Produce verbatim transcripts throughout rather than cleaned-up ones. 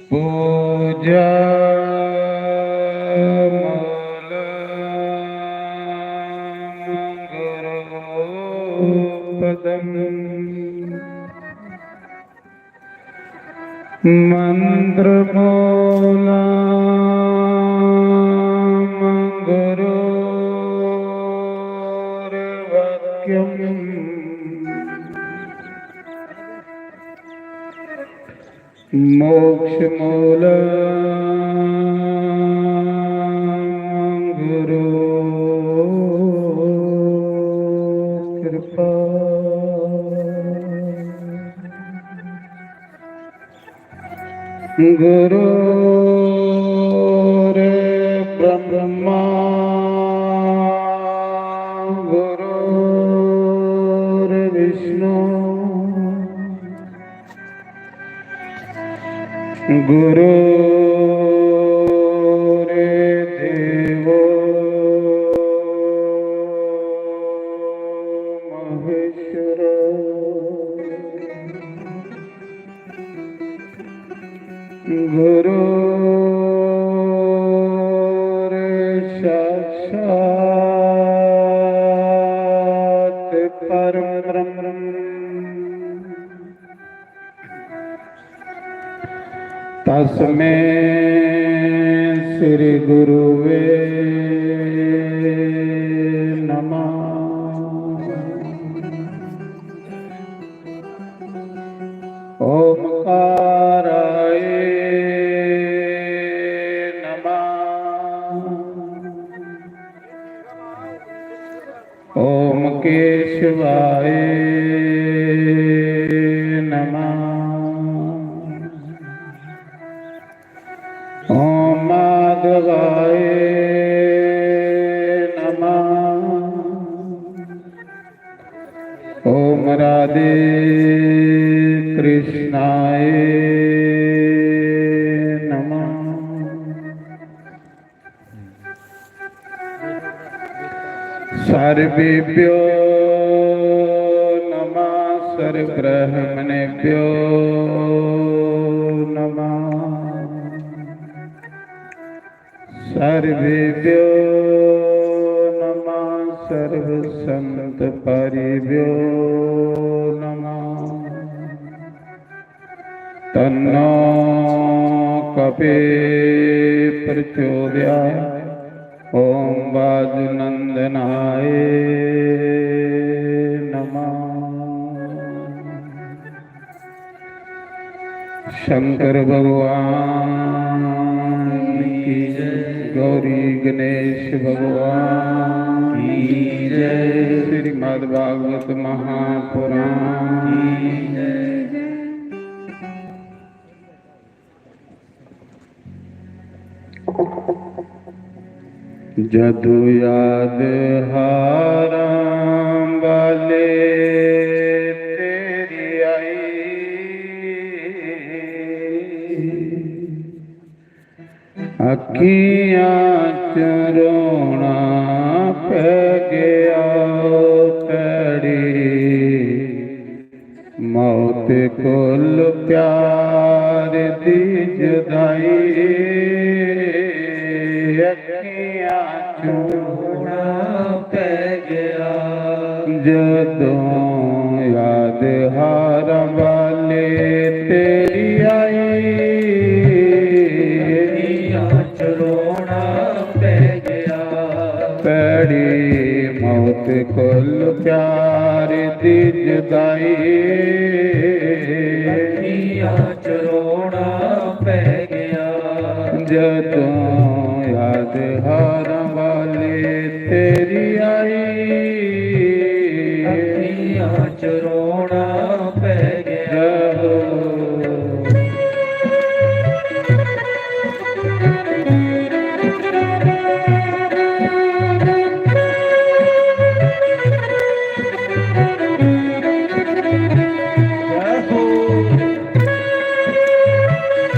पूजा मूलम गुरुपदम। मन्त्रमूलं गुरोर्वाक्यम्। मोक्षमूलं गुरोर्कृपा। गुरुर्ब्रह्मा गुरुर्विष्णु गुरुर्देवो महेश्वरो। गुरुर्साक्षात् परं ब्रह्म। तस्मै श्री गुरुवे नमः। ओमकाराय नमः। ओम केशवाय नमः। ओम माधवाय नमः। ओम राधे कृष्णाय नमः। सर्वेभ्यो नमः, सर्वब्राह्मणेभ्यो नमः। सर्वेभ्यो नमः, सर्वसंत परिभ्यो नमः। तन्नो कपे प्रचोदयात्। ओम वायुनंदनाय नमः। शंकर भगवान की जय, गौरी गणेश भगवान की जय, श्रीमद् भागवत महापुराण की जय। जदू याद हारां बाले तेरी आई, अक्खियां च रोना पै गया भैड़ी। मौत कोल प्यार दी जुदाई, अक्खियां चूं रोना पै गया। जदों याद हारां बाले तेरी आई, अक्खियां च रोना पै गया। भैड़ी मौत कोल प्यार दी जुदाई, अक्खियां च रोना पै गया। जदों याद हारां बाले तेरी आई, अक्खियां च रोना पै गया।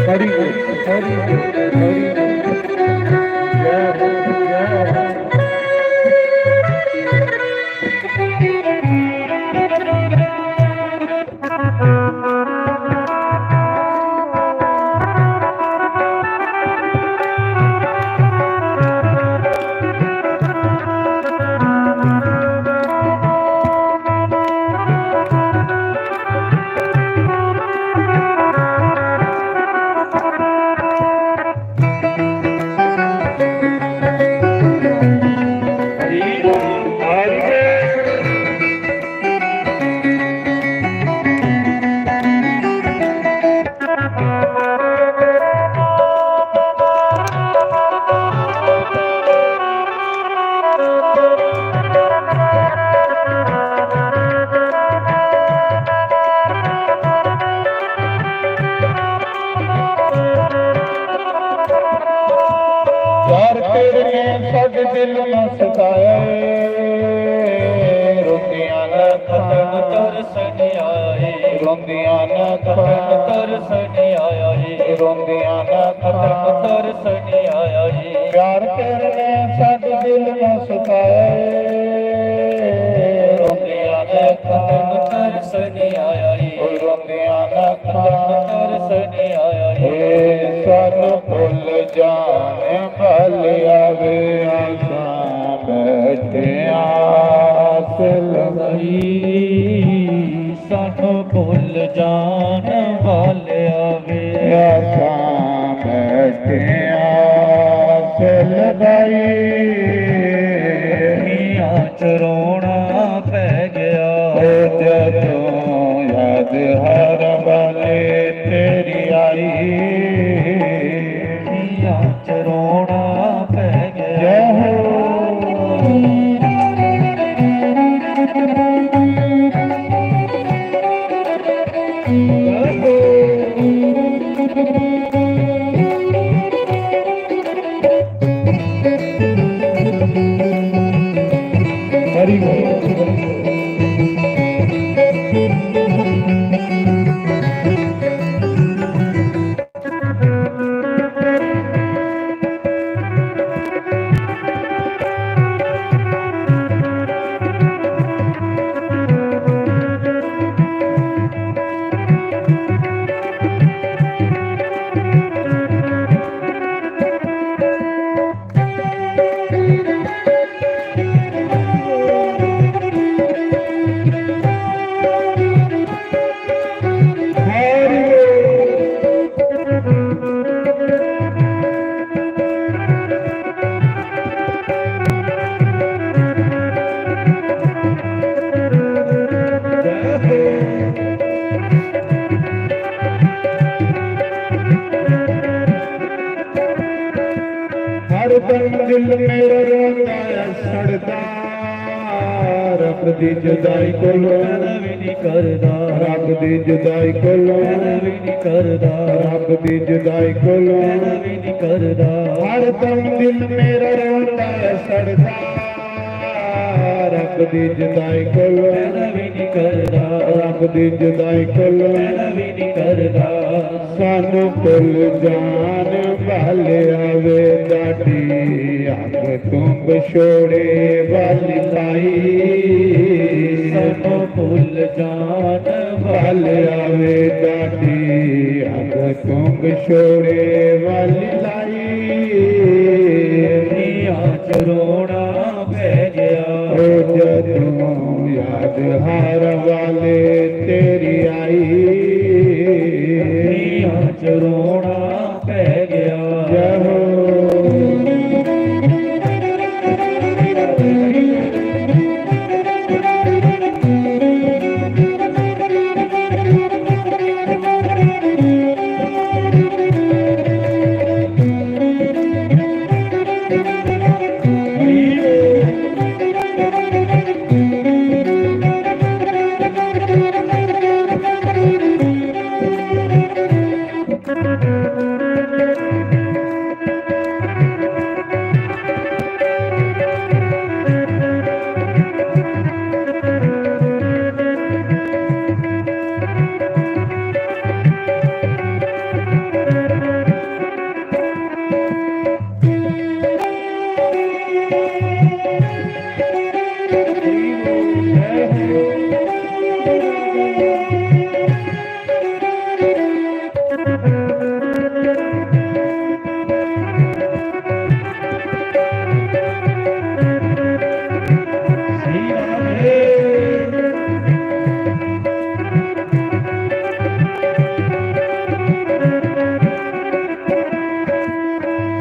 Very good, very good, very good. जय हो, जय हो। सताए, रोंदियां न खतम तरस नी आई, रोंदियां न खतम तरस नी आई, रोंदियां न खतम तरस नी आई। प्यार तेरे ने साडे दिल नू सताए, रोंदियां न खतम तरस नी आई, रोंदियां न खतम तरस नी आई। ए सानू भुल जान बल आवे, असां बैठे आस लगाई। सानू भुल जान बल आवे, असां बैठे आस लगाई। अखियां च रोना पै गया। ओ जदों याद हर वाले तेरी आई। अखियां च रोना पै गया। जय हो। हरि बोल। हर दम दिल मेरा रोंदा है, सड़दा, रब दी जुदाई कोलों। करदा, रब दी जुदाई कोलों। मैं भी नहीं करदा, रब दी जुदाई कोलों। मैं भी नहीं करदा। हर दम दिल मेरा रोंदा है, सड़दा, रब दी जुदाई कोलों। मैं भी नहीं करदा, रब दी जुदाई कोलों। मैं भी नहीं करदा। सानू भुल जान वाले आवे, डाडी अग तू बछोड़े वाली पाई। सानू भुल जान वाले आवे, डाडी अग तू बछोड़े वाली लाई। अखियां च रोना पै गया। ओ जदों याद हार वाले तेरी आई। अखियां च रोना पै गया। जय हो।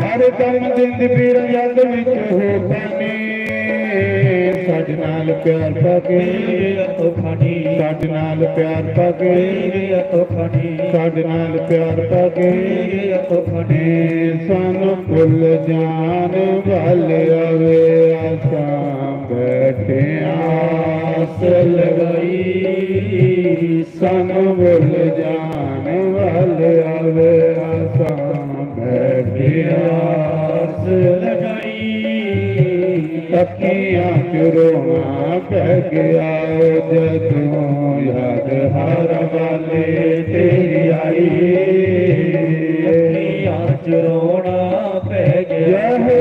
हर दम जिंद पीर जग विच हो पानी, साडे नाल प्यार पाके, साडे नाल प्यार पाके, साडे नाल प्यार पाके। सानू भुल जान वाले आवे, असां बैठे आस लगाई। सानू भुल जान वाले आवे, असां बैठे आस लगाई। आओ जदों याद हर वाले तेरी आई, अखियां च रोना पै गया। जय हो।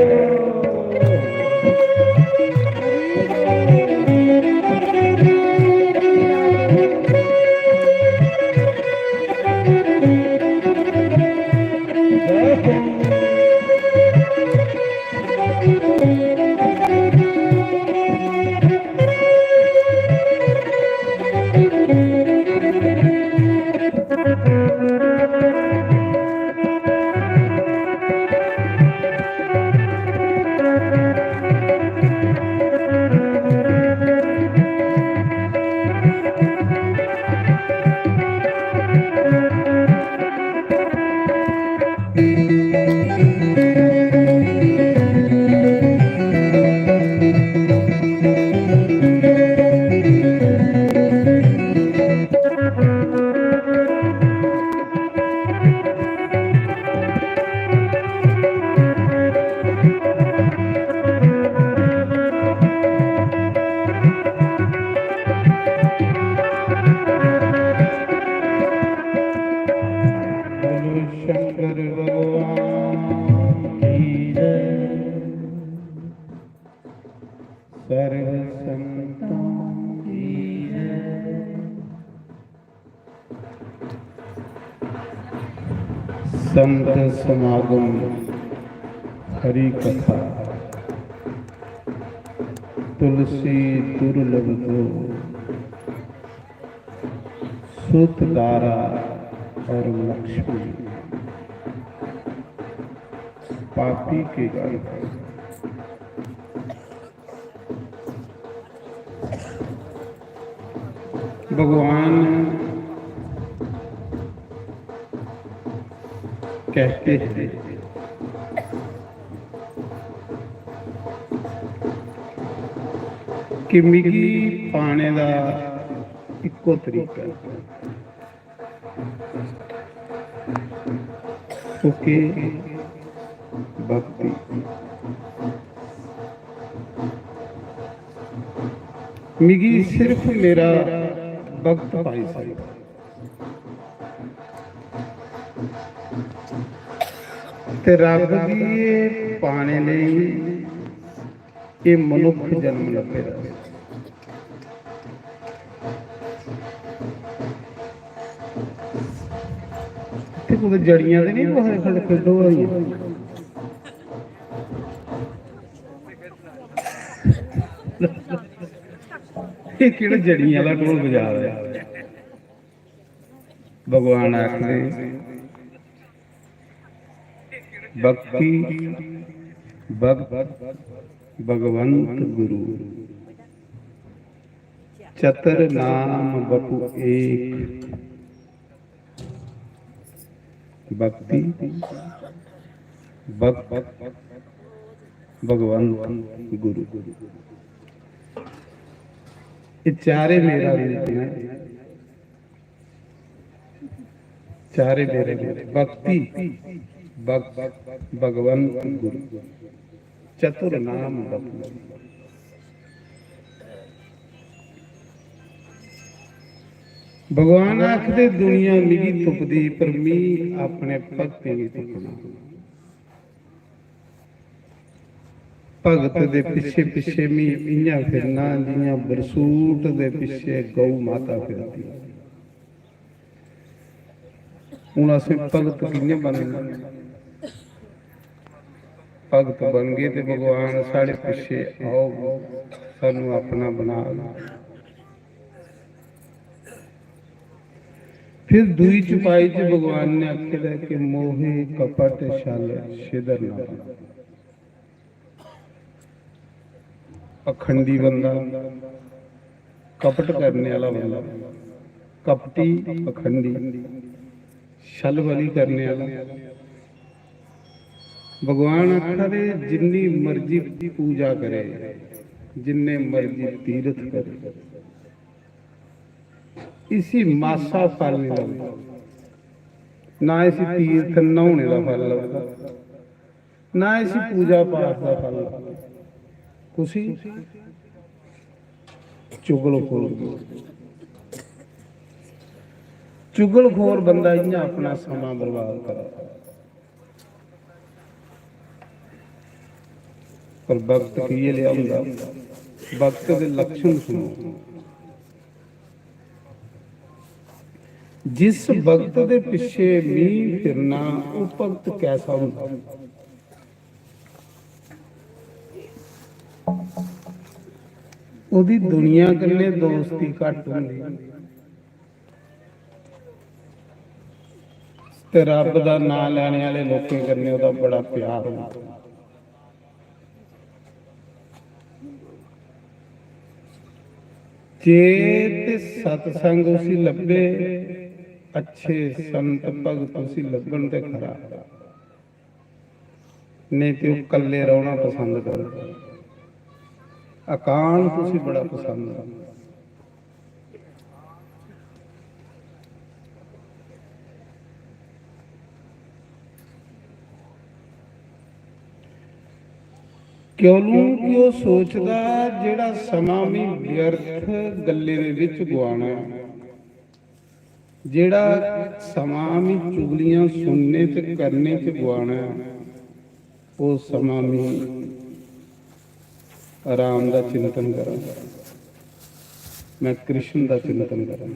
बोलो शंकर भगवान की जय। सर्व संतों की जय। संत समागम, हरि कथा, तुलसी दुर्लभ को, सुत दारा और लक्ष्मी, पापी के गण। भगवान कहते हैं कि मिगी पाने दा इक्को तरीका ऐ। ओके, भक्ति। मिगी सिर्फ मेरा भक्त पाई सकदा। ते रब गी एह् पाने लेई एह् मनुक्ख जन्म लब्भे दा। इत्थै कुतै जड़ियां ते निं कुसै दे खड्ड खड्ड होआ दियां? एह् केह्ड़ा जड़ियें आह्ला ढोल बजा दा ऐ? भगवान आखदे, भक्ति, भक्त, भगवंत गुरु, चतर नाम बपु एक। भक्ति, भक्त, भगवंत गुरु। ये चारे मेरा रूप ने। चारे मेरे में भक्ति, भग-, भगवंत गुरु, चतुर नाम बपु। भगवान आखदे, दुनिया मिगी तुपदी, पर मी अपने भक्तें गी तुपना। भगत दे पिच्छे पिच्छे मी इ'यां फिरना जि'यां बरसूट दे पिच्छे गौ माता फिरदी। हून असें भगत कि'यां बनना? भगत बनगे ते भगवान साढ़े पिच्छे औग, सानू अपना बनाग। फिर दूई चौपाई च भगवान ने आखे दा कि मोहे कपट छल छिदर न बन। पखंडी बंदा, कपट करने आह्ला बंदा, कपटी, पखंडी, छल बली करने आह्ला। भगवान आखा दे, जिन्नी मर्जी पूजा करे, जिन्ने मर्जी तीर्थ करे, इसी मासा फल नहीं लगदा, ना इसी तीर्थ न्हौने दा फल लगदा, ना इसी पूजा पाठ दा फल लगदा। कुसी चुगलखोर, चुगलखोर बंदा इ'यां अपना समां बर्बाद करै। पर भगत कि'यै लेआ होंदा? भगत दे लक्षण सुनो। जिस भगत दे पिच्छे मी फिरना, ओह् भगत कैसा होंदा? ओह्दी दुनिया कन्नै दोस्ती घट्ट होंदी ते रब दा नांऽ लैने आह्ले लोकें कन्नै ओह्दा बड़ा प्यार होंदा। जे ते सतसंग उसी लब्भे, अच्छे संत भगत उसी लब्भन ते खरा, नेईं ते ओह् कल्ले रौह्ना पसंद करदा। एकांत उसी बड़ा पसंद ऐ। क्यों कि ओह् सोचदा, जेह्ड़ा समां मी व्यर्थ गल्लें दे बिच गुआना ऐ, जेह्ड़ा समां मी चुगलियां सुनने च करने च गुआना ऐ, ओह् समां मी राम दा चिंतन करां, में कृष्ण दा चिंतन करां।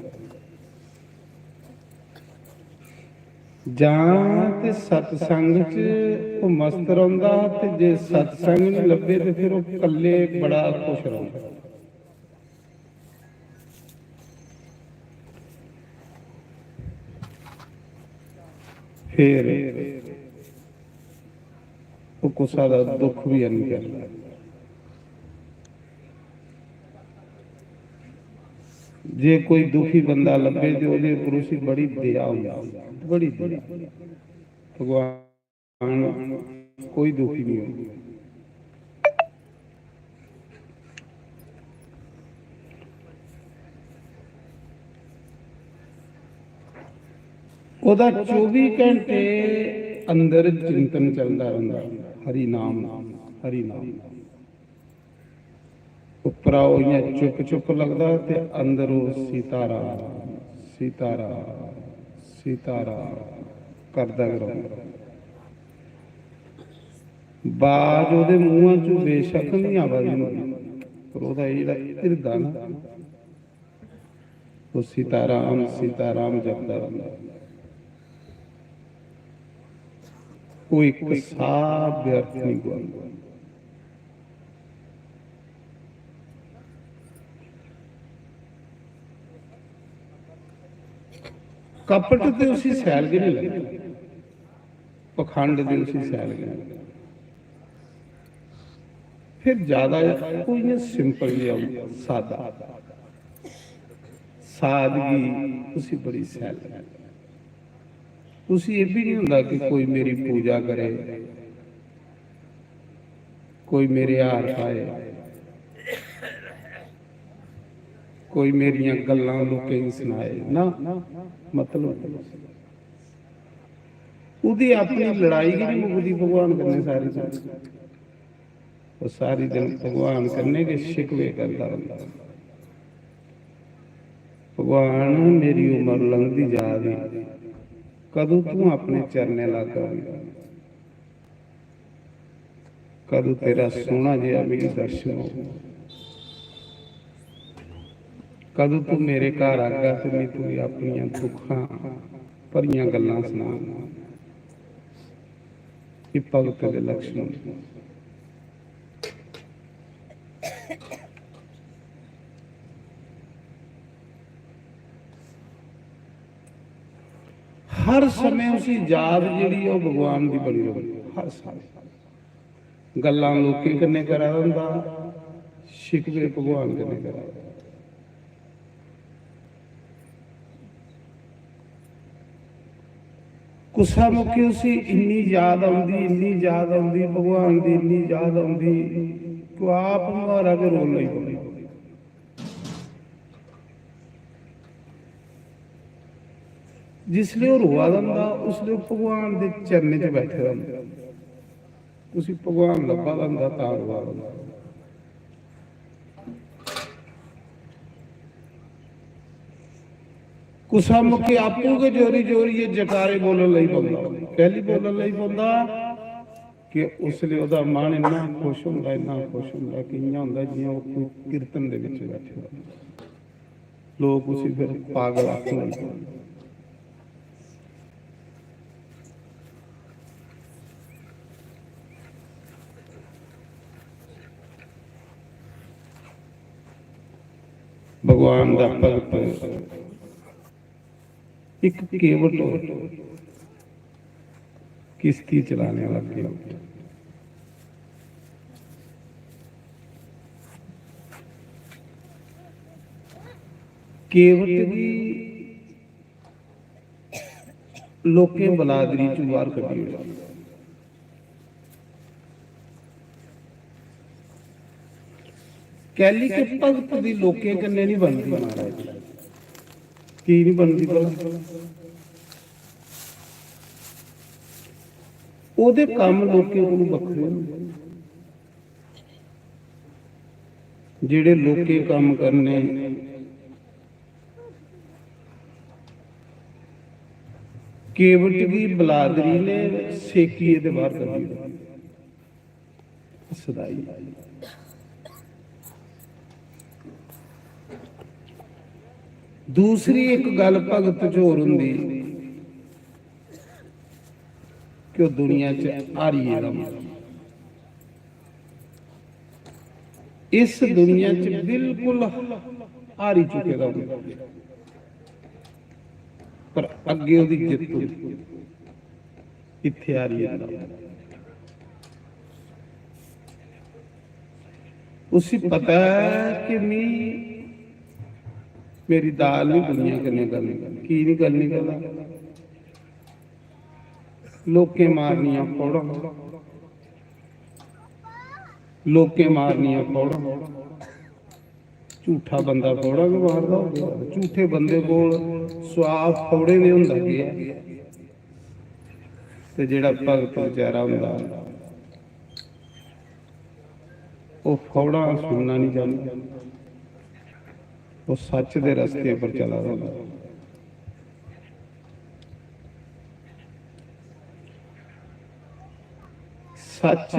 जां ते सतसंग च ओह् मस्त रौंह्दा, ते जे सतसंग निं लब्भे ते फिर ओह् कल्ले बड़ा खुश रौंह्दा। फिर ओह् कुसै दा दुख बी हैनी करदा। जे कोई दुखी बंदा लब्भे ते ओह्दे उप्पर उसी बड़ी दया होंदी, बड़ी दया। भगवान कोई दुखी नहीं होंदा। ओह्दा चौबी घैंटे अंदर चिंतन चलदा रौंह्दा, हरि नाम, हरि नाम। उप्परा ओह् इ'यां चुप चुप लगदा ते अंदर ओह् सीताराम, सीताराम, सीताराम करदा गै रौंह्दा। बाज ओह्दे मूंहा चों बेशक निं आवा दी होंदी, पर ओह्दा एह् जेह्ड़ा हिरदा ना, ओह् सीताराम, सीताराम जपदा रौंह्दा। ओह् इक साह् व्यर्थ निं गुआंदा। कपट ते उसी सैल गै निं लगदा, पखंड ते उसी सैल गै निं लगदा। फिर ज्यादा ओह् इ'यां simple जेहा होंदा, सादा। सादगी उसी बड़ी सैल लगदी। उसी एह् बी निं होंदा कि कोई मेरी पूजा करे, कोई मेरे हार पाए, कोई मेरियां गल्लां लोकें गी सनाए। ना, मतलब ओह्दी अपनी लड़ाई गै निं मुकदी भगवान कन्नै सारी सारी। ओह् सारी दिन भगवान कन्नै गै शिकवे करदा रौंह्दा। भगवान, मेरी उम्र लंघदी जा दी, कदूं तूं अपने चरणें लाग्गा मिगी? कदूं तेरा सोह्ना जेहा मिगी दर्शन होग? कदूं तूं मेरे घर आगा ते में तुगी अपनियां दुक्खां भरियां गल्लां सनांग? एह् भगत दे लक्षण न। हर समें उसी याद जेह्ड़ी ऐ, ओह् भगवान दी बनी रौंह्दी, हर समें। गल्लां लोकें कन्नै करा दा होंदा, शिकवे भगवान कन्नै करा दा। कुसै मौके उसी इन्नी याद औंदी, इन्नी याद औंदी भगवान दी, इन्नी याद औंदी कि ओह् आप मुहारा गै रोन लगी पौंदा। जिसलै ओह् रोआ दा होंदा, उसलै ओह् भगवान दे चरणें च बैठे दा होंदा। उसी भगवान लब्भा दा होंदा, तां रोआ दा होंदा। कुसा मौके आपूं गै जोरी जोरियै जकारे बोलन लगी पौंदा। कैली बोलन लगी पौंदा? कि उसलै ओह्दा मन इन्ना खुश होंदा, इन्ना खुश होंदा कि इ'यां होंदा जि'यां ओह् कोई कीर्तन दे बिच बैठे दा। लोक उसी फिर पागल आखन लगी पौंदे। भगवान दा भक्त इक केवट, किश्ती चलाने वाला केवट। केवट गी लोकें बलादरी चों बाहर कड्ढी ओड़ेआ। कैली के भगत दी लोकें कन्नै नहीं बनदी महाराज। की नहीं बनदी भला? ओह्दे कम्म लोकें कोलू बक्खरे होंदे। जेह्ड़े लोकें कम्म करने, केवट गी बलादरी ने सेकियै ते बाहर कड्ढी ओड़ेआ। सदाई। दूसरी इक गल्ल भगत च होर होंदी कि ओह् दुनिया च हारी गेदा होंदा। इस दुनिया च बिल्कुल हारी चुके दा होंदा, पर अग्गें ओह्दी जित्त होंदी। इत्थै हारी जंदा। उसी पता ऐ कि मी, मेरी दाल नहीं दुनिया कन्नै गलनी। की नहीं गलनी भला? लोकें मारनियां फौड़ां, लोकें मारनियां फौड़ां। झूठा बंदा फौड़ा गै मारदा होंदा। झूठे बंदे कोल सुआह फौड़े दे होंदा केह् ऐ? ते जेह्ड़ा भगत बेचारा होंदा, ओह् फौड़ा सुनना नहीं चांह्दा, ओह् सच्च दे रस्ते पर चला दा होंदा। सच्च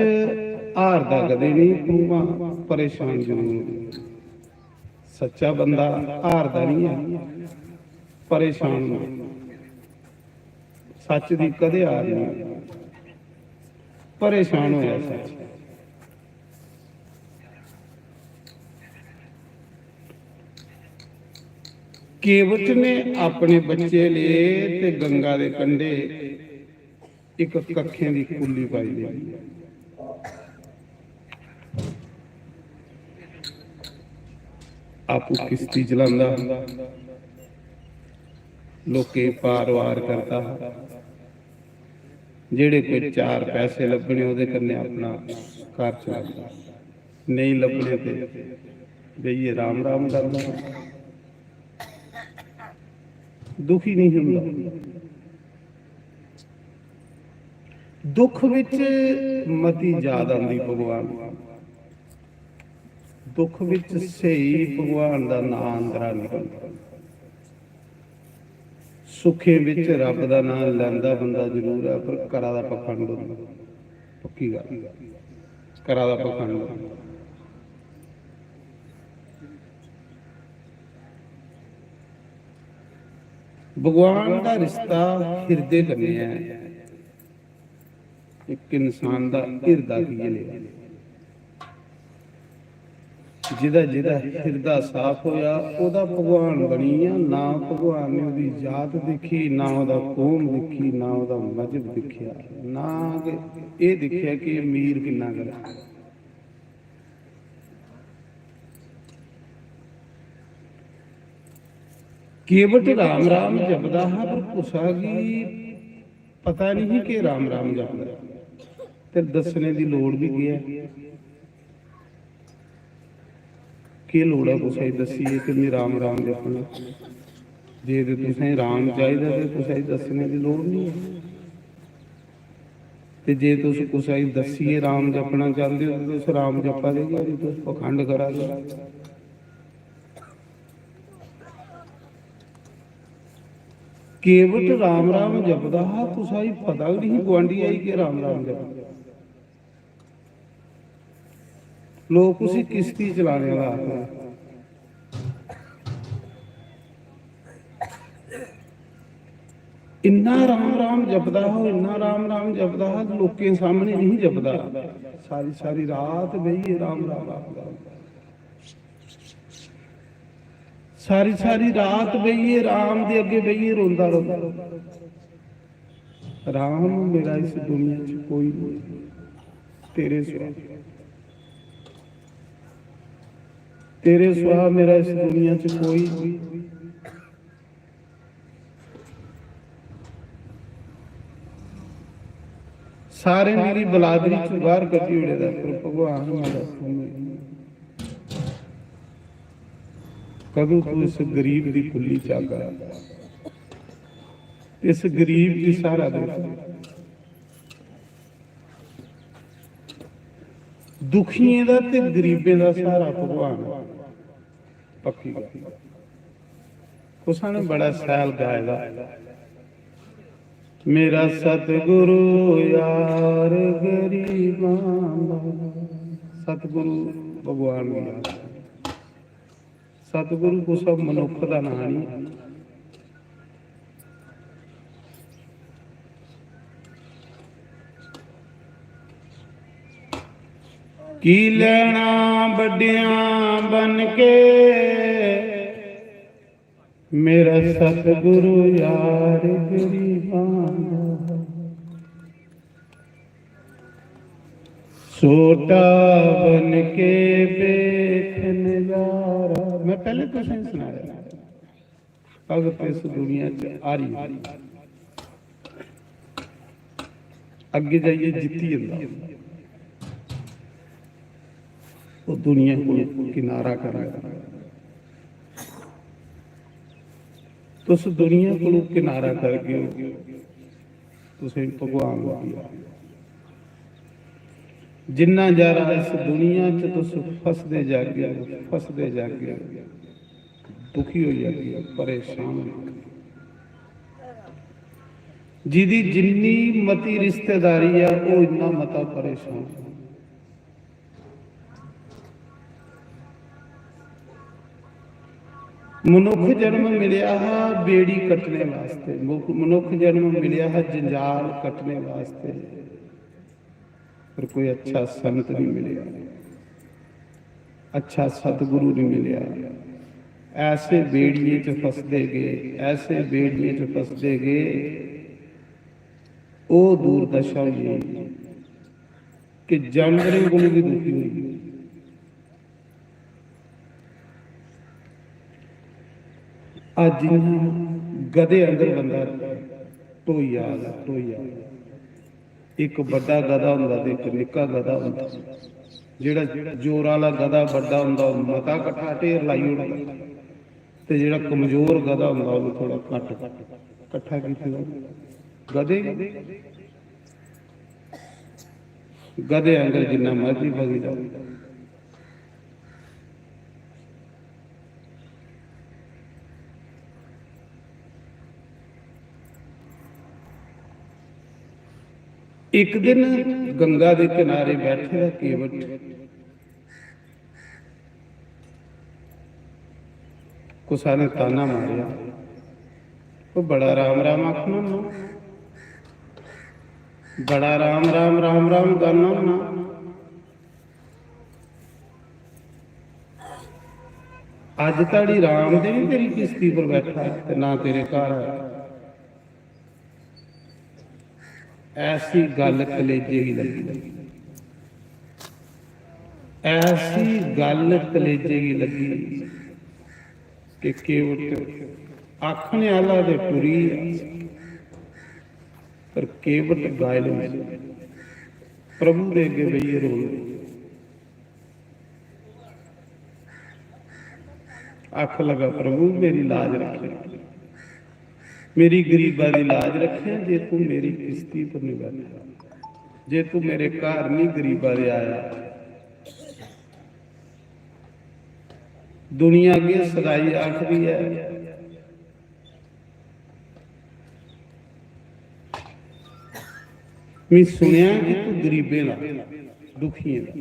हारदा कदें नहीं, उ'आं परेशान जरूर होंदा। सच्चा बंदा हारदा नहीं है, परेशान होंदा। सच्च दी कदें हार नहीं, परेशान होया सच्च। केवट ने अपने बच्चे ले ते गंगा दे कंढे इक कक्खें दी कुल्ली पाई लेई। आपूं किश्ती चलांदा, लोकें पार वार करदा, जेह्ड़े कोई चार पैसे लब्भने ओह्दे कन्नै अपना घर चलांदा, नेईं लब्भने ते बेहियै राम राम करदा। दुखी नहीं होंदा। दुख विच मती याद आंदी भगवान। दुख विच स्हेई भगवान दा नां अंदरा निकलदा। सुखें विच रब दा नां लैंदा बंदा जरूर ऐ, पर करा दा पखंड होंदा। पक्की गल्ल, करा दा पखंड होंदा। भगवान दा रिश्ता हिरदे कन्नै ऐ। इक इंसान दा हिरदा कि'यां नेहा, जिदा जिदा हिरदा साफ होया, ओह्दा भगवान बनी गेआ। ना भगवान ने ओह्दी जात दिक्खी, ना ओह्दा कौम दिक्खी, ना ओह्दा मजहब दिक्खेआ, ना गै एह् दिक्खेआ कि एह् मीर किन्ना करै। केवट राम राम जपदा हा, पर कुसा गी पता नहीं कि राम राम जपदा। ते दस्सने दी लोड़ बी केह् ऐ? केह् लोड़ ऐ कुसै गी दस्सियै कि में राम राम जपना? जे ते तुसें राम चाहिदा ते कुसै गी दस्सने दी लोड़ नहीं ऐ। ते जे तुस कुसै गी दस्सियै राम जपना चांह्दे ओ, ते तुस राम जपा दे गै ओ, तुस पखंड करा दे ओ। केवट राम राम जपदा हा, कुसै गी पता गै नेईं गुआंढियै गी के राम राम जपदा। लोक उसी किश्ती चलाने आह्ला आखदे। इन्ना राम राम जपदा हा, इन्ना राम राम जपदा हा, लोकें सामने नेईं जपदा। सारी सारी रात बेहियै राम राम आखदा। सारी सारी रात बेहियै राम दे अग्गें बेहियै रोंदा रौंदा। राम, मेरा इस दुनिया च कोई नहीं, तेरे सिवा, तेरे सिवा मेरा इस दुनिया च कोई नहीं। सारे मेरी बलादरी च बाहर कड्ढी ओड़े दा, पर भगवान मेरा तू है। कदूं तू इस गरीब दी कुल्ली चागा, इस गरीब गी सहारा दे। दुखियें दा ते गरीबें दा सहारा भगवान ऐ। पक्की गल्ल। कुसै ने बड़ा शैल गाए दा, मेरा सतगुरु यार गरीबां दा। सतगुरु भगवान गी आखदे। सतगुरु कुसै मनुक्ख दा नांऽ निं। की लैना बड्डियां बन के, मेरा सतगुरु यार गरीबां दा। छोटा बन के बैठ नजारा। मैं पहले तुसें सनाया, भगत इस दुनिया च हारी, अग्गे जाइए जित्ती जंदा। वो दुनिया को किनारा कर लेता। तुस दुनिया को किनारा करगे, तुसें भगवान लब्भी जाना। जिन्ना ज्यादा इस दुनिया च तुस फसदे जागे, फसदे जागे, दुखी होई जागे, परेशान होई जागे। जिदी जिन्नी मती रिश्तेदारी ऐ, ओह् इन्ना मता परेशान। मनुख जन्म मिलेआ हा बेड़ी कट्टने वास्ते, मनुख जन्म मिलेआ हा जंजाल कट्टने वास्ते, पर कोई अच्छा संत नहीं मिलेआ, अच्छा सतगुरु नहीं मिलेआ। ऐसे बेड़िये च फसदे गए, ऐसे बेड़िये च फसदे गए, ओह् दूरदशा होई गेई कि जानवरें कोलू भी दुखी होई। अज्ज इ'यां गधे आंगर बंदा ढोई जा दा, ढोई जा दा। इक बड्डा गधा होंदा ते इक निक्का गधा होंदा। जेह्ड़ा जोर आह्ला गधा बड्डा होंदा, ओह् मता कट्ठा ढेर लाई ओड़दा, ते जेह्ड़ा कमजोर गधा होंदा, ओह् थोह्ड़ा घट्ट कट्ठा कीते दा। गधे, गधे आंगर जिन्ना मर्जी बगी जाओ। इक दिन गंगा दे किनारे बैठे दा केवट, कुसा ने ताना मारेआ, "ओह् बड़ा राम राम आखना होन्ना, बड़ा राम राम, राम राम गाना होन्ना। अज्ज धड़ी राम ते नहीं तेरी किश्ती पर बैठा ते ना तेरे घर आया।" ऐसी गल्ल कलेजे गी लगी, ऐसी गल्ल कलेजे गी लगी कि केवट आखने आह्ला ते टुरी गेआ, पर केवट गायल होई गेआ। प्रभु दे अग्गें बेहियै रोन लगी। आख लगा, "प्रभु, मेरी लाज रखेआं, मेरी गरीबा दी लाज रखेआं, जे तू मेरी किश्ती पर नहीं बैठा, जे तू मेरे घर नहीं गरीबा दे आया।" दुनिया अग्गें सदाई आखदी ऐ, मैं सुनेआ कि तू गरीबें दा, दुखियें दा।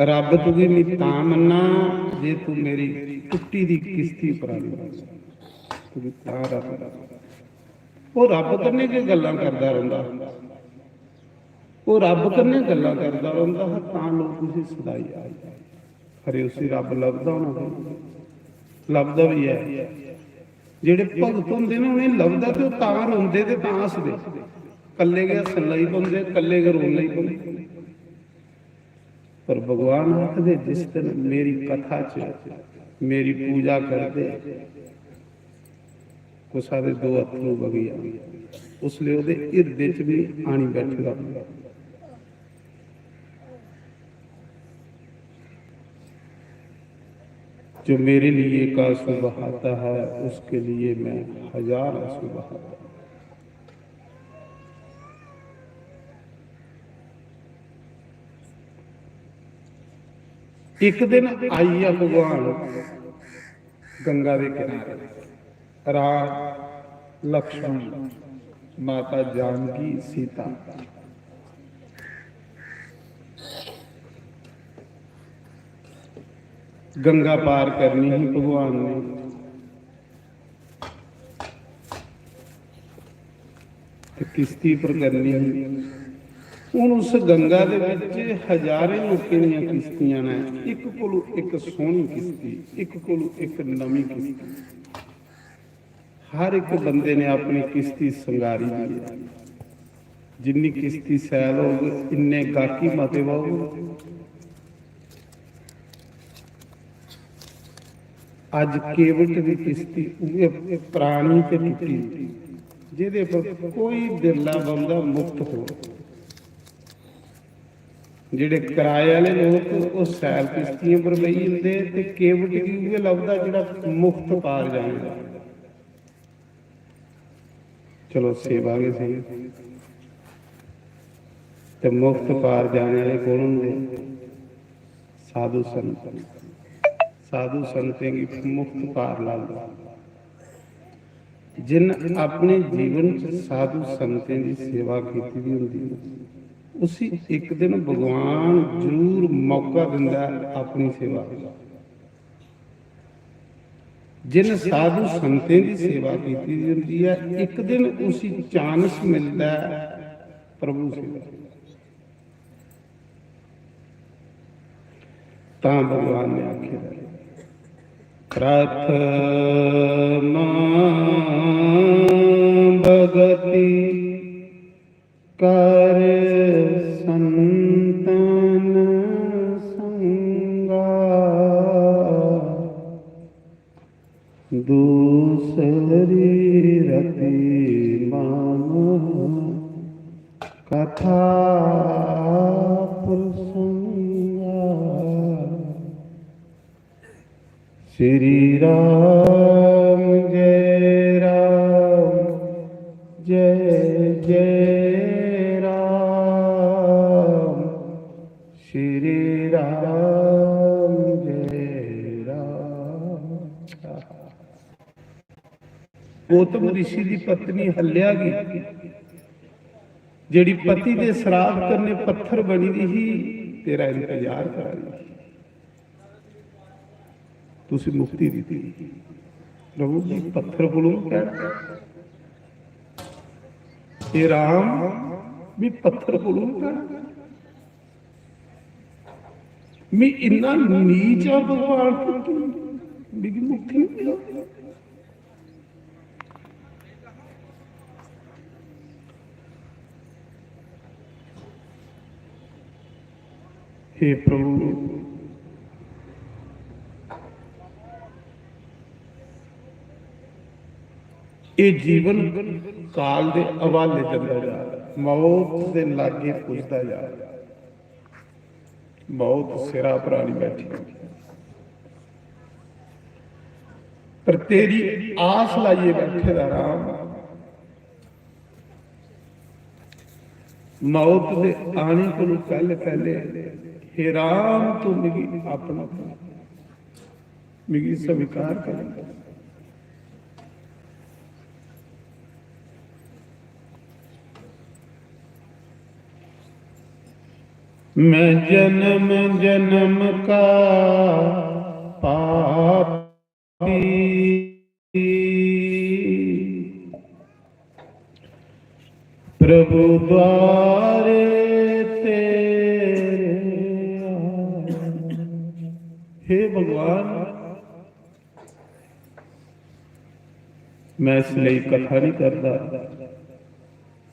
रब तुगी मैं तां मन्ना जे तू मेरी टुट्टी दी किश्ती पर आई। तुगी तां रब, ओह् रब कन्नै गै गल्लां करदा रौंह्दा। ओह् रब कन्नै गल्लां करदा रौंह्दा हा, तां लोक उसी सदाई आए। खरे उसी रब लभदा होना, लभदा बी ऐ। जेह्ड़े भगत होंदे न, उ'नेंगी लभदा ते ओह् तां रोंदे ते तां हसदे, कल्ले गै हस्सन लगी पौंदे, कल्ले गै रोन लगी पौंदे। पर भगवान आखदे, जिस दिन मेरी कथा च मेरी पूजा करदे, कुसा दे दो अत्थरू बगी जान, उसले ओह्दे हिरदे च बी आनी बैठे दा। जो मेरे लिए एक आंसू बहाता है, उसके लिए मैं हजार आंसू बहाता हूं। एक दिन आई गया भगवान गंगा के किनारे, राम, लक्ष्मण, माता जानकी, सीता। गंगा पार करनी ही भगवान ने, ते किश्ती पर करनी ही। हुन उस गंगा दे विच हजारें लोकें दियां किश्तियां न, इक कोलू इक सोहनी किश्ती, इक कोलू इक नमीं किश्ती। हर इक बंदे ने अपनी किश्ती संगारी दी ऐ। जिन्नी किश्ती सैल होग, इन्ने गाहकी मते बहग। अज्ज केवट दी किश्ती उ'ऐ परानी ते टुट्टी दी, जेह्दे पर कोई बिरला बंदा मुक्त हो। जेह्ड़े कराए आह्ले लोक, ओह् सैल किश्तियें पर बेही जंदे ते केवट गी उ'ऐ लभदा जेह्ड़ा मुक्त पार जाने दा। चलो, सेवा गै सेही। ते मुक्त पार जाने आह्ले कौन होंदे? साधु संत। साधु संतें गी मुक्त पार लांदा। जिन अपने जीवन च साधु संतें दी सेवा कीती दी होंदी, उसी इक दिन भगवान जरूर मौका दिंदा ऐ अपनी सेवा दा। जिन साधु संतें दी सेवा कीती दी होंदी ऐ, इक दिन उसी चांस मिलदा ऐ प्रभु सेवा। तां भगवान ने आखे दा, प्रथम भगति कर संतन संगा, दूसरी रति मम कथा प्रसंगा। श्री राम जय राम, जय जय राम, श्री राम जय राम। गौतम ऋषि दी पत्नी हल्या गी, जेह्ड़ी पति दे श्राप कन्नै पत्थर बनी दी ही, तेरा इंतजार करा दी ही। तुसी मुक्ति दित्ती। प्रभु जी, पत्थर कोलों कहना, हे राम, मी पत्थर कोलों कहना, मी इन्ना नीच हां भगवान, मिगी मुक्ति नहीं मिला। हे प्रभु, एह् जीवन काल दे हवाले जंदा जा, मौत दे लागे पुजदा जा। मौत सिरा पर आनी बैठी, पर तेरी आस लाइयै बैठे दा राम, मौत दे आने कोलों पैह्ले पैह्ले, हे राम, तू मिगी अपना, मिगी स्वीकार कर। मैं जन्म जन्म का पापी, प्रभु द्वारे तेरे आया। हे भगवान, मैं इस लेई कथा नहीं करदा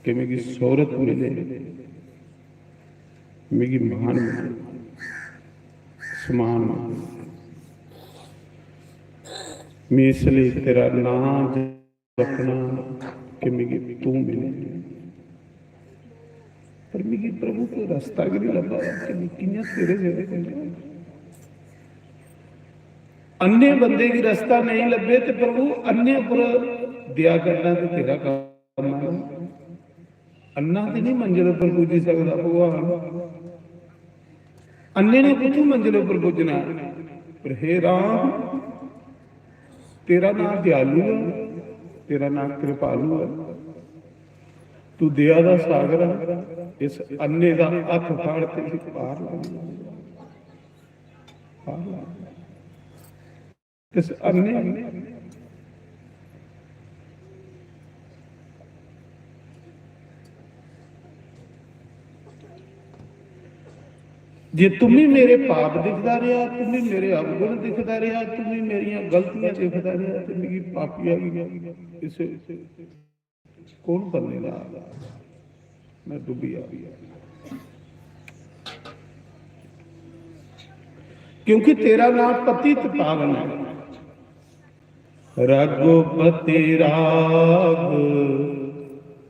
कि मिगी शोहरत मिले, मिगी मान मिले, सम्मान मिले। मैं इस लेई तेरा नाम जपना कि मिगी तू मिले। पर मिगी प्रभु कोई रस्ता गै नहीं लब्भा कि मैं कि'यां तेरे जेह्ड़े कोल जां। अन्ने बंदे गी रस्ता नहीं लब्भे ते प्रभु अन्ने उप्पर दया करना ते तेरा कम्म है। अन्ना ते नहीं मंजल उप्पर पुज्जी सकदा भगवान। अन्ने ने कुत्थों मंजल उप्पर पुज्जना? पर हे राम, तेरा नाम दयालु है, तेरा नाम कृपालु है, तू दया दा सागर है। इस अन्ने दा हत्थ फड़ ते इसी पार ला, पार ला। इस अन्ने जे तुम्ही मेरे पाप दिखदा रेहा, तुम्ही मेरे अवगुण दिखदा रेहा, तुम्ही मेरियां गलतियां दिखदा रेहा, ते मिगी पापिया गी इस कौन बल्ले ला? मैं डुब्बी आ। क्योंकि तेरा नाम पतित पावन है। रघुपति राघ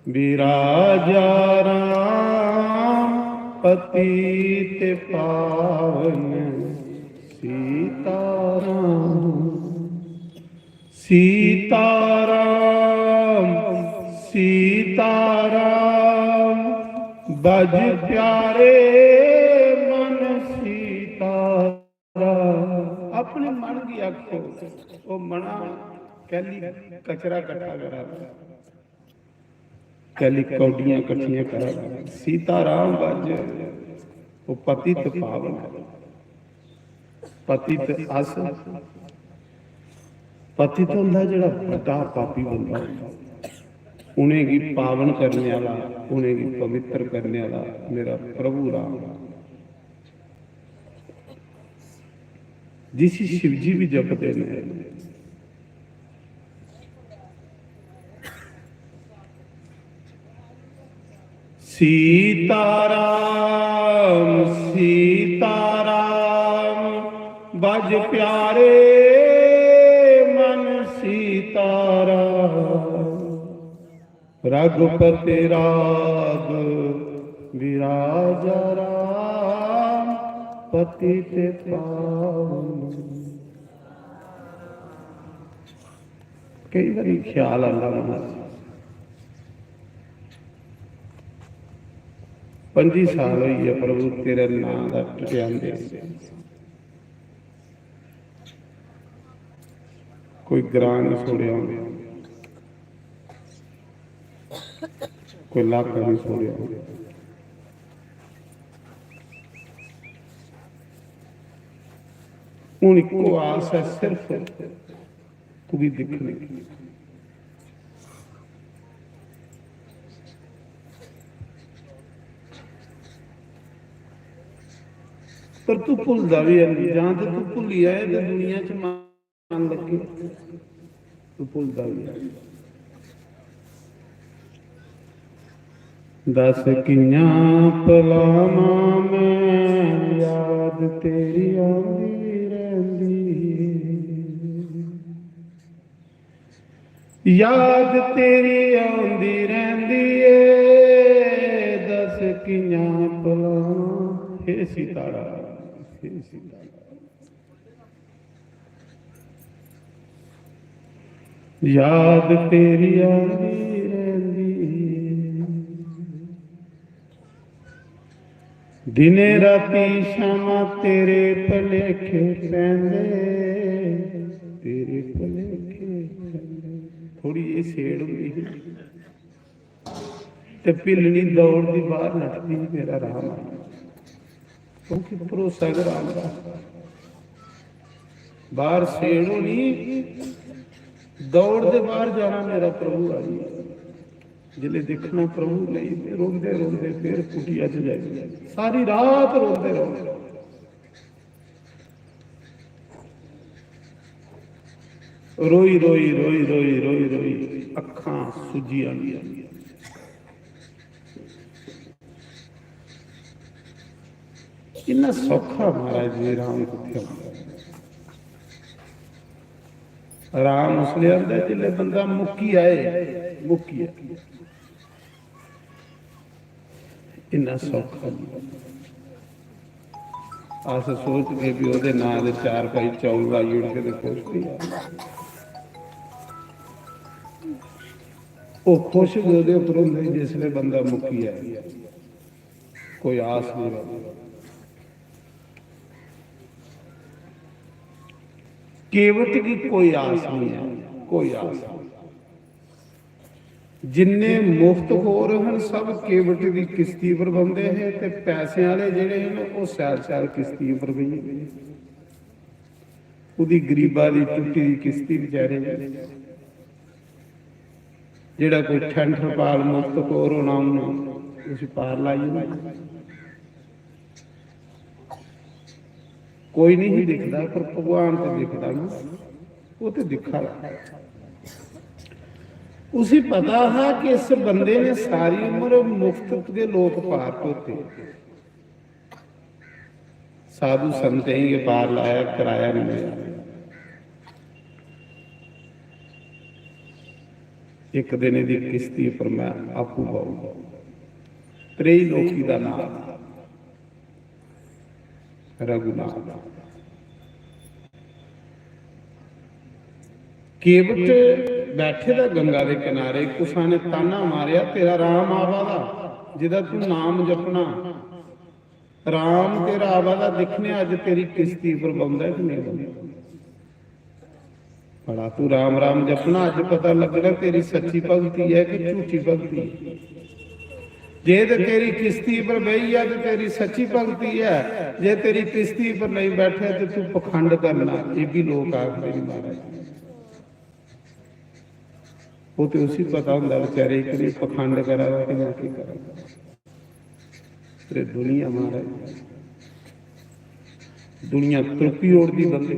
विराजा राम, पतित पावन सीताराम। सीताराम, सीताराम, बज प्यारे मन सीताराम। अपने मन की आखो, ओ मना, कैली कचरा कट्ठा करा, कैली कौडियां कट्ठियां करा। सीताराम बज, ओ पतित पावन। पतित अस, पतित होंदा जेह्ड़ा बड्डा पापी बंदा, उ'नेंगी पावन करने आह्ला, उ'नेंगी पवित्र करने आह्ला मेरा प्रभु राम, जिसी शिवजी भी जपदे न। सीताराम, सीताराम, बज प्यारे मन सीताराम। रघुपति राघ विराजा राम, पतित पावन। कई बारी ख्याल आंदा मन च, पंजी साल होई गे प्रभु तेरे नां दा टटियांदे, कोई ग्रां नहीं छोड़ेआ, कोई इलाका नहीं छोड़ेआ। हूँ इक्को आस है सिर्फ तुगी दिक्खने दी। पर तू भुलदा भी है नहीं, जां ते तू भुल्ली जाए ते दुनिया च मन लग्गे, तू भुलदा भी है। दस कियां भुलावां मैं, याद तेरी आंदी रैंदी। याद तेरी आंदी रैंदी ए, दस कियां भुलावां। हे सीताराम, हे सीताराम। याद तेरी आंदी रैंदी। दिने राती शामां तेरे भलेखे पैंदे, तेरे भलेखे पैंदे। थोड़ी जेही सेड़ होंदी ही ते भिल्लनी दौड़दी बाहर नठदी ही, मेरा राम आई। क्योंकि भरोसा गै राम दा। बाहर सेड़ होनी, दौड़ दे बाहर जाना, मेरा प्रभु आई। जिसले दिखना प्रभु नहीं, रोंदे रोंदे फिर कुटिया च जाइए सारी रात रोंदे रहो। रोई रोई रोई रोई रोई रोई अखां सुजी आंदियां। इन्ना सौखा महाराज जी राम कुत्थे आंदा? राम उसले आंदा जिसले बंदा मुक्की आए, मुक्की आए। इन्ना सौखा नहीं। अस सोचगे भी ओह्दे नां दे चार पाई चौल लाई ओड़गे ते खुश होई जाना। ओह् खुश बी ओह्दे उप्पर होंदे जिसले बंदा मुक्की जाए, कोई आस नहीं रौंह्दी। केवट गी कोई आस नहीं है, कोई आस नहीं। जिन्ने मुफ्तखोर हन, सब केवट दी किश्ती पर बौंह्दे हे ते पैसें आह्ले जेह्ड़े हन, ओह् शैल शैल किश्ती पर बेही जंदे हे। ओह्दी गरीबा दी टुट्टी दी किश्ती बेचारे दी। जेह्ड़ा कोई ठंड पाल मुफ्तखोर होना, उन्नै उसी पार लाई ओड़ना। कोई नहीं दिखदा, पर भगवान ते दिखदा ना, ओह् ते दिक्खा दा। उसी पता हा कि इस बंदे ने सारी उम्र मुफ्त दे लोक पार धोते, साधु संतें गी पार लाया, कराया नहीं मिलेआ। इक दिन एह्दी किश्ती पर मैं आपूं बाऊ, त्रेई लोकी दा नाम रघुनाथ। केवट बैठे दा गंगा दे किनारे, कुसा ने ताना मारेआ, "तेरा राम आवा दा, जेह्दा तू नाम जपना, राम तेरा आवा दा, दिक्खने अज्ज तेरी किश्ती पर बौंह्दा कि नेईं बौंह्दा।" बड़ा तू राम राम जपना, अज्ज पता लगना तेरी सच्ची भक्ति है कि झूठी भक्ति है। जे ते तेरी किश्ती पर बेही ऐ ते तेरी सच्ची भक्ति ऐ, जे तेरी किश्ती पर नहीं बैठे ते तू पखंड करना। ये भी लोक आखदे ने महाराज, ओह् ते उसी पता होंदा बेचारे गी कि पखंड करा दा कि जां केह् करा दा। ते दुनिया महाराज, दुनिया त्रुट्टी ओड़दी बंदे।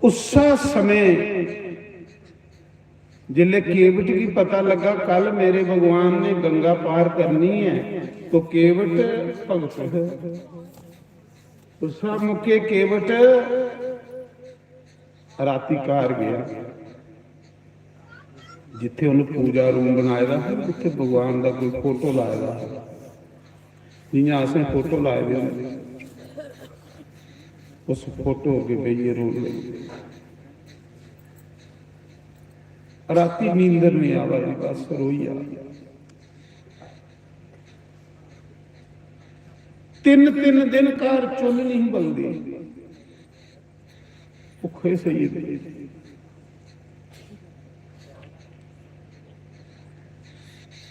उस्सा समें जिसलै केवट गी पता लग्गा, कल मेरे भगवान ने गंगा पार करनी है, तो केवट भगत है। उस्सा मौके केवट राती घर गया, जित्थे उन्हें पूजा रूम बनाए दा हा, जित्थे भगवान दा कोई फोटो लाए दा हा, जियां असें फोटो लाए दे होंदे, उस फोटो अग्गे बेहियै रोन लगी पे। राती नींदर नहीं आवा दी, बस रोई जा। तिन तिन दिन घर चुल्ल नहीं बलदी, भुक्खे सेई दे।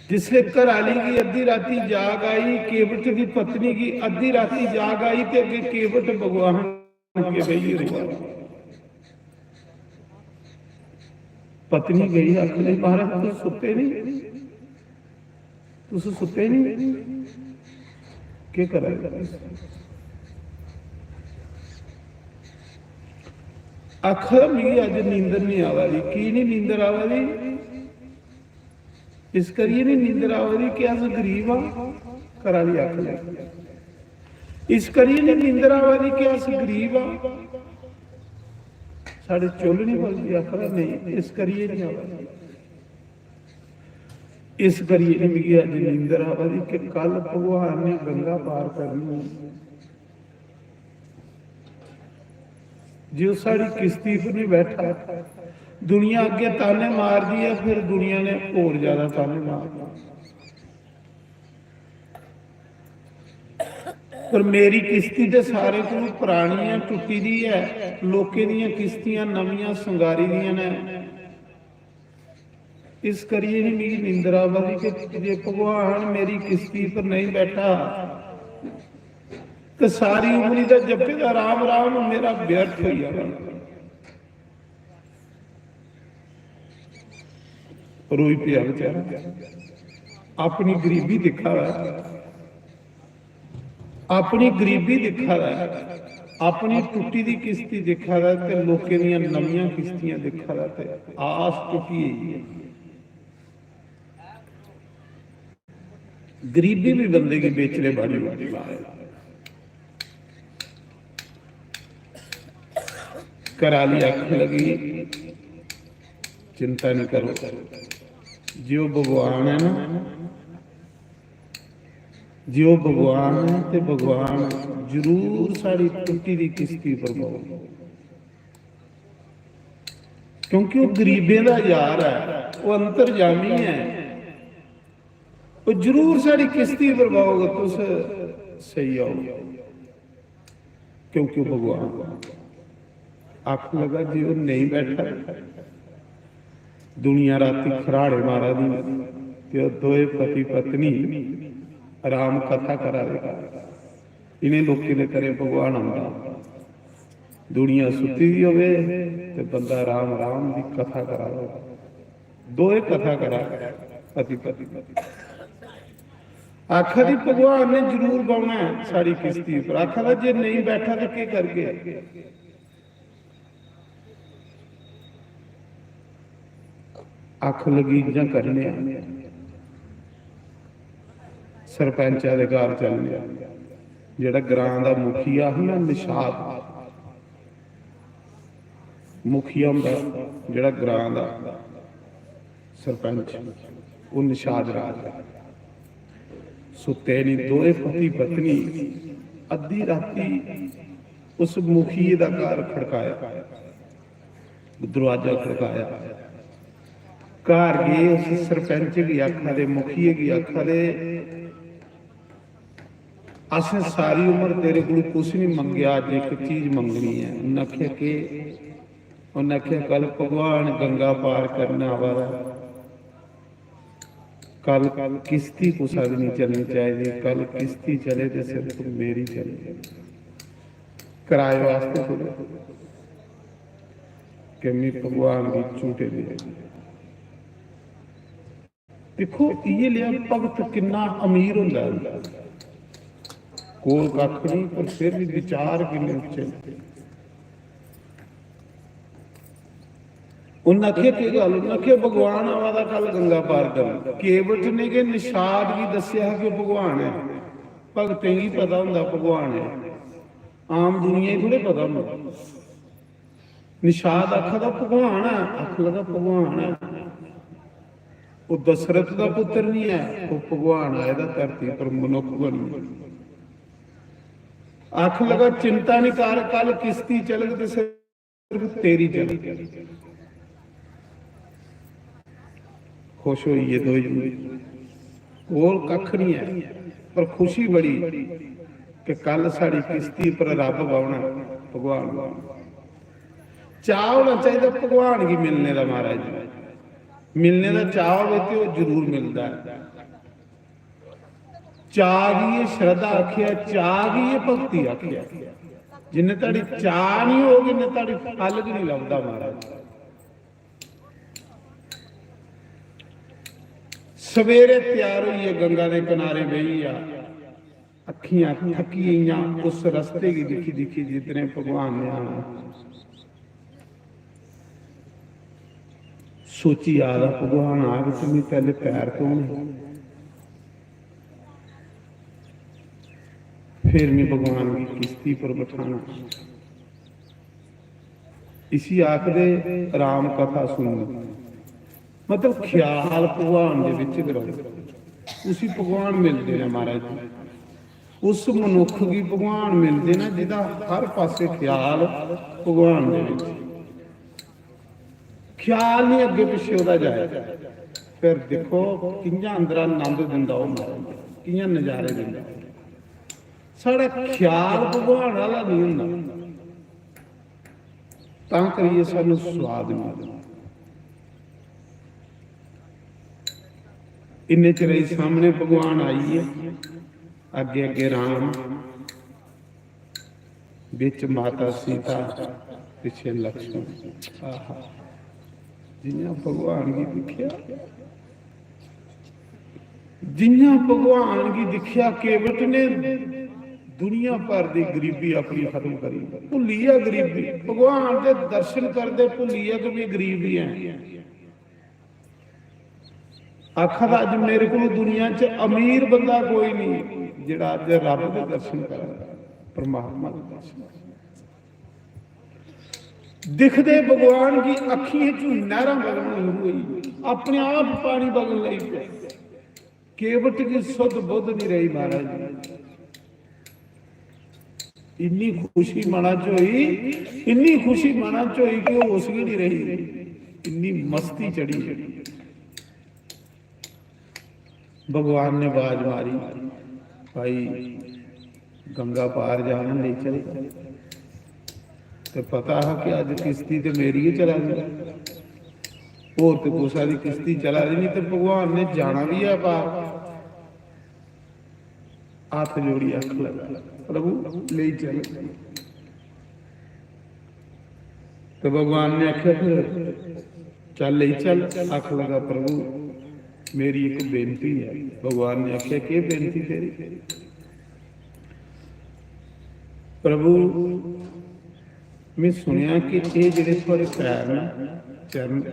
जिसले घर आली गी अद्धी राती जाग आई, केवट दी पत्नी गी अद्धी राती जाग आई ते अग्गे केवट भगवान के बेहियै रोआ। पत्नी गई आखने, "महाराज, तुस सुत्ते नहीं? तुस सुत्ते नहीं? केह् करा दे?" आखा, "मिगी अज्ज नींदर नहीं आवा दी।" की नहीं नींदर आवा दी? इस करियै नहीं नींदर आवा दी कि अस गरीब आं, घरा दी आखा दे। इस करियै नहीं नींदर आवा दी कि अस गरीब आं, साढ़े चुल्ल नहीं बलदी, आखा दा, "नहीं, इस करियै नहीं आवा दी।" इस करियै नहीं मिगी अज्ज नींदर आवा दी कि कल भगवान ने गंगा पार करनी है। जे ओह् साढ़ी किश्ती पर नहीं बैठा, दुनिया अग्गे ताने मारदी है, फिर दुनिया ने होर ज्यादा ताने मारने। पर मेरी किश्ती ते सारे कोलू परानी ऐ, टुट्टी दी ऐ। लोकें दियां किश्तियां नमियां संगारी दियां न। इस करियै ही मिगी निंदर आवा दी कि जे भगवान मेरी किस्ती पर नेईं बैठा ते सारी उमरी दा जप्पे दा राम राम मेरा व्यर्थ होई जाना। रोई पेआ बेचारा, अपनी गरीबी दिक्खा दा ऐ, अपनी गरीबी दिक्खा दा ऐ, अपनी टुट्टी दी किस्ती दिक्खा दा ऐ ते लोकें दियां नमियां किस्तियां दिक्खा दा ऐ ते आस टुट्टी गेई ऐ। गरीबी भी बंदे गी बेचने बाली होती है। घर आली आखन लगी, "चिंता नहीं करो, जे ओह् भगवान है ना, जे ओह् भगवान है ते भगवान जरूर साढ़ी टुट्टी दी किस्ती पर बौह्ग, क्योंकि ओह् गरीबें दा यार ऐ, ओह् अंतर्जामी ऐ, ओह् जरूर साढ़ी किस्ती पर बौह्ग, तुस सेई जाओ।" क्योंकि ओह् भगवान आखन लगा जे ओह् नेईं बैठा, दुनिया रातीं खराड़े मारा दी ते ओह् दोए पति पत्नी राम कथा करा दे। इ'नें लोकें दे घरें भगवान औंदा, दुनिया सुत्ती दी होवे ते बंदा राम राम दी कथा करा दा होवे। दोए कथा करा दे, पति पत्नी। आखा दी भगवान ने जरूर बौह्ना ऐ साढ़ी किस्ती पर। आखा दा जे नेईं बैठा ते केह् करगे? आखन लगी, "इ'यां करने आं, सरपैंचा दे घर चलने आं।" जेह्ड़ा ग्रां दा मुखिया हा ना, निषाद मुखिया होंदा, जेह्ड़ा ग्रां दा सरपंच, ओह् निषाद राज ऐ। सुत्ते निं, दोए पति पत्नी अद्धी राती उस मुखिये दा घर खड़काया, दरवाजा खड़काया। घर गे, उस सरपंच गी आखा दे, मुखिये गी आखा दे, "असें सारी उम्र तेरे कोल कुछ निं मंगेआ, अज्ज इक चीज मंगनी ऐ।" उन्नै आखेआ, "केह्?" उन्नै आखेआ, "कल भगवान गंगा पार करन आवा दा ऐ, कल किस्ती कुसै दी निं चलनी चाहिदी, कल किस्ती चले ते सिर्फ मेरी चले।" कराए वास्तै थोड़े कि मी भगवान दी झूठे दे। दिक्खो, इ'यै लेआ भगत किन्ना अमीर होंदा ऐ, कोल कक्ख निं, पर फिर बी विचार किन्ने उच्चे न। उन्न आखेआ, "केह् गल्ल?" उन्न आखेआ, "भगवान आवा दा कल गंगा पार करन।" केवट ने गै निषाद गी दस्सेआ हा कि ओह् भगवान ऐ। भगतें गी पता होंदा भगवान ऐ, आम दुनिया गी थोड़े पता होंदा। निषाद आखा दा, "भगवान ऐ।" आखन लगा, "भगवान ऐ।" ओह् दशरथ दा पुत्तर निं ऐ, ओह् भगवान आए दा धरती पर मनुक्ख बनियै। आखन लगा, "चिंता निं कर, कल किस्ती चलग ते सिर्फ तेरी चलग।" खुश होई गे दोई। कोल कक्ख निं ऐ, पर खुशी बड़ी कि कल साढ़ी किस्ती पर रब बौह्ना, भगवान बौह्ना। चाऽ होना चाहिदा भगवान गी मिलने दा, महाराज जी। मिलने दा चाऽ होवे ते ओह् जरूर मिलदा ऐ। चाऽ गी एह् श्रद्धा आखेआ, चाऽ गी एह् भक्ति आखेआ। जिन्ने धड़ी चाऽ निं होग, इन्ने धड़ी फल गै निं लभदा, महाराज। सवेरे त्यार होइयै गंगा दे किनारे बेही गेआ, अक्खियां थक्की गेइयां उस रस्ते गी दिक्खी दिक्खी जिद्धरें भगवान ने आना। सोची आ दा, "भगवान आग ते मी पैह्ले पैर धोने, फिर मी भगवान गी किस्ती पर बठाना।" इसी आखदे राम कथा सुननी, मतलब ख्याल भगवान दे बिच गै रौह्ना। उसी भगवान मिलदे न, महाराज जी। उस मनुक्ख गी भगवान मिलदे न जिदा हर पासे ख्याल भगवान दे बिच। ख्याल निं अग्गें पिच्छें ओह्दा जाए। फिर दिक्खो कि'यां अंदरा नंद दिंदा ओह्, महाराज, कि'यां नजारे दिंदा। साढ़ा ख्याल भगवान आह्ला निं होंदा, तां करियै सानूं स्वाद निं मिलदा। इन्ने चिरे सामने भगवान आई गे, अग्गे अग्गे राम, बिच माता सीता, पिच्छे लक्ष्मण। आहा, जियां भगवान गी दिक्खेआ, जियां भगवान गी दिक्खेआ, केवट ने दुनिया भर दी गरीबी अपनी खत्म करी, भुल्ली गेआ गरीबी। भगवान दे दर्शन करदे भुल्ली गेआ कि मैं गरीब ही ऐ। आखा दा, अज मेरे को दुनिया च अमीर बंदा कोई नहीं जेड़ा अज रब दे दर्शन करै, परमात्मा दे दर्शन करै। दिखदे भगवान गी अखियें चों नैहरां बगन शुरू होई, अपने आप पानी बगन लगी पे। केवट की सुध बुध नहीं रही महाराज जी। इन्नी खुशी मना च होई, इन्नी खुशी मना च होई कि होश गै नहीं रही, इन्नी मस्ती चढ़ी। भगवान ने आवाज मारी, भाई गंगा पार जाना, लेई चल। ते पता हा कि अज किश्ती ते मेरी गै चला दी, होर ते कुसै दी किश्ती चला दी नहीं, ते भगवान ने जाना भी ऐ पार। हाथ जोड़ी आखन लगा, प्रभु लेई चल। तो भगवान ने आख्या, फिर चल, लेई चल। आख लगा, प्रभु मेरी एक बेनती है। भगवान ने आख्या, के बेनती तेरी? प्रभु, मैं सुनिया कि ये जेड़े थुआड़े पैर न, चरण,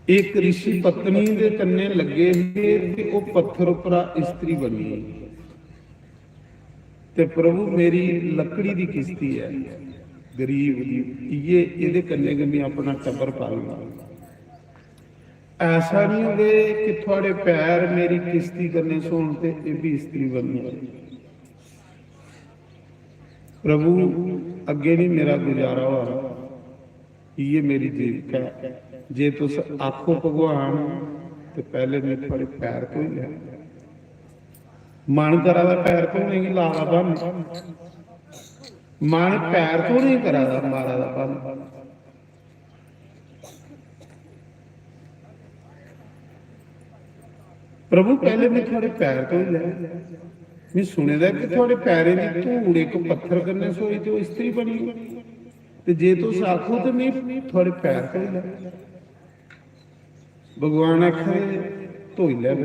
एक ऋषि पत्नी दे कन्ने लगे हे ते ओह पत्थर उपरा स्त्री बनी। ते प्रभु, मेरी लकड़ी दी किश्ती है, गरीब दी, इये, एदे कन्ने गै मैं अपना टब्बर पालना। ऐसा नहीं होवे कि थुआड़े पैर मेरी किश्ती कन्ने सोन ते एह भी स्त्री बनी जाए। प्रभु, अग्गे नहीं मेरा गुजारा होआ, इये मेरी जीविका है। जे तुस आखो भगवान, ते पहले मैं थुआड़े पैर धोई लैं। मन करा दा पैर धोने गी, ला दा बहाना। मन पैर धोने गी करा दा, मारा दा बहाना। प्रभु, पहले मैं थुआड़े पैर धोई लैं। मैं सुने दा कि थुआड़े पैरें दी धूड़ इक पत्थर कन्नै सोई ते ओह स्त्री बनी। ते जे तुस आखो ते मैं थुआड़े पैर धोई लैं। भगवान आखा दे, "धोई लै।"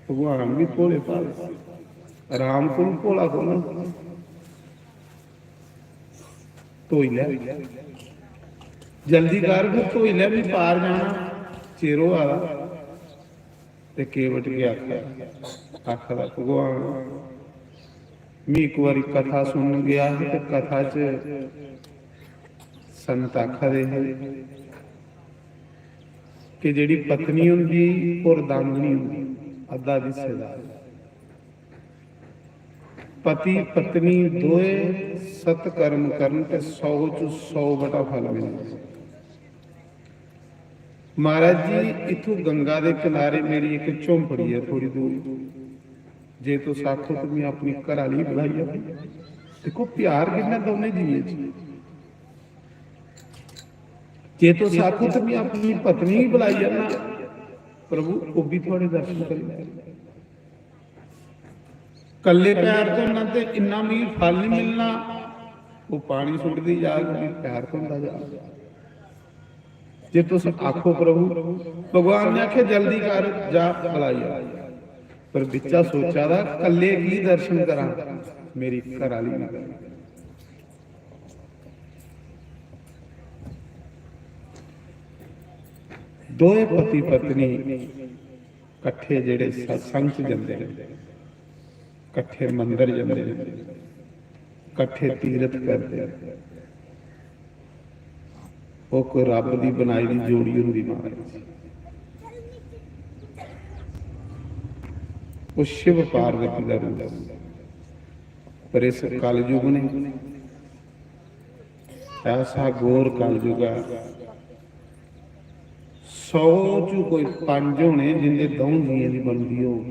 भगवान भी भोले भाले, राम कोल भोला कौन? "धोई लै, जल्दी कर, फिर धोई लै, भी पार जाना, चिर होआ दा।" ते केवट के आखा, आखा दा, "भगवान, मैं इक बारी कथा सुनन गया हा, ते कथा च संत आखा दे हे कि जेड़ी पत्नी होंदी, और दामनी होंदी, अद्धा हिस्सेदार। पति पत्नी दोए सत्कर्म करन ते सौ च सौ बटा फल मिलदा।" महाराज जी, इत्थों गंगा दे किनारे मेरी इक झोंपड़ी ऐ थोड़ी दूर। जे तुस आखो ते मैं अपनी घरै आह्ली बुलाई आं। दिक्खो, प्यार किन्ना दौनें जियें च। जे तुस आखो ते मैं अपनी पत्नी गी बुलाई आना, प्रभु, ओह भी थुआड़े दर्शन करी लैग। कल्ले पैर धोना ते इन्ना मिगी फल नहीं मिलना, ओह पानी सुटदी जाग, मिगी पैर धोंदा जाग। जे तुस आखो प्रभु, भगवान ने आखे, "जल्दी कर, जा, बुलाई आ।" पर बिच्चा सोचा दा, "कल्ले की दर्शन करां, मेरी घर आह्ली ना करै।" दोए पति पत्नी कट्ठे जेड़े सत्संग च जंदे न, कट्ठे मंदर जंदे न, कट्ठे तीरथ करदे न, ओह कोई रब दी बनाई दी जोड़ी होंदी महाराज। ओह शिव पार्वती दा रूप। पर इस कलयुग ने ऐसा घोर कलयुग ऐ, सौ चों कोई पंज होने जिंदे द'ऊं जियें दी बनदी होग,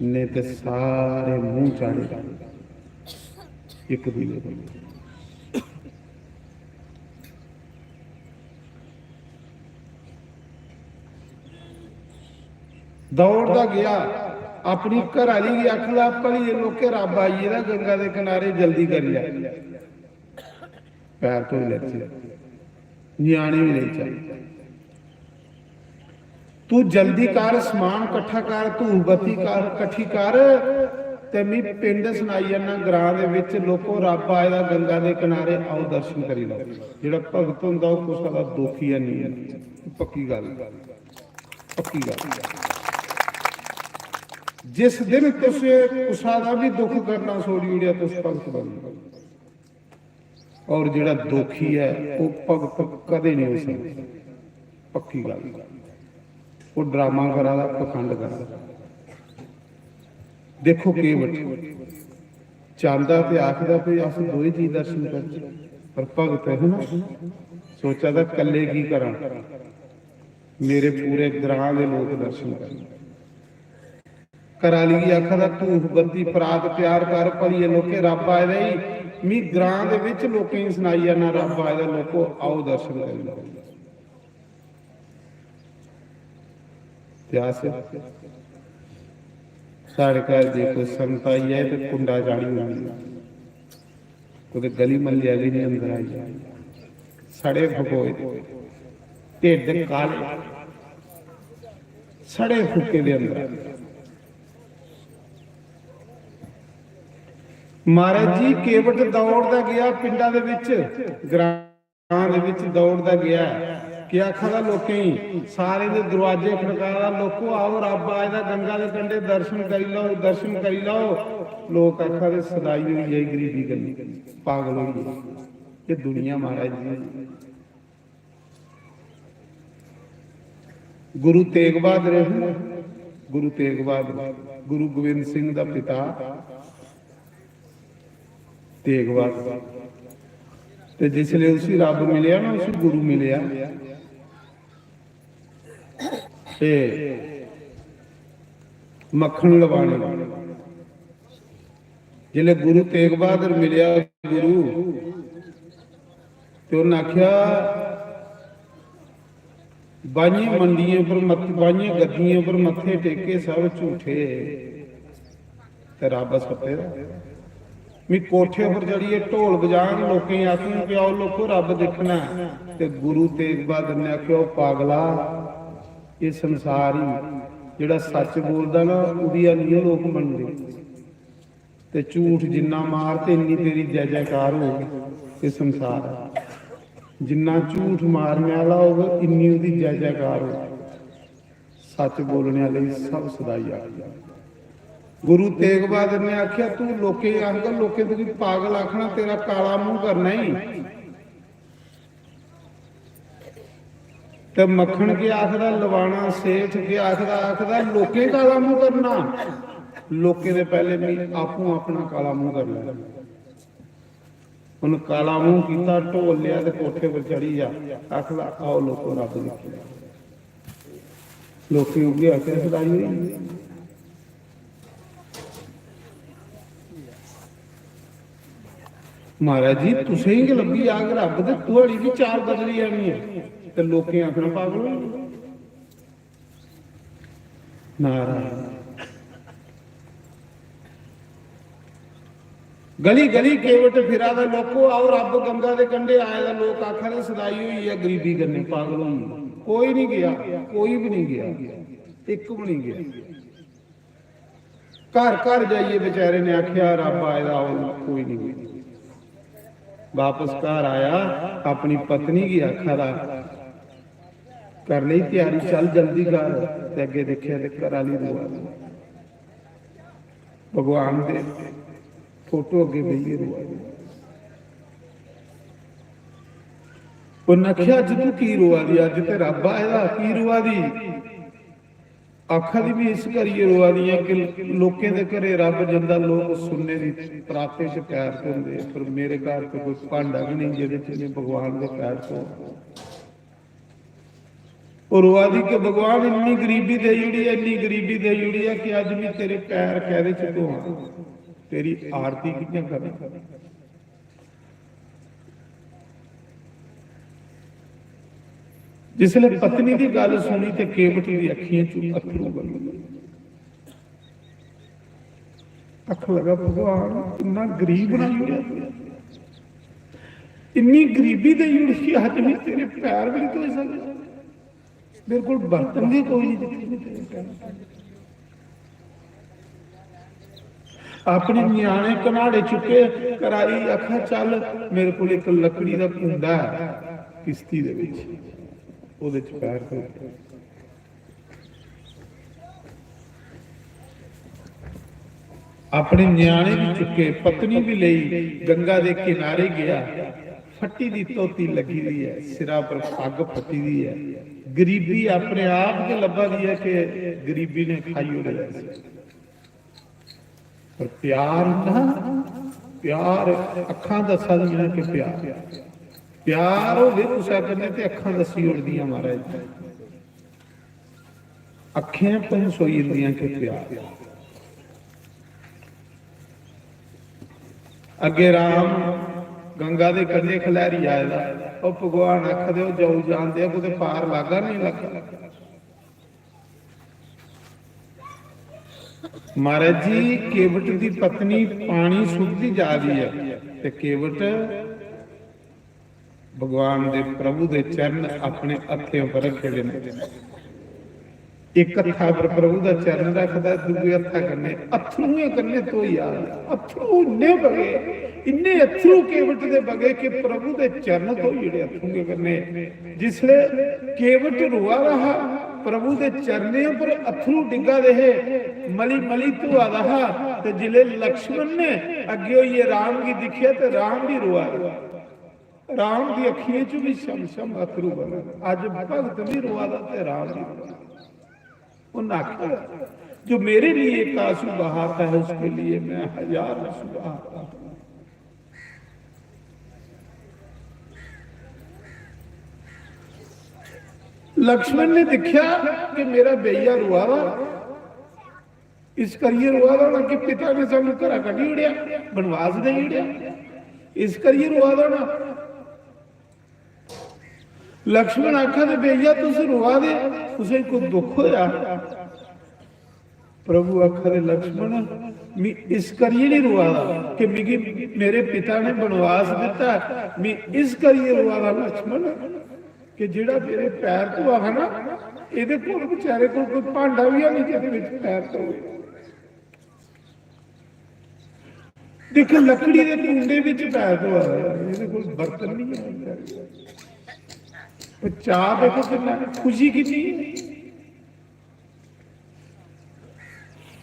नेईं ते सारे मूंह चाढ़े इक दूए पर। दौड़दा गेआ, अपनी घरै आह्ली गी आखदा, "भलिये लोके, रब्ब आई गेदा गंगा दे किनारे, जल्दी करी लै, पैर धोई लैचे, ञ्याणे बी लेई चल। तू जल्दी कर, समान कट्ठा कर, धूफ बत्ती कर, कट्ठी कर, ते मी पिंड सनाई जन्ना, ग्रां दे बिच, लोको, रब्ब आए दा गंगा दे किनारे, आओ दर्शन करी लैओ।" जेह्ड़ा भगत होंदा, ओह् कुसै दा दुखी ऐ निं ऐ, पक्की गल्ल, पक्की गल्ल। जिस दिन तुस कुसै दा बी दुख करना छोड़ी ओड़ेआ, तुस भगत बनी जाओ। और जेह्ड़ा दोखी ऐ, ओह् भगत कदें नहीं हो सकदा। पक्की गल्ल। ओह् ड्रामा करा दा, पखंड करा दा। देखो केवट चांहदा ते आखदा, "भई अस दोए जी दर्शन करचै।" पर भगत है ना, सोचा दा, "कल्ले की करां, मेरे पूरे ग्रां दे लोक दर्शन करन।" घरै आह्ली गी आखा दा, "धूफ बत्ती परात त्यार कर, भलिये लोके, रब्ब आए दा ई।" मी ग्रां दे बिच लोकें गी सनाई जाना, "रब्ब आए दा, लोको, आओ दर्शन करी लैओ।" ते अस, साढ़े घर जे कोई संगत आई जाए ते कुंडा चाढ़ी ओड़नी। कुतै गली म्हल्ले आह्ले निं अंदर आई जाए। सड़े फकोए, ढिड्ड काले, सड़े फुके दे अंदर। महाराज जी, केवट दौड़दा गेआ पिंडा दे बिच, ग्रां दे बिच दौड़दा गेआ। केह् आखा दा लोकें गी? सारें दे दरोआजे खड़का दा, "लोको, आओ, रब्ब आए दा गंगा दे कंढे, दर्शन करी लैओ, दर्शन करी लैओ।" लोक आखा दे, "सदाई होई गेई गरीबी कन्नै, पागल होई गेई।" ये दुनिया महाराज जी। गुरु तेग बहादुर है ना, गुरु तेग बहादुर, गुरु गोविंद सिंह दा पिता तेग बहादुर। ते जिसले उसी रब मिलेआ ना, उसी गुरु मिलेआ, ते मक्खन लवाने, जिसले गुरु तेग बहादुर मिलेआ गुरु, ते उन्नै आखेआ, "बाइयें मंडियें पर मत-, बाइयें गद्दियें पर मत्थे टेके सब झूठे, ते रब सत्ते दा।" मी कोठे पर चढ़ियै ढोल बजान, लोकें गी आखन कि आओ लोको, रब दिक्खना ऐ। ते गुरु तेग बहादुर ने आखेआ, "ओ पागला, एह् संसार ही, जेह्ड़ा सच्च बोलदा ना, ओह्दी हालियै लोक मनदे।" ते झूठ जिन्ना मार, ते इन्नी तेरी जय जयकार होग। एह् संसार ऐ, जिन्ना झूठ मारने आह्ला होग, इन्नी ओह्दी जय जयकार होग। सच्च बोलने आह्ले गी सब सदाई आखदा। गुरु तेग बहादुर ने आखेआ, "तू लोकें गी आखगा, लोकें तुगी पागल आखना, तेरा काला मूंह करना ही।" ते मक्खन केह् आखदा, लवाना सेठ केह् आखदा, आखदा, "लोकें काला मूंह करना, लोकें दे पैह्ले मी आपूं अपना काला मूंह करना।" उन्न काला मूंह कीता, ढोल लेआ ते कोठे पर चढ़ी गेआ। आखदा, "आओ लोको, रब दिक्खी लैओ।" लोकें उ'ऐ आखेआ, "सदाई होई गेई।" महाराज जी, तुसें गै लब्भी जाग रब ते थुआड़ी बी चाल बदली जानी ऐ। ते लोकें आखना, "पागल होई गे।" नारायण। गली गली केवट फिरा दा, "लोको, आओ, रब गंगा दे कंढे आए दा।" लोक आखा दे, "सदाई होई ऐ गरीबी कन्नै, पागल होई गेआ।" कोई नहीं गया, कोई भी नहीं गया, एक भी नहीं गया। घर घर जाइयै बेचारे ने आखेआ, "रब आए दा, आओ।" कोई नहीं गया। बापस घर आया, अपनी पत्नी गी आखा दा, "कर लेई त्यारी, चल जल्दी कर।" ते अग्गें दिक्खेआ ते घर आह्ली रोआ दी, भगवान दे फोटो अग्गें बेहियै रोआ दी। उन्नै आखेआ, "अज्ज तू की रोआ दी? अज्ज ते रब आए दा, की रोआ दी?" आखा दी, "में इस करियै रोआ दी आं कि लोकें दे घरे रब जंदा, लोक सुन्ने दी परातें च पैर धोंदे, पर मेरे घर ते कोई भांडा गै नेईं जेह्दे च में भगवान दे पैर धोआं।" ओह् रोआ दी कि, "भगवान, इन्नी गरीबी देई ओड़ी ऐ, इन्नी गरीबी देई ओड़ी ऐ कि अज्ज में तेरे पैर कैह्दे च धोआं, तेरी आरती कि'यां करां?" जिसलै पत्नी दी गल्ल सुनी ते केवट दी अक्खियें च अत्थरू बगी। आखन लगा, "भगवान, इन्ना गरीब बनाई ओड़ेआ तूं, इन्नी गरीबी देई ओड़ी कि अज्ज में तेरे पैर बी नहीं धोई सकदा, मेरे कोल बर्तन गै कोई नहीं जित्थै में तेरे पैर धोई।" अपने ञ्याणे कन्हाड़े चुक्के, कराई, आखा, "चल, मेरे कोल इक लकड़ी दा कुंडा ऐ किश्ती दे विच, ओह्दे च पैर धो।" अपने ञ्याणे भी चुक्के, पत्नी भी लेई, गंगा दे किनारे गया। फट्टी दी धोती लगी दी ऐ, सिरा पर पग फट्टी दी ऐ। गरीबी अपने आप गै लब्भा दी ऐ कि गरीबी ने खाई ओड़े दा इसी। पर प्यार ना, प्यार अक्खां दस्सा दियां कि प्यार, प्यार होवे कुसै कन्नै ते अक्खां दस्सी ओड़दियां महाराज। अक्खें पर सोई जंदियां कि प्यार। अग्गे राम गंगा दे कंढे खलैरी आए दा, ओह् भगवान आखदे, "ओह् जाऊ जानदे आ, कुतै पार लागा नहीं लागा।" महाराज जी, केवट दी पत्नी पानी सुटदी जा दी ऐ ते केवट भगवान दे, प्रभु दे चरण अपने हत्थें पर रखे दे न। इक हत्था पर प्रभु दा चरण रखदा, दूए हत्था कन्नै अथरुएं कन्नै धोई आ। अथरू इन्ने बगे, इन्ने अथरू केवट दे बगे कि प्रभु दे चरण धोई ओड़े अथरुएं कन्नै। जिसले केवट रोआ दा हा, प्रभु दे चरणें पर अथरू डिग्गा दे हे, मली मली धोआ दा हा। ते जिसले लक्ष्मण ने अग्गे होइयै राम गी दिक्खेआ ते राम भी रोआ दा। राम दी अखियें च भी छम छम अथरू बगा। अज भगत भी रोआ दा ते राम भी रोआ दा। उन्हें आखेआ, "जो मेरे लिए एक आंसू बहाता है, उसके लिए मैं हजार आंसू बहाता हूं।" लक्ष्मण ने देखा कि मेरा बेइया रोआ दा, इस करियै रोआ दा होना कि पिता ने सानू घरा कड्ढी ओड़ेआ, बनवास देई ओड़ेआ, इस करियै रोआ दा होना। लक्ष्मण आखा दे, "बेइया, तुस रोआ दे, तुसें कोई दुख होया?" प्रभु आखा दे, "लक्ष्मण, मी इस करियै नहीं रोआ दा कि मिगी मेरे पिता ने बनवास दिता, मी इस करियै रोआ दा लक्ष्मण कि जेड़ा मेरे पैर धोआ हा ना, एदे कोल बेचारे कोल कोई भांडा भी है नहीं जेदे विच पैर धोए।" देख, लकड़ी दे कुंडे विच पैर धोआ दा है, एदे कोल बर्तन नहीं है बेचारे। पर चाह देखो कितना, खुशी कितनी है।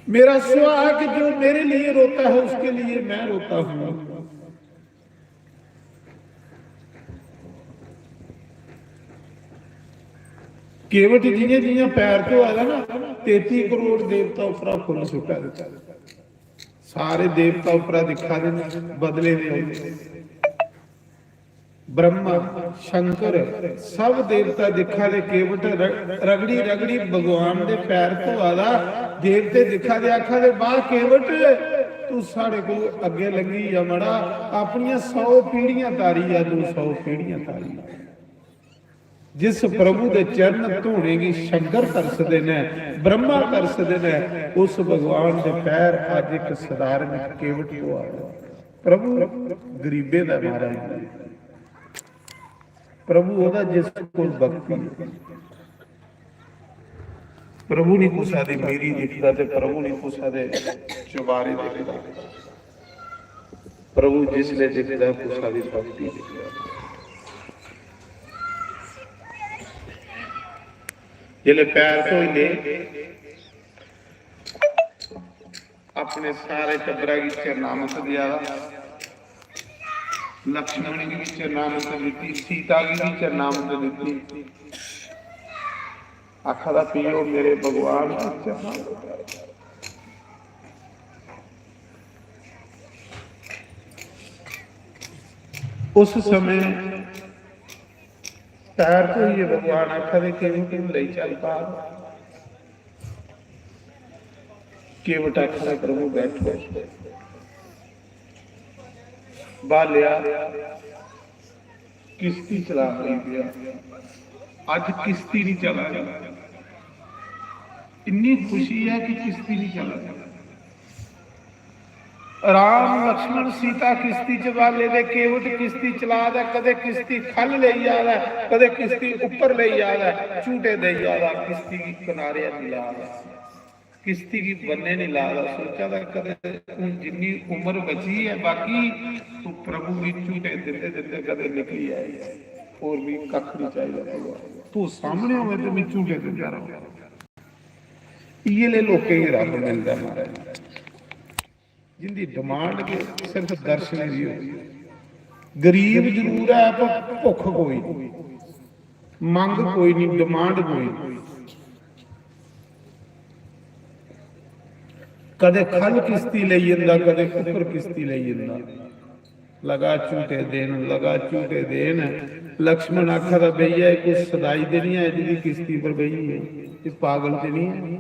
मेरा सुहा कि जो मेरे लिए रोता है, उसके लिए मैं रोता हूं। केवट जियां जियां पैर धोआ दा ना, तेती करोड़ देवता उप्परा फुल्ल सुट्टा दे। सारे देवता उप्परा दिक्खा दे न, बदले दे औंदे। ब्रह्मा, शंकर, सब देवता दिक्खा दे, केवट र-, रगड़ी रगड़ी भगवान दे पैर धोआ दा। देवते दिक्खा दे, आखा दे, "वाह केवट, तू साढ़े कोल अग्गे लंघी जा मड़ा, अपनियां सौ पीढ़ियां तारी जा तू, सौ पीढ़ियां तारी जा।" जिस प्रभु दे चरण धोने गी शंकर तरसदे न, ब्रह्मा तरसदे न, उस भगवान दे पैर अज एक साधारण केवट धोआ दा। प्रभु गरीबें दा महाराज, प्रभु ओह्दा जिस कोल भक्ति है। प्रभु नहीं कुसा दी मीरी दिखदा ते प्रभु नहीं कुसा दे चबारे दिखदा। प्रभु जिसले दिखदा कुसा दी भक्ति दिखदा। जिसले पैर धोई ले, अपने सारे टब्बरा गी चरणामत देआ दा, लक्ष्मण गी बी चरणामत दित्ती, सीता गी बी चरणामत दित्ती। आखा दा, "पियो मेरे भगवान गी चरणामत।" उस समय पैर धोइयै भगवान आखा दे, "केवट, तू लेई चल बाहर।" केवट आखा दे, "प्रभु बैठो।" बालेआ, किश्ती चला रही है। अज किश्ती नहीं चला रही। इन्नी खुशी है कि किश्ती नहीं चला रही। राम लक्ष्मण सीता किश्ती च बाले दे, केवट किश्ती चला दा, कदे किश्ती ख'ल्ल लेई जा दा, कदे किश्ती उप्पर लेई जा दा, झूटे देई जा दा, किश्ती गी किनारे नेईं ला दा, किश्ती गी बन्ने नेईं ला दा। सोचा दा कदे हून जिन्नी उम्र बची ऐ बाकी, तू प्रभु गी झूटे दिंदे दिंदे कदे निकली आए। होर भी कक्ख नहीं चाहिए भगवान, तू सामने होवे ते मैं झूटे दिंदा रहां। इये ले लोकें गी रब मिलदा महाराज। जिंदी डिमांड के सिर्फ दर्शनें दी होई। गरीब जरूर है पर भुख कोई नहीं, मंग कोई नहीं, डिमांड कोई नहीं। कदे खल किश्ती लेई जंदा, कदे कुकर किश्ती लेई जंदा। लगा झूटे देन, लगा झूटे देन। लक्ष्मण आखा दा, "भैया, एह् कोई सदाई ते निं ऐ, जेह्ड़ी किश्ती पर बेही ऐ? एह् पागल ते निं ऐ?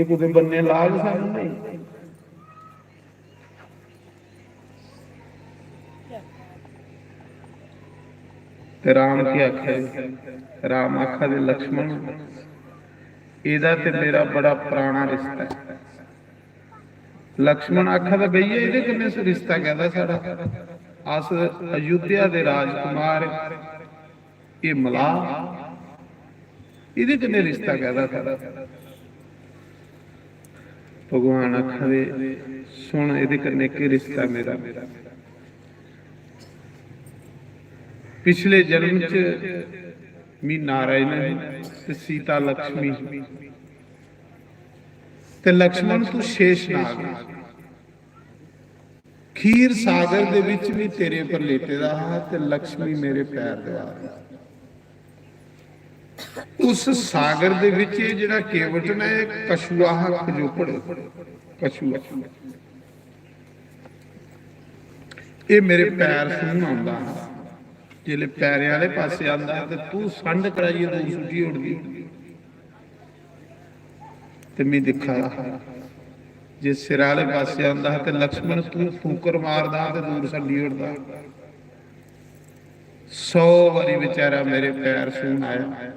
एह् कुतै बन्ने लाग सानूं?" नहीं। ते राम केह् आखै? राम आखा दे, "लक्ष्मण, एह्दा ते मेरा बड़ा पराना रिश्ता ऐ।" लक्ष्मण आखा दा, "भैया, एह्दे कन्नै रिश्ता कैह्दा साढ़ा? अस अयोध्या दे राजकुमार, एह् मलाह, एह्दे कन्नै रिश्ता कैह्दा साढ़ा?" भगवान आखा दे, "सुन, एह्दे कन्नै केह् रिश्ता मेरा? पिछले जन्म च मी नारायण ही ते सीता लक्ष्मी ही। ते लक्ष्मण, तू शेषनाग है। खीर सागर दे विच मी तेरे पर लेटे दा हा ते लक्ष्मी मेरे पैर दबा दी। उस सागर दे विच एह् जेह्ड़ा केवट ना, एह् कछुआ हा, खजोपड़, कछुआ। एह् मेरे पैर सूंहन आंदा हा। जिसलै पैरें आह्ले पासै आंदा हा ते तू संड कराइयै दूर सुट्टी ओड़दी।" ते मैं दिक्खा दा हा, जे सिरा आह्ले पासै आंदा हा ते लक्ष्मण तू फूकर मारदा हा ते दूर सड्डी ओड़दा। सौ बारी बेचारा मेरे पैर सूंहन आया,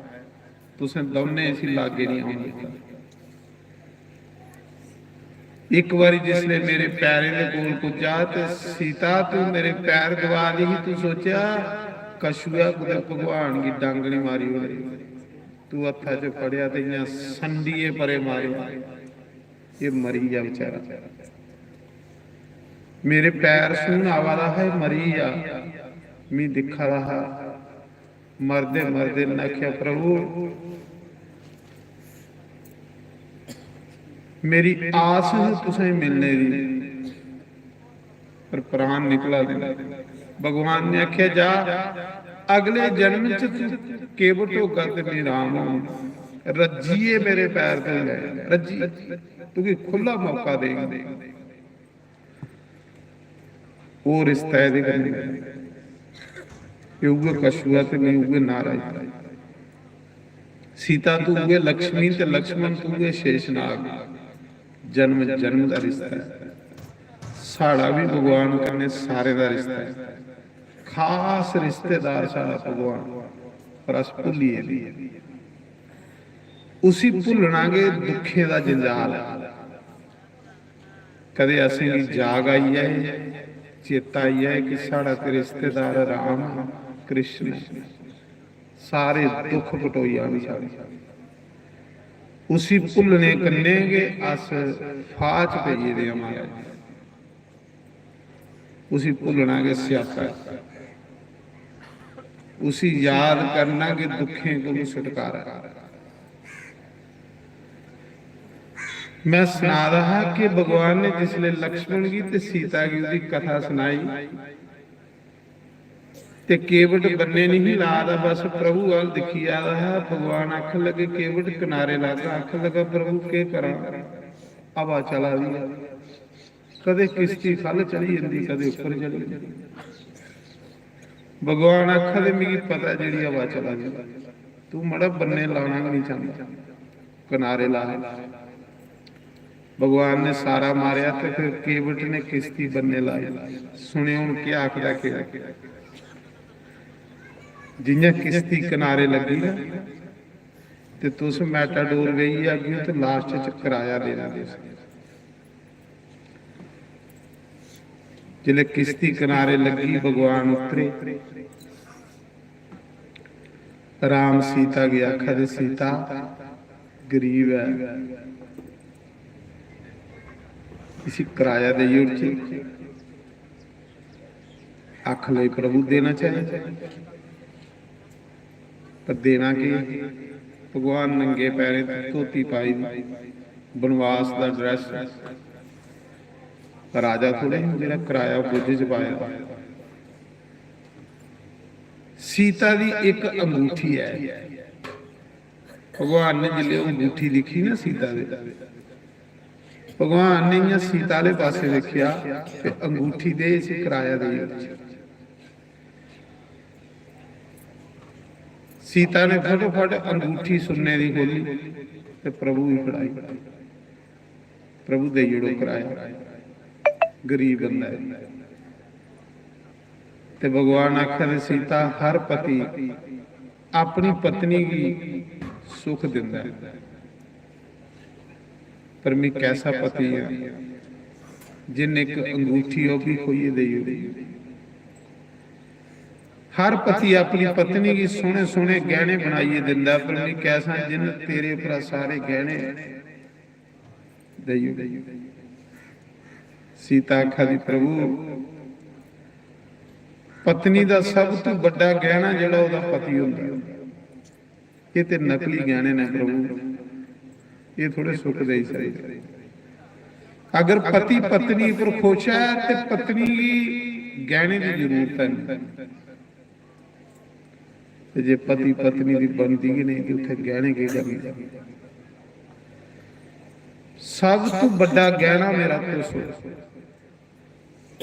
तुसें दौनें इसी लागै निं औन दित्ता। इक बारी जिसलै मेरे पैरें दे कोल पुज्जा ते सीता, तू मेरे पैर दबा दी ही, तू सोचेआ कछुआ कुतै भगवान गी डंग निं मारी ओड़े। तू हत्था च फड़ेआ ते इ'यां संडियै परे मारेआ, एह् मरी गेआ बेचारा। मेरे पैर सूंहन आवा दा हा, एह् मरी गेआ। मी दिक्खा दा हा, मरदे मरदे इ'न्नै आखेआ, "प्रभु, मेरी आस ही तुसें मिलने दी, पर प्राण निकला दे न।" भगवान ने आखेआ, "जा, अगले जन्म च तू केवट होगा ते मैं राम होंग। रज्जियै मेरे पैर धोई लै, रज्जी, तुगी खु'ल्ला मौका देंग।" ओह् रिश्ता एह्दे कन्नै, एह् उ'ऐ कछुआ ते मैं उ'ऐ नारायण। सीता तू उ'ऐ लक्ष्मी ते लक्ष्मण तू उ'ऐ शेषनाग। जन्म जन्म दा रिश्ता ऐ। साढ़ा बी भगवान कन्नै सारें दा रिश्ता ऐ। खास रिश्तेदार साढ़ा भगवान, पर अस भुल्ली गेदे। उसी भुल्लना गै दुक्खें दा जंजाल ऐ। कदें असेंगी जाग आई जाए, चेता आई जाए कि साढ़ा ते रिश्तेदार राम, कृष्ण ऐ। सारे दुख कटोई जान साढ़े। उसी भुल्लने कन्नै गै अस फाह् च पेई गेदे आं महाराज। उसी भुल्लना गै स्यापा ऐ। उसी याद करना गै दुखें कोलू छुटकारा ऐ। मैं सना दा हा कि भगवान ने जिसले लक्ष्मण गी ते सीता गी उदी कथा सनाई ते केवट बन्ने नहीं ला दा, बस प्रभु अल दिक्खी जा दा हा। भगवान आखन लगे, "केवट किनारे लागा।" आखन लगा, "प्रभु केह् करां, हवा चला दी ऐ।" कदे किश्ती ख'ल्ल चली जंदी, कदे उप्पर चली जंदी। भगवान आखा दे, "मिगी पता जेह्ड़ी हवा चला दी, तू मड़ा बन्ने लाना गै निं चांह्दा, किनारे ला।" भगवान ने सारा मारेआ ते फिर केवट ने किश्ती बन्ने लाई। सुनेओ हून केह् आखदा केवट। जि'यां किश्ती किनारे लग्गी ना, ते तुस मैटाडोर बेही जागेओ ते लास्ट च कराया देना तुसें। जिसलै किश्ती किनारे लग्गी, भगवान उतरे। राम सीता गी आखा दे, "सीता, गरीब ऐ, इसी कराया देई ओड़चै।" आखन लगे, "प्रभु, देना चाहिए।" पर देना केह्? भगवान नंगे पैरें धोती पाई दी, बनवास दा ड्रैस। राजा थोड़े हे जेह्ड़ा कराया बुझ च पाया। सीता दी इक अंगूठी ऐ। भगवान ने जिसलै ओह् अंगूठी दिक्खी ना सीता दे, भगवान ने इ'यां सीता आह्ले पासै दिक्खेआ ते अंगूठी दे, इसी कराया देई ओड़चै। सीता ने फटोफट अंगूठी सुन्ने दी खोली ते प्रभु गी फड़ाई। "प्रभु, देई ओड़ो कराया, गरीब बंदा ऐ।" ते भगवान आखा दे, "सीता, हर पति अपनी पत्नी गी सुख दिंदा ऐ, पर मैं कैसा पति आं जिन्न इक अंगूठी ओह् बी खोइयै देई ओड़ी।" हर पति अपनी पत्नी गी सोह्ने सोह्ने गैह्ने बनाइयै दिंदा, पर मैं कैसा, जिन्न तेरे उप्परा सारे गैह्ने देई ओड़े। सीता आखा दी, "प्रभु, पत्नी दा सब तू बड्डा गैह्ना जेह्ड़ा ओह्दा पति होंदा, एह् ते नकली गैह्ने न प्रभु, एह् थोड़े सुख देई सकदे। अगर पति पत्नी पर खुश ऐ ते पत्नी गी गैह्ने दी जरूरत है नहीं।" ते जे पति पत्नी दी बनदी गै नेईं ते उत्थै गैह्ने केह् करने? सब तू बड्डा गैह्ना मेरा तुस ओ।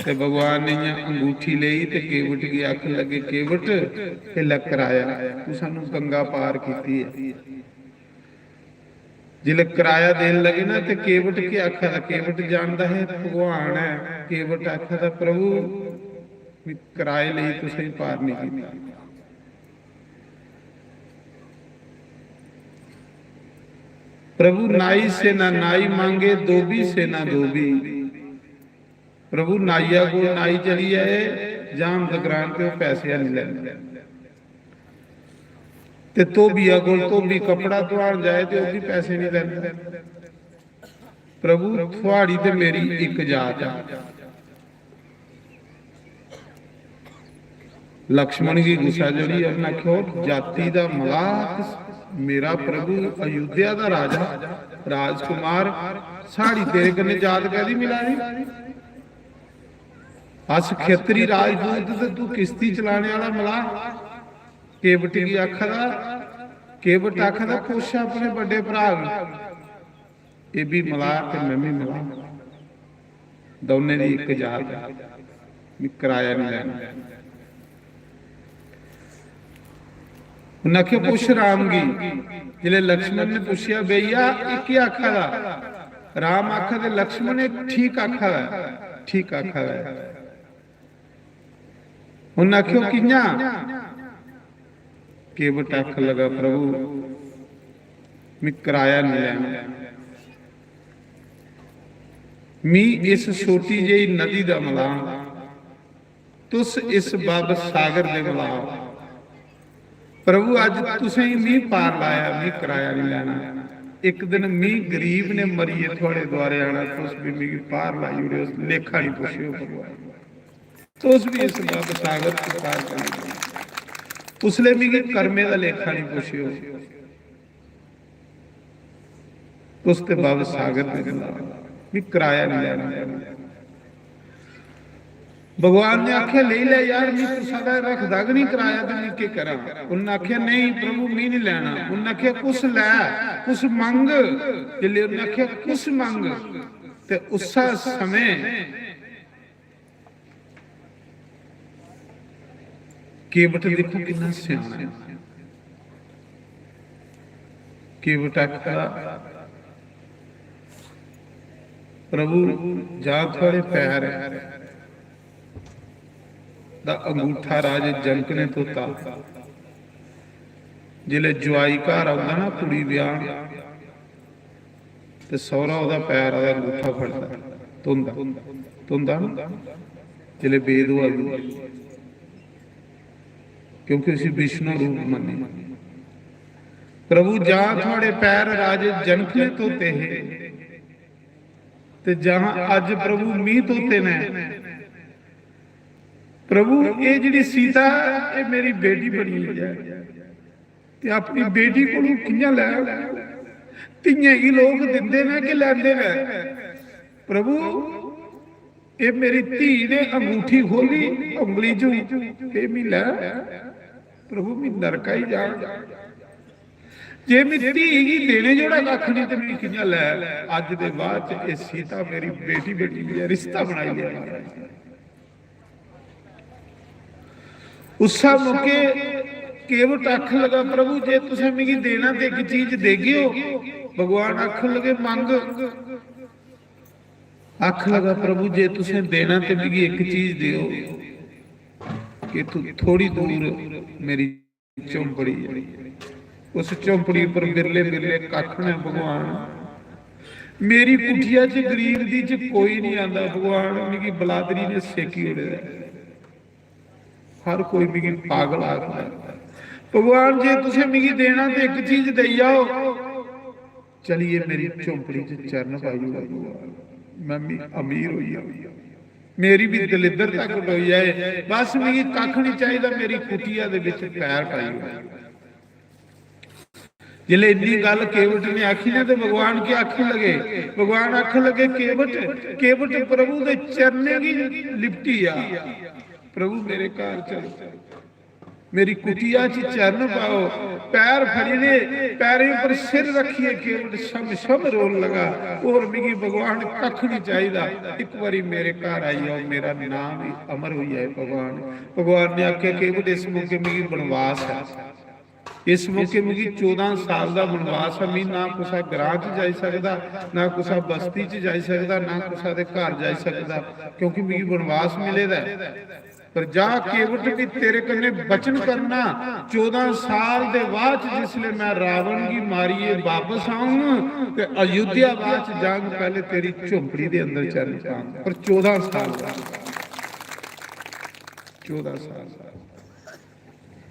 ते भगवान ने इ'यां अंगूठी लेई ते केवट गी आखन लगे, "केवट, एह् लै कराया, तू सानू गंगा पार कीती ऐ।" जिसलै कराया देन लगे ना, ते केवट केह् आखा दा? केवट जानदा है भगवान ऐ। केवट आखा दा, "प्रभु, मैं कराए लेई तुसें पार नहीं कीता।" प्रभु नाई से ना नाई मांगे, धोबी से ना धोबी। प्रभु नाइया कोल नाई चली जाए, जाम दगरान ते ओह् पैसे नहीं लैंदा। ते धोबिया कोल धोबी कपड़ा धुआन जाए ते ओह् भी पैसे नहीं लैंदा। प्रभु, थुआड़ी ते मेरी इक जात ऐ। लक्ष्मण गी गुस्सा चढ़ी गेआ, उन्नै आखेआ, "ओह् जाति दा मलाह, मेरा प्रभु अयोध्या दा राजा, राजकुमार, साढ़ी तेरे कन्नै जात कैह्दी मिला दी? अस खेतरी राजदूत ते तू किश्ती चलाने आह्ला मलाह।" केवट गी आखा दा, केवट आखा दा, "पुच्छा अपने बड्डे भ्राऽ गी।" एह् बी मलाह ते में बी मलाह, दौनें दी इक जात ऐ, मी कराया निं लैना। उन्नै आखेआ, "पुच्छ राम गी।" जिसलै लक्ष्मण ने पुच्छेआ, "भैया, एह् केह् आखा दा?" राम आखा दे, "लक्ष्मण, एह् ठीक आखा दा ऐ, ठीक आखा दा ऐ।" उन्नै आखेआ, "कि'यां?" केवट आखन लगा, "प्रभु, मी कराया निं लैना, मी इस छोटी जेही नदी दा मलाह, तुस इस बब सागर दे मलाह। प्रभु, अज्ज तुसें ही मी पार लाया, मी कराया निं लैना। इक दिन मी गरीब ने मरियै थुआड़े द्वारे आना, तुस भी मिगी पार लाई ओड़ेओ, लेखा निं पुच्छेओ भगवान।" तुस भी इस बब सागर च पार करी जाओ। उसलै मिगी कर्में दा लेखा निं पुच्छेओ। तुस ते बब सागर दे बंदा ओ, मी कराया निं लैना। भगवान ने आखेआ, "लेई लै यार, मी कुसै दा रखदा गै निं कराया ते मी केह् करां?" उन्नै आखेआ, "नेईं प्रभु, मी निं लैना।" उन्नै आखेआ, "कुस लै, कुस मंग।" जिसलै उन्नै आखेआ, "कुस मंग?" ते उस्सै समें केवट दिक्खो किन्ना स्याना ऐ। केवट आखदा, "प्रभु, जां थुआड़े पैर दा अंगूठा राजे जनक ने धोता।" जिसलै जुआई घर औंदा ना कुड़ी ब्याह्न, ते सौह्रा ओह्दा पैर दा अंगूठा फड़दा, धोंदा, धोंदा ना। जिसलै बेद होआ दी, क्योंकि उसी विष्णु रूप मन्नेआ। प्रभु, जां थुआड़े पैर राजे जनक ने धोते हे, ते जां अज्ज प्रभु मी धोते ने। प्रभु, एह् जेह्ड़ी सीता ऐ, एह् मेरी बेटी बनी ऐ, ते अपनी बेटी कोलू कि'यां लै? धियें गी लोक दिंदे न कि लैंदे न? प्रभु, एह् मेरी धी ने अंगूठी खोली, उंगली चू, एह् मी लै। प्रभु, मी नरका ही जान। जे मी धी गी देने जोड़ा कक्ख नहीं, ते मी कि'यां लै? अज्ज दे बाद च एह् सीता मेरी बेटी बनी ऐ, रिश्ता बनाई लेआ महाराज। उस्सै मौके केवट आखन लगा, "प्रभु, जे तुसें मिगी देना ते इक चीज देगे ओ।" भगवान आखन लगे, "मंग।" आखन लगा, "प्रभु, जे तुसें देना ते मिगी इक चीज देओ कि तू थोड़ी दूर मेरी झोंपड़ी ऐ। उस झोंपड़ी पर बिरले बिरले कक्ख न भगवान। मेरी कुटिया च गरीब दी च कोई नहीं आंदा भगवान, मिगी बलादरी ने सेकी ओड़े दा ऐ। हर कोई मिगी पागल आखदा ऐ। भगवान, जे तुसें मिगी देना ते इक चीज देई आओ।" चलिए मेरी झोंपड़ी च चरण पाई ओड़ो भगवान, मैं मी अमीर होई जाऊं, मेरी भी दलिद्दरता कटोई जाए, बस मिगी कक्ख नहीं चाहिदा, मेरी कुटिया दे विच पैर पाई ओड़ो। जिसलै इन्नी गल्ल केवट ने आखी ना, ते भगवान के आखन लगे? भगवान आखन लगे, "केवट, केवट प्रभु दे चरणें गी लिपटी आ, प्रभु मेरे घर चल, मेरी कुटिया च चरण पाओ।" पैर फड़ी ले, पैरें पर सिर रखिए केवट छम छम रोन लगा, "और मिगी भगवान कक्ख नहीं चाहिदा, एक बारी मेरे घर आई जाओ, मेरा नाम ही अमर हो जाए भगवान।" भगवान ने आख्या, "केवट, इस मौके मिगी बनवास है, इस मौके मिगी चौदां साल दा बनवास है, मी ना कुसा ग्रां च जाई सकदा, ना कुसा बस्ती च जाई सकदा, ना कुसा दे घर जाई सकदा, क्योंकि मिगी बनवास मिले दा है। पर जा केवट, भी तेरे कन्नै वचन करना, चौदां साल दे बाद च जिसले मैं रावण गी मारियै वापस आऊं ते अयोध्या बाद च जांग, पहले तेरी झोंपड़ी दे अंदर चरण पांग।" पर चौदां साल बाद, चौदां साल बाद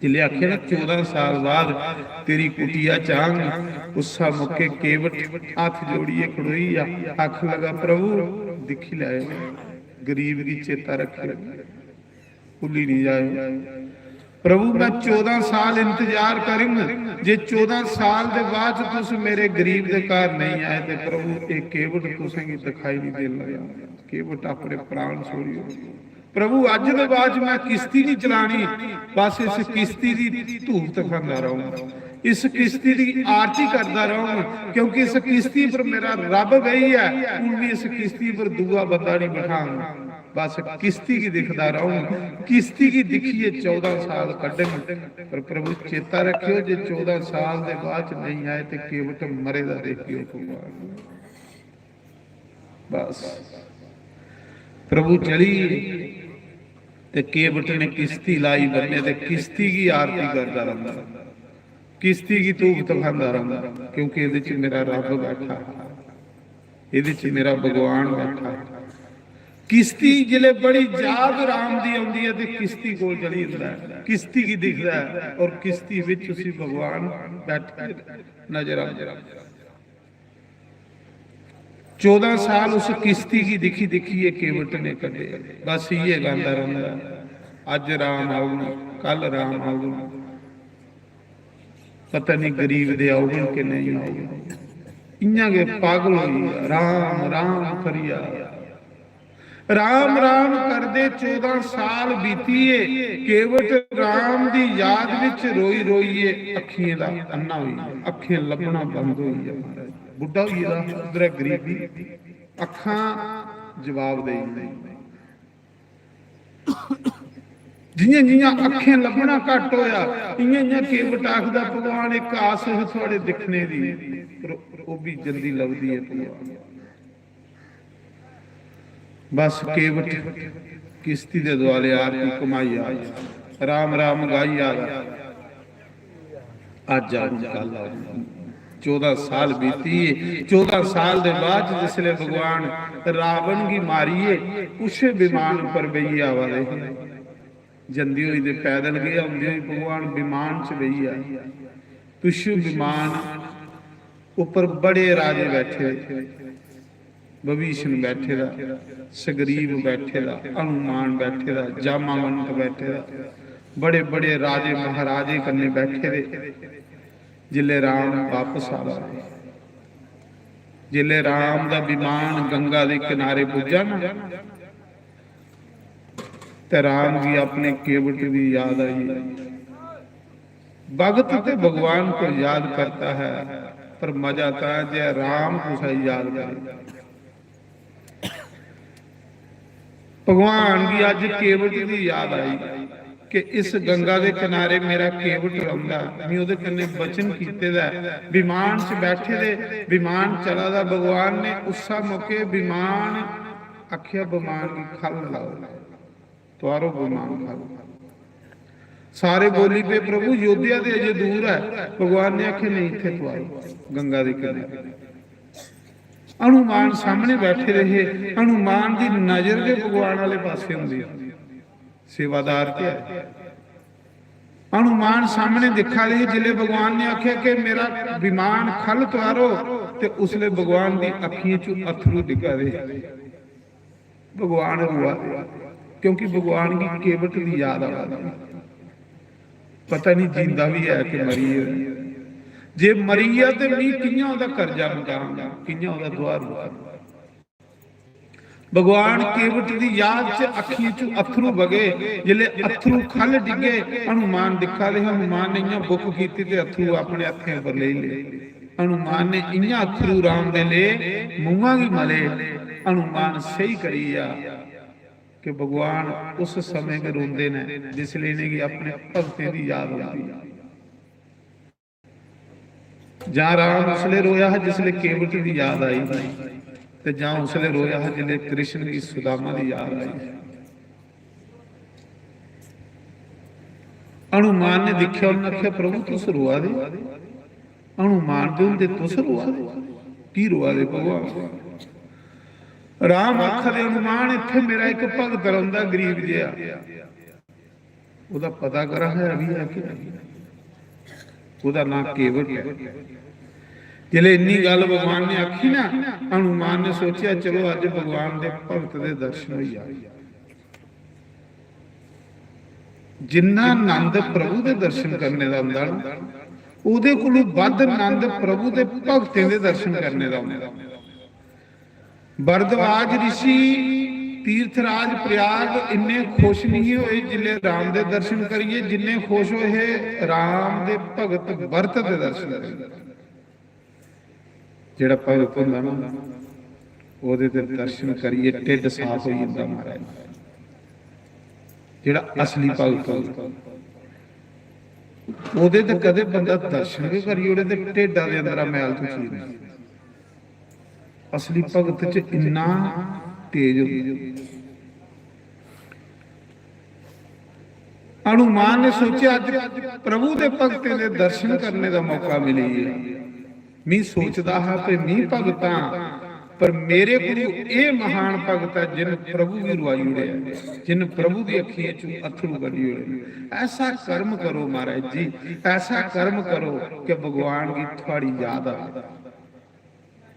जिसले आखे ना, "चौदां साल बाद तेरी कुटिया च आंग," उस्सा मौके केवट हत्थ जोड़िए खड़ोई गेआ, आखन लगा, "प्रभु, दिक्खी लैओ, गरीब गी चेता रखेओ, भुल्ली नहीं जाओ। प्रभु, मैं चौदां साल इंतजार करंग, जे चौदां साल दे बाद च तुस मेरे गरीब दे घर नहीं आए, ते प्रभु, ये केवट तुसेंगी दिखाई नहीं देन लगा।" केवट अपने प्राण छोड़ी ओड़े। "प्रभु, अज्ज दे बाद च मैं किश्ती नहीं चलानी, बस इस किश्ती दी धूफ तखांदा रहूं, इस किश्ती दी आरती करदा रहूं, क्योंकि इस किश्ती पर मेरा रब बेही है, हूं मैं इस किश्ती पर दूआ बंदा नहीं बठांग, बस किश्ती गी दिखदा रहूं।" किश्ती गी दिक्खिए चौदां साल कड्ढन, पर प्रभु, चेता रखियो, जे चौदां साल दे बाद च नहीं आए ते केवट मरे दा देखियो भगवान। बस प्रभु चली, ते केवट ने किश्ती लाई बन्ने, ते किश्ती की आरती करदा रौंदा, किश्ती की धूफ तखांदा रौंदा, क्योंकि एदे च मेरा रब बैठा, एदे च मेरा भगवान बैठा। किश्ती जिले बड़ी याद राम दी आउंदी है, ते किश्ती कोल चली जंदा है, किश्ती की दिखदा है, और किश्ती विच उसी भगवान बैठे नजर आंदे। चौदां साल उस किश्ती गी दिक्खी दिक्खियै केवट ने कड्ढे। बस इ'यै गांदा रौंह्दा, "अज्ज राम औगन, कल राम औगन, पता निं गरीब दे औगन कि नेईं औगन।" इ'यां गै पागल होई गेआ, "राम, राम" करियै। राम राम करदे चौदां साल बीतिये, केवट राम दी याद विच रोई रोइये अखियें दा अन्ना होई गेआ, अखियां लब्भना बंद होई गेआ। महाराज बुड्ढा होई गेदा, उद्धर गरीबी, अक्खां जवाब देई गेई। जियां जियां अखियां लब्भना घट्ट होया, इयां इयां केवट आखदा, "भगवान, इक आस ही थुआड़े दिक्खने दी, पर ओह भी जल्दी लभदी है भगवान।" बस केवट किश्ती दे दुआले आरती कमाई आ, राम राम गाई आ, अज्ज आ, कल आ। चौदां साल बीती गे। चौदां साल दे बाद जिसले भगवान रावण गी मारियै उसे विमान पर बेहियै आवा दे हे, जंदी होई ते पैदल गे, औंदे होई भगवान विमान च बेहियै आए। पिच्छू विमान उप्पर बड़े राजे बैठे दे, विभीषण बैठे दा, सुग्रीव बैठे दा, हनुमान बैठे दा, जामावंत बैठे दा, बड़े बड़े राजे महाराजे कन्नै बैठे दे। जिसले राम वापस आवा दे, जिसले राम दा विमान गंगा दे किनारे पुज्जा ना, ते राम गी अपने केवट दी याद आई। भगत ते भगवान को याद करता है, पर मजा तां जे राम कुसै याद करे। भगवान गी अज्ज केवट दी याद आई कि इस गंगा दे किनारे मेरा केवट रौंह्दा, में ओह्दे कन्नै वचन कीते दा ऐ। विमान च बैठे दे, विमान चला दा, भगवान ने उस्सा मौके विमान आखेआ, विमान गी ख'ल्ल लाओ, तुआरो विमान ख'ल्ल। सारे बोली पे, "प्रभु, योध्या ते अजे दूर ऐ।" भगवान ने आखेआ, "नहीं, इत्थै तुआरो, गंगा दे किनारे।" हनुमान सामने बैठे दे हे। हनुमान दी नजर गै भगवान आह्ले पासे होंदी। सेवादार ते है। हनुमान सामने दिक्खा दे हे, जिसले भगवान ने आखेआ कि "मेरा विमान ख'ल्ल तुआरो", ते उसले भगवान दी अक्खियें चों अत्थरू डिग्गा दे हे। भगवान रोआ दे, क्योंकि भगवान गी केवट दी याद आवा दी। पता नहीं जींदा भी है कि मरी गेआ। जे मरी गेआ ते मी कि'यां ओह्दा कर्जा मकांग, कि'यां ओह्दा दुआर मकांग? भगवान केवट दी याद च अक्खियें चों अत्थरू बगे। जिसले अत्थरू ख'ल्ल डिग्गे, हनुमान दिक्खा दे, हनुमान ने इ'यां बुक कीती ते अत्थरू अपने हत्थें पर लेई ले। हनुमान ने इ'यां अत्थरू राम दे ले, मुंहा गी मले। हनुमान स्हेई करी गेआ कि भगवान उस समें गै रोंदे न जिसलै इ'नेंगी अपने भगतें दी याद औंदी ऐ। जां राम उसलै रोया हा जिसलै केवट दी याद आई, ते जां उसलै रोया हा जिसलै कृष्ण गी सुदामा दी याद आई। हनुमान ने दिक्खेआ, उन्नै आखेआ, "प्रभु, तुस रोआ दे?" हनुमान दे होंदे तुस रोआ दे? की रोआ दे भगवान? राम आखा दे, "हनुमान, इत्थै मेरा इक भगत रौंह्दा, गरीब जेहा, ओह्दा पता करा हा, अभी है कि नहीं? ओह्दा नांऽ केवट ऐ।" जिसलै इन्नी गल्ल भगवान ने आखी ना, हनुमान ने सोचेआ, "चलो, अज्ज भगवान दे भगत दे दर्शन होई जाए।" जिन्ना नंद प्रभु दे दर्शन करने दा होंदा ना, ओह्दे कोलू बद्ध नंद प्रभु दे भगतें दे दर्शन करने दा होंदा। भरद्वाज ऋषि, तीर्थराज प्रयाग इन्ने खुश नहीं होए जिसले राम दे दर्शन करिए, जिन्ने खुश होए हे राम दे भगत भरत दे दर्शन करिए। जेह्ड़ा भगत होंदा ना, ओह्दे ते दर्शन करियै ढिड्ड साफ होई जंदा, महाराज। जेह्ड़ा असली भगत होंदा, ओह्दे ते कदें बंदा दर्शन गै करी ओड़े ते ढिड्डा दे अंदरा मैल धुची जंदी। असली भगत च इन्ना तेज होंदा। हनुमान ने सोचेआ, "अज्ज प्रभु दे भगतें दे दर्शन करने दा मौका मिली गेआ।" मी सोचदा हा कि मी भगत आं, पर मेरे कोलू एह् महान भगत ऐ जिन प्रभु गी रुआई ओड़ेआ, जिन प्रभु दी अक्खियें चों अत्थरू कड्ढी ओड़े। ऐसा कर्म करो महाराज जी, ऐसा कर्म करो कि भगवान गी थुआड़ी याद आवे।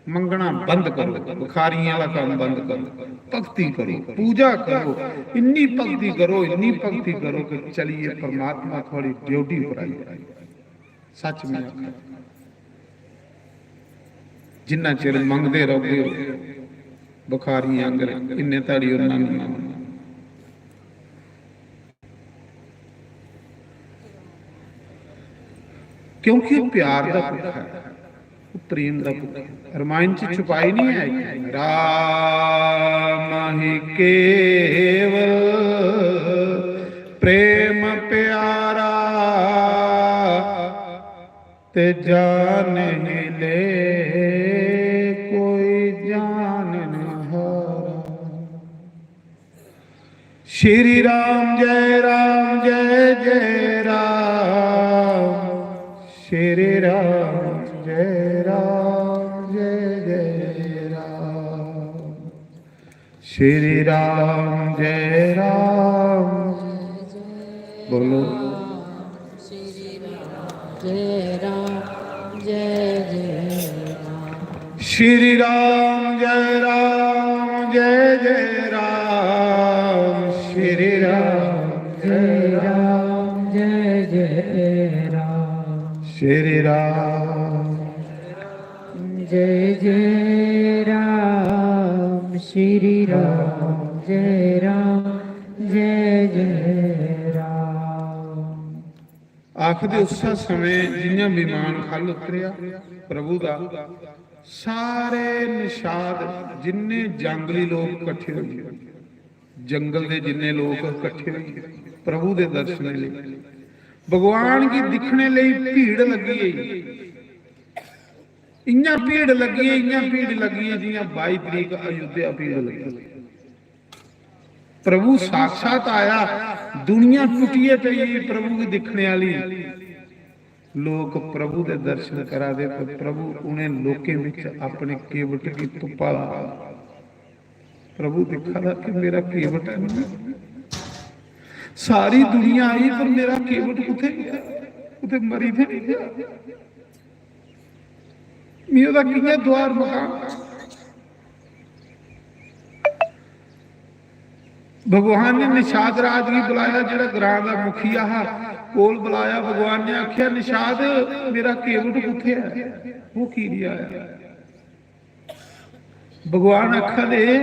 मंगना बंद करो, भिखारियें आह्ला कम्म बंद करो, भक्ति करो, पूजा करो, इन्नी भक्ति करो, इन्नी भक्ति करो कि चलिए परमात्मा थुआड़ी ड्यूटी पर आई जाए। सच में आखा, जिन्ना चिर मंगदे रहोगे ओ भिखारियें आंगर, इन्ने धड़ी उन्ना नहीं होना। क्योंकि ओह् प्यार दा भुक्खा ऐ, ओह् प्रेम दा भुक्खा ऐ। रामायण च छुपाई नहीं है, राम ही केवल प्रेम प्यारा, ते जान ही ले कोई जान न हारा। श्री राम जय राम जय जय राम, श्री राम जय श्री राम जय राम। बोलो। जय राम जय जय राम। श्री राम जय राम जय जय राम। श्री राम जय राम। राम जय जय राम। श्री राम। जय जय राम। श्री राम जय राम। जय जय राम। आखदे उस्सै समें जि'यां विमान ख'ल्ल उतरेआ प्रभु दा, सारे निषाद जिन्ने जंगली लोक कट्ठे होई गे, जंगल दे जिन्ने लोक कट्ठे होई गे प्रभु दे दर्शनें लेई, भगवान गी दिक्खने लेई भीड़ लग्गी गेई। इ'यां भीड़ लग्गी गेई, इ'यां भीड़ लग्गी गेई जि'यां बाई तरीक अयोध्या भीड़ लग्गी। प्रभु साक्षात आया, दुनिया टुटियै पेई प्रभु गी दिक्खने आह्ली। लोक प्रभु दे दर्शन करा दे, पर प्रभु उ'नें लोकें बिच अपने केवट गी तुप्पा दा। प्रभु दिक्खा दा कि मेरा केवट है नहीं। सारी दुनिया आई, पर मेरा केवट कुत्थै गेआ? कुत्थै मरी ते नहीं गेआ? मी ओह्दा कि'यां द्वार मकां? भगवान ने निषाद राज गी बुलाया, जेह्ड़ा ग्रां दा मुखिया हा, कोल बुलाया। भगवान ने आखेआ, "निषाद, मेरा केवट कुत्थै ऐ? ओह् की निं आया?" भगवान आखा दे,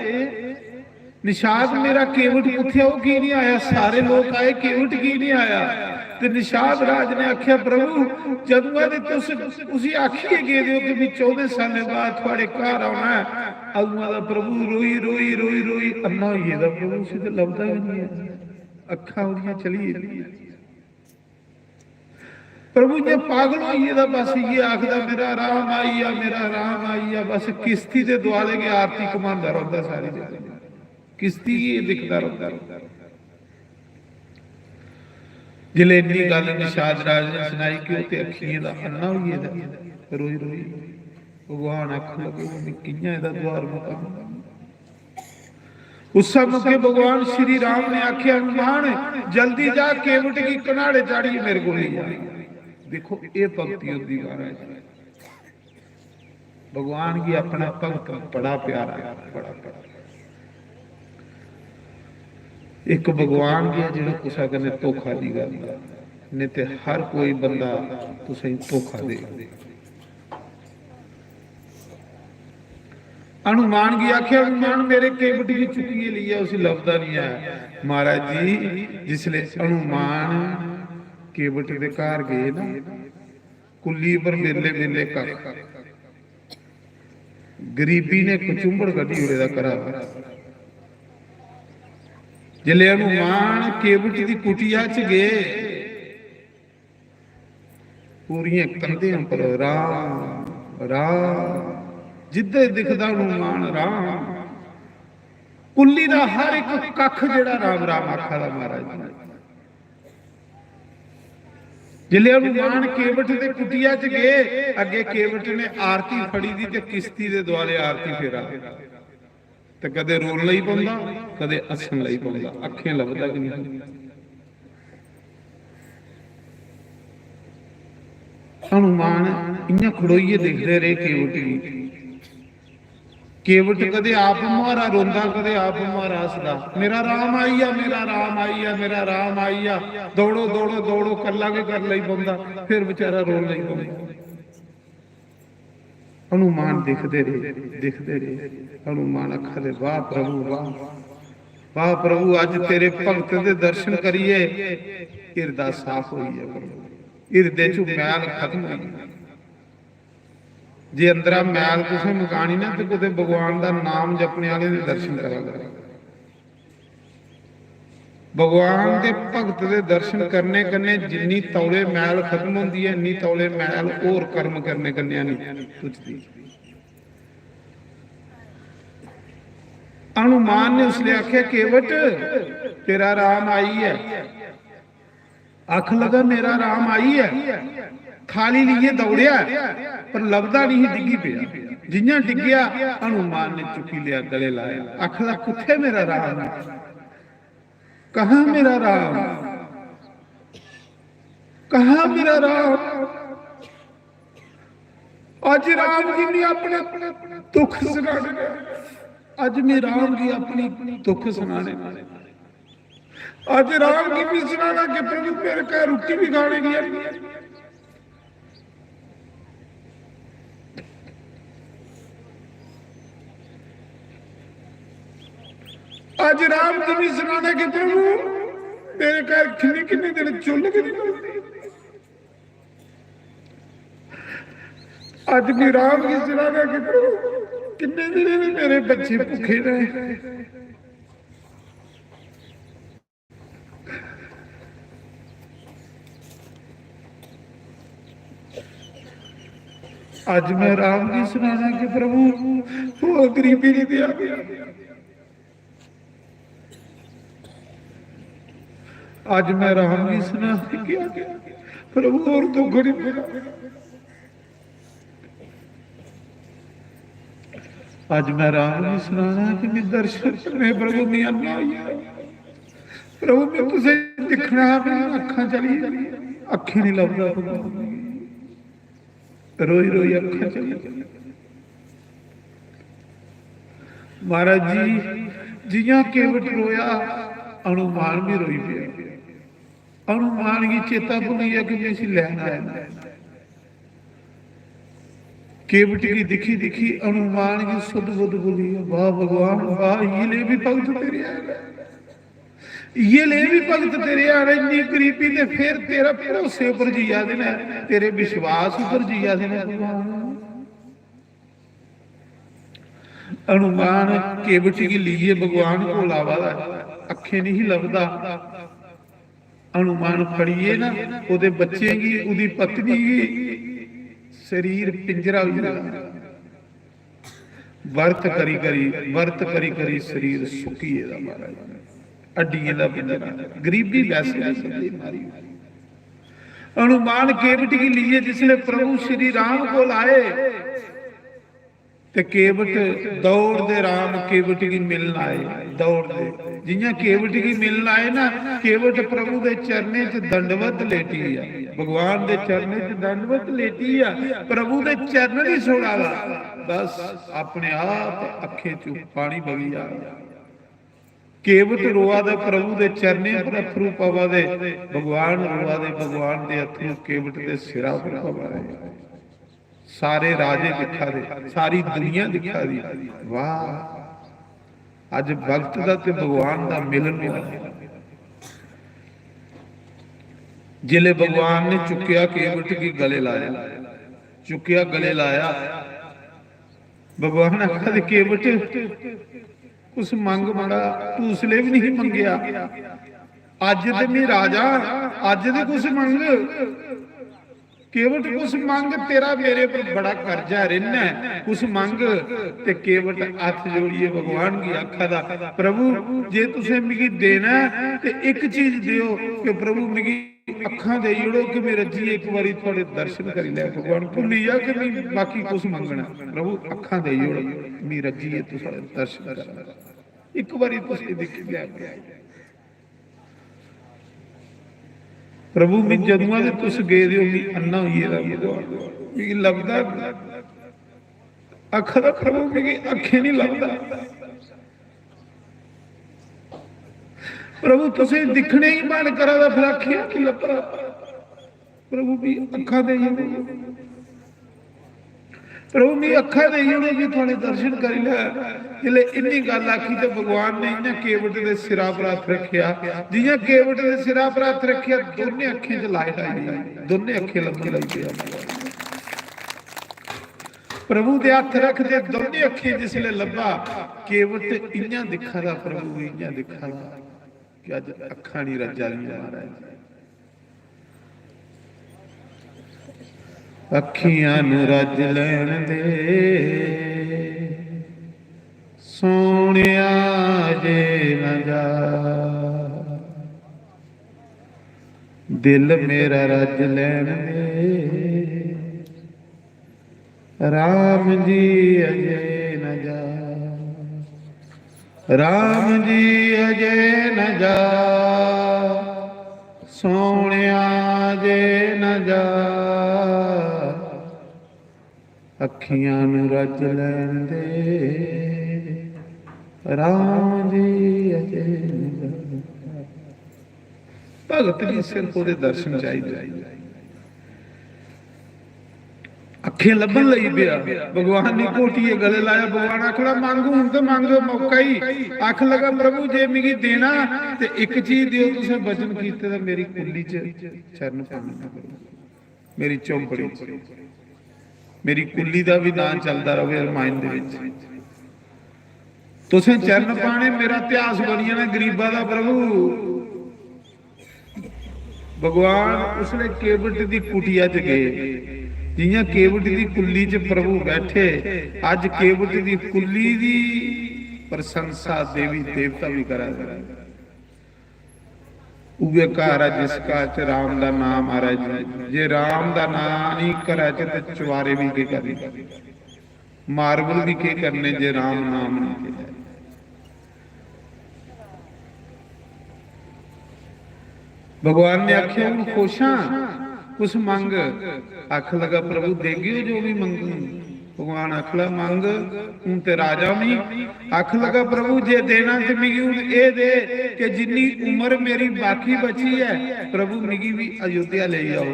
"निषाद, मेरा केवट कुत्थै ऐ? ओह् की निं आया? सारे लोक आए, केवट की निं आया?" ते निषाद राज ने आखेआ, "प्रभु, जदुआं दे तुस उसी आखियै गेदे ओ कि मी चौदें सालें बाद थुआढ़े घर औना ऐ, अदुआं दा प्रभु रोई, रोई, रोई, रोई अन्ना होई गेदा। प्रभु उसी ते लभदा गै निं ऐ, अक्खां ओह्दियां चली गेदियां।" प्रभु इ'यां पागल होई गेदा, बस इ'यै आखदा, "मेरा राम आई गेआ, मेरा राम आई गेआ।" बस किश्ती दे दुआले गै आरती घुमांदा रौंह्दा सारी जगह, किश्ती गी दिखदा रौंह्दा। जिसलै इन्नी गल्ल निषाद राज ने सनाई कि ओह् ते अक्खियें दा अन्ना होई गेदा, रोई रोई। भगवान आखन लगे, "हून कि'यां एह्दा द्वार मकां?" उस्सै मौके भगवान श्री राम ने आखेआ, "हनुमान, जल्दी जा, केवट गी कन्हाड़े चाढ़ियै मेरे कोल लेई आ।" दिक्खो, एह् भक्ति होंदी महाराज। भगवान गी अपना भक्त बड़ा प्यारा ऐ, बड़ा प्यारा। इक भगवान गै जेह्ड़ा कुसै कन्नै धोखा निं करदा, नेईं ते हर कोई बंदा तुसेंगी धोखा देग। हनुमान गी आखेआ, "हनुमान, मेरे केवट गी चुक्कियै लेई आ, उसी लभदा निं ऐ।" महाराज जी, जिसलै हनुमान केवट दे घर गे ना, कुल्ली पर बेले बेले कक्ख, गरीबी ने कचुंबड़ कड्ढी ओड़े दा घरा दा। जिसलै हनुमान केवट दी कुटिया च गे, पूरियें कंधें पर राम, राम, जिद्धर दिखदा हनुमान राम। कुल्ली दा हर इक कक्ख जेह्ड़ा राम, राम आखा दा महाराज जी। जिसलै हनुमान केवट दे कुटिया च गे, अग्गे केवट ने आरती फड़ी दी ते किश्ती दे दुआले आरती फेरा दे। ते कदे रोन लगी पौंदा, कदे हस्सन लगी पौंदा, अक्खें लभदा गै नहीं। हनुमान इ'यां खड़ोइयै दिखदे रेह् केवट गी। केवट कदे आप मुहारा रोंदा, कदे आप मुहारा हसदा। "मेरा राम आई गेआ, मेरा राम आई गेआ, मेरा राम आई गेआ, दौड़ो, दौड़ो, दौड़ो," कल्ला गै कर लगी पौंदा, फिर बेचारा रोन लगी पौंदा। हनुमान दिखदे रेह्, दिखदे रेह्। हनुमान आखा दे, "वाह प्रभु, वाह, वाह प्रभु, अज्ज तेरे भक्त दे दर्शन करियै हिरदा साफ होई गेआ प्रभु, हिरदे च मैल खत्म होई गेई।" जे अंदरा मैल तुसें मकानी ना, ते कुतै भगवान दा नाम जपने आह्ले दे दर्शन करा करो। भगवान दे भक्त दे दर्शन करने कन्नै जिन्नी तौले मैल खत्म होंदी ऐ, इन्नी तौले मैल होर कर्म करने कन्नै नहीं तुझदी। हनुमान ने उसले आखेआ, "केवट, तेरा राम आई ऐ।" आखन लगा, "मेरा राम आई ऐ।" थाली लेइयै दौड़ेआ, पर लभदा नहीं, डिग्गी पेआ। जियां डिग्गेआ, हनुमान ने चुक्की लेआ, गले लाया। आखदा, "कुत्थै मेरा राम? कहाँ मेरा राम? कहाँ मेरा राम?" अज्ज राम गी मैं अपने दुख सनाने, अज्ज मैं राम गी अपनी दुख सनाने, अज्ज राम गी मैं सनाना कि प्रभु मेरे घर रुट्टी भी खाने की है। अज्ज राम गी मैं सनाना कि प्रभु मेरे घर किन्ने किन्ने दिन चुल्ल गै नहीं बलदी। अज्ज मैं राम गी सनाना कि प्रभु किन्ने दिन मेरे बच्चे भुखे रहे। अज्ज मैं राम गी सनाना कि प्रभु, वो गरीबी नहीं दिया। अज्ज मैं राम गी सनाना कि प्रभु, और दुख नहीं दिया। अज्ज मैं राम गी सनाना कि मैं दर्शन करने, प्रभु, मैं अन्ना होई गेआ। प्रभु, मैं तुझे दिखना, मैं अक्खां चली, अक्खें नहीं लभदा प्रभु। रोई रोई अक्खां चली। महाराज जी, जियां केवट रोया, हनुमान भी रोई पिया। हनुमान गी चेता भुल्ली गेआ कि मैं इसी लैन आया। केवट गी दिक्खी दिक्खी हनुमान गी सुध बुध भुल्ली गेआ। वाह भगवान, वाह, ये ले भी भगत तेरे आ गए। ये ले भी भगत तेरे आ रहे, इन्नी गरीबी ते फिर तेरा भरोसे उप्पर जिया दे न, तेरे विश्वास उप्पर जिया दे न भगवान। हनुमान केवट गी लेइयै भगवान कोल आवा दा, अक्खें नहीं लभदा। हनुमान फड़ियै ना ओदे बच्चें गी, ओदी पत्नी गी, शरीर पिंजरा होई गेदा। वर्त करी करी, वर्त करी करी शरीर सुक्की गेदा महाराज, हड्डियें दा पिंजरा। गरीबी वैसे भी सबदी मारी। हनुमान केवट गी लेइयै जिसले प्रभु श्री राम कोल आए, ते केवट दौड़दे राम केवट गी मिलन आए। दौड़दे जियां केवट गी मिलन आए ना, केवट प्रभु दे चरणें च दंडवत लेटी आ, भगवान दे चरणें च दंडवत लेटी आ। प्रभु दे चरण नहीं छोड़ा दा, बस अपने आप अखें चों पानी बगी आ। केवट रोआ दे, प्रभु दे चरणें पर अथरू पवा दे, भगवान रोआ दे, भगवान दे अथरू केवट दे सिरा पर पवा दे। सारे राजे दिक्खा दे, सारी दुनिया दिक्खा दी। वाह, अज भगत दा ते भगवान दा मिलन होआ। जिले भगवान ने चुक्केआ केवट गी गले लाया, चुक्केआ गले लाया। भगवान आखा दे, "केवट, कुछ मंग मड़ा, तू उसले भी नहीं मंगेआ। अज ते मैं राजा, अज ते कुछ मंग।" केवट कुछ मंग, तेरा मेरे पर बड़ा कर्जा, ऋण है, कुछ मंग। ते केवट हत्थ जोड़िए भगवान गी आखा दा, "प्रभु, जे तुसें मिगी देना है ते एक चीज देओ कि प्रभु मिगी अखां देई ओड़ो कि मैं रज्जिए एक बारी थुआड़े दर्शन करी लै।" भगवान भुल्ली जा कि मैं बाकी कुछ मंगना, "प्रभु अखां देई ओड़ो, मैं रज्जिए तुसाड़े दर्शन करना, एक बारी तुसें दिक्खी लै।" प्रभु, मैं जदुआं दे तुस गेदे हो, मैं अन्ना होई गेदा भगवान, मिगी लभदा, आखा दा, "प्रभु, मिगी अक्खें नहीं लभदा। प्रभु, तुसें दिक्खने ही मन करा दा, फिर अक्खें की लभदा?" प्रभु, मैं अक्खां देई ओड़ो, प्रभु, मैं अक्खां देई ओड़ो, मैं थुआड़े दर्शन करी लै। जिसलै इन्नी गल्ल आखी ते भगवान ने इ'यां केवट दे सिरा पर हत्थ रखेआ, जि'यां केवट दे सिरा पर हत्थ रखेआ, दोनें अक्खें च light आई गेई, दोनें अक्खें लब्भन लगी पेआ। प्रभु दे हत्थ रखदे दोनें अक्खें जिसलै लब्भा, केवट इ'यां दिक्खा दा, प्रभु गी इ'यां दिक्खा दा कि अज्ज अक्खां निं रज्जा दियां महाराज। अक्खियां नू रज लैन दे सोहणिया, जे न जा, दिल मेरा रज लैन दे। राम जी अजे न जा, राम जी अजे न जा, सोहणिया अजे न जा, अखियां नू रज लैन दे, राम जी अजे न जा। भगत गी सिर्फ ओह्दे दर्शन चाहिदे। अक्खें लब्भन लगी पेआ, भगवान ने घोटियै गले लाया। भगवान आखन लगा, "मंग, हून ते मंग, मौका ही।" आखन लगा, "प्रभु, जे मिगी देना ते इक चीज देओ, तुसें वचन कीते दा मेरी कुल्ली च चरण पाने दा, प्रभु, मेरी झोंपड़ी च।" मेरी कुल्ली दा बी नांऽ चलदा र'वै रमायण दे बिच। तुसें चरण पाने, मेरा इतिहास बनी जाना गरीबा दा, प्रभु। भगवान उसलै केवट दी कुटिया च गे, जि'यां केवट दी कुल्ली च प्रभु बैठे, अज्ज केवट दी कुल्ली दी प्रशंसा देवी देवता भी करा दे। उ'ऐ घर ऐ जिस घर च राम दा नाम, महाराज जी, जे राम दा नाम नहीं घरै च ते चुबारे भी केह् करने, मार्बल भी केह् करने जे राम नाम नहीं। भगवान ने आखेआ, "हून खुश हां, कुछ मंग।" आखन लगा, "प्रभु, देगे ओ जो भी मंगङ।" भगवान आखन लगा, "मंग, हून ते राजा मी।" आखन लगा, "प्रभु, जे देना ते मिगी हून एह् दे कि जिन्नी उम्र मेरी बाकी बची ऐ, प्रभु, मिगी बी अयोध्या लेई जाओ,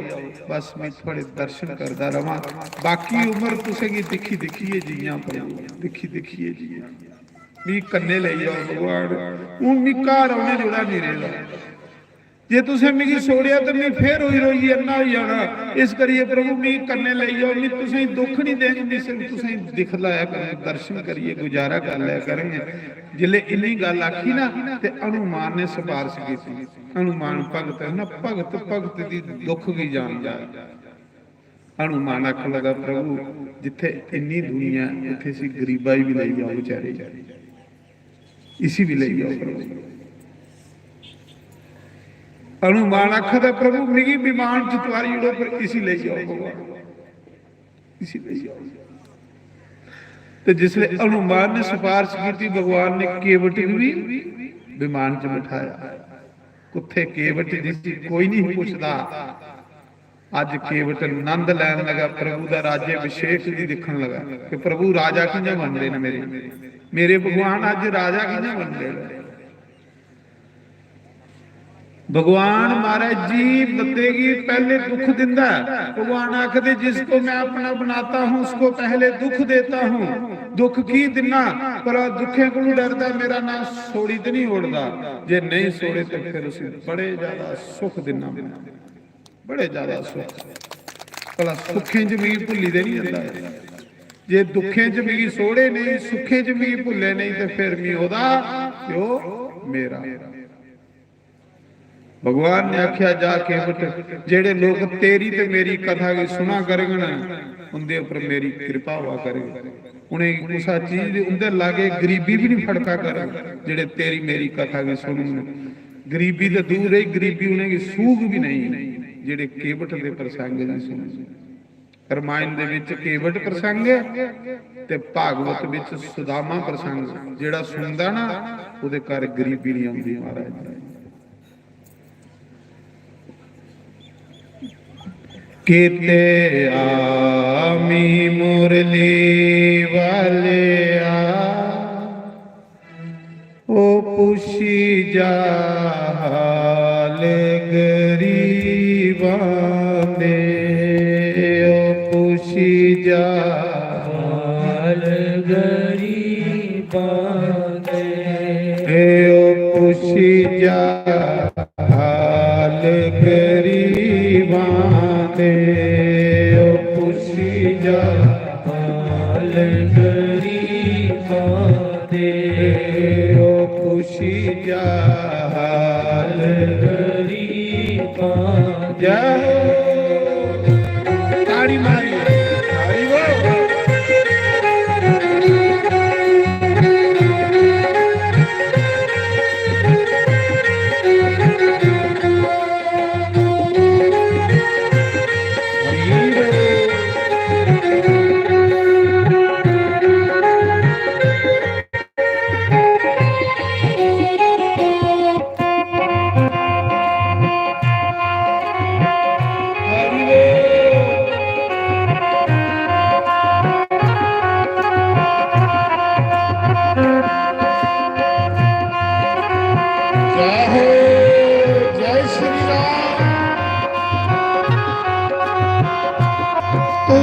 बस में थुआढ़े दर्शन करदा रवां, बाकी उम्र तुसेंगी दिक्खी दिक्खियै जियां, प्रभु, दिक्खी दिक्खियै जियां।" मी कन्नै लेई जाओ भगवान, हून मी घर औने जोड़ा निं रेह्दा। जे तुसें मिगी छोड़ेआ ते मी फिर रोई रोइयै अन्ना होई जाना। इस करियै प्रभु मी कन्नै लेई जाओ, मी तुसेंगी दुख निं देंग, मी सिर्फ तुसेंगी दिक्ख लैया करंग, दर्शन करियै गुजारा कर लैया करंग। जिसलै इन्नी गल्ल आखी ना ते हनुमान ने सफारश कीती। हनुमान भगत है ना, भगत भगत दी दुख गी जानदा है। हनुमान आखन लगा, "प्रभु, जित्थे इन्नी दुनिया ऐ, उत्थे इसी गरीबा गी भी लेई जाओ बेचारे, इसी भी लेई जाओ प्रभु।" हनुमान आखा दा, "प्रभु, मिगी विमान च तुआरी ओड़ो, पर इसी लेई जाओ भगवान, इसी लेई जाओ।" ते जिसले हनुमान ने सिफारिश की, भगवान ने केवट गी भी विमान च बिठाया। कुत्थे केवट, जिसी कोई नहीं पुछदा, अज केवट नंद लैन लगा, प्रभु दा राज्य अभिषेक दी दिखन लगा कि प्रभु राजा कियां बनदे ने मेरे, मेरे भगवान अज राजा कियां बनदे ने। भगवान महाराज जी बंदे गी पहले दुख दिंदा है। भगवान आखदे, "जिसको मैं अपना बनाता हूँ, उसको पहले दुख देता हूँ।" दुख की दिना? भला दुखें को डरदा, मेरा नाम सोड़ी ते नहीं ओढ़दा। जे नहीं सोड़े तो फिर उसी बड़े ज्यादा सुख दिना मैं। बड़े ज्यादा सुख। भला सुखें च मिगी भुल्ली ते नहीं जंदा है? जे दुखें च मिगी सोड़े नहीं, सुखें च मिगी भुल्ले नहीं, ते फिर मी ओदा प्यो मेरा। भगवान ने आख्या, "जा केवट, जेड़े लोग तेरी ते मेरी कथा गी सुना करगन, उंदे उपर मेरी कृपा होआ करग। उनेंगी कुसा चीज दी, उंदे लागे गरीबी भी नहीं फड़का करग, जेड़े तेरी मेरी कथा गी सुनगन।" गरीबी ते दूर रही, गरीबी उनेंगी सूग भी नहीं, जेड़े केवट दे प्रसंग गी सुनगन। रामायण दे विच केवट प्रसंग है ते भागवत विच सुदामा प्रसंग। जेड़ा सुनदा ना, उदे घर गरीबी नहीं आउंदी महाराज। केते आमी मुरली वाले आ, ओ पुछी जा हाल गरीबां दे, ओ पुछी जा हाल गरीबां दे, ओ पुछी जा हाल गरीबां दे, ओ पुछी जा हाल गरीबां दे, ओ पुछी जा हाल गरीबां दे। जय हो। ताड़ी मारिए। हरि बोल।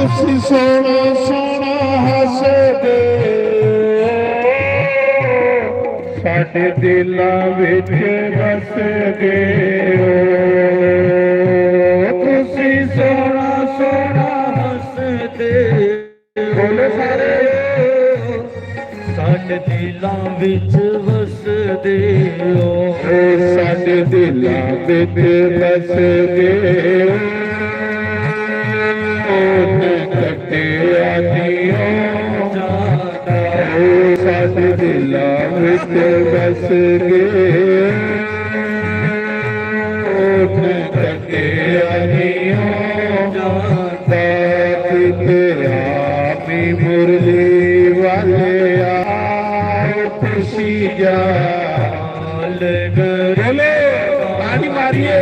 सोहना सोहना हसदे, साडे दिलां विच बसदे ओ। तुसी सोहना सोहना हसदे, बोलो सारे। साडे दिलां विच वसदे ओ। ओ साडे दिलां विच वसदे ओ। न कटिया नियो जांदा। ओ साडे दिलां विच वसदे ओ। न कटिया नियो जांदा। किते आमी मुरली वाले आओ खुशी जाल गरीब। बोलो, ताली मारिए।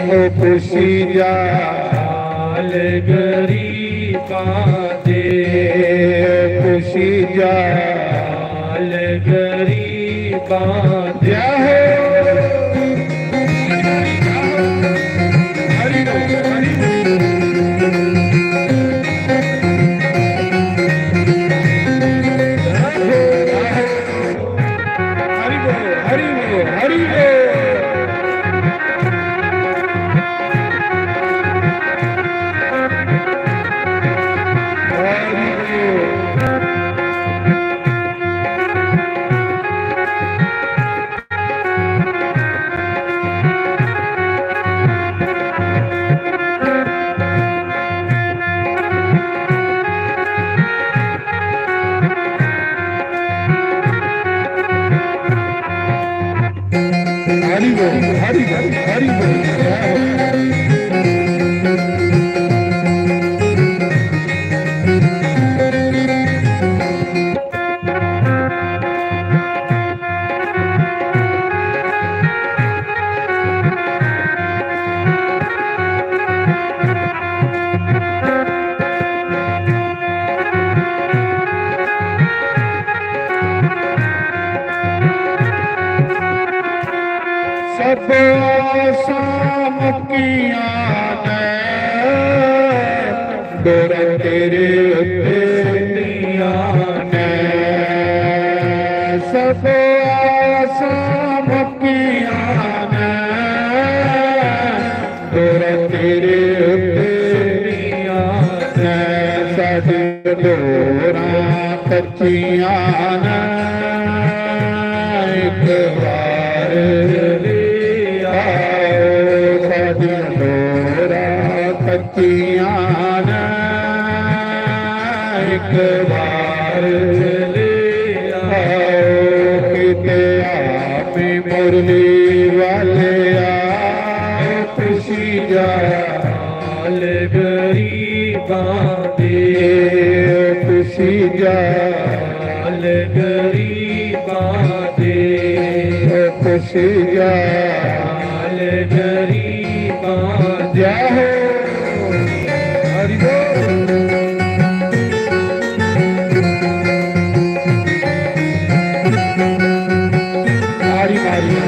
ओ खुशी जाल गरीबां दे, खुशी जाल गरीबां दे। जय हो। हरि बोल, हरि बोल। हरि बोल, हरि बोल, हरि बोल। हरि बोल। हरि बोल, हरि बोल, हरि बोल। सब आसां मुक्कियां ने, डोरा तेरे उत्ते सुटियां ने। सब आसां मुक्कियां ने, डोरा तेरे उत्ते सुटियां ने। साडी डोरां कच्चियां न, इक बार चली आओ। साडियां डोरां कच्चियां न, इक बार चली आओ। किते आपी मुरली वाले आओ, खुशी जा हाल गरीबां दे, खुशी जा हाल गरीबां दे, खुशी जा हाल गरीबां दे। जय हो। हरि बोल। ताड़ी मारिए।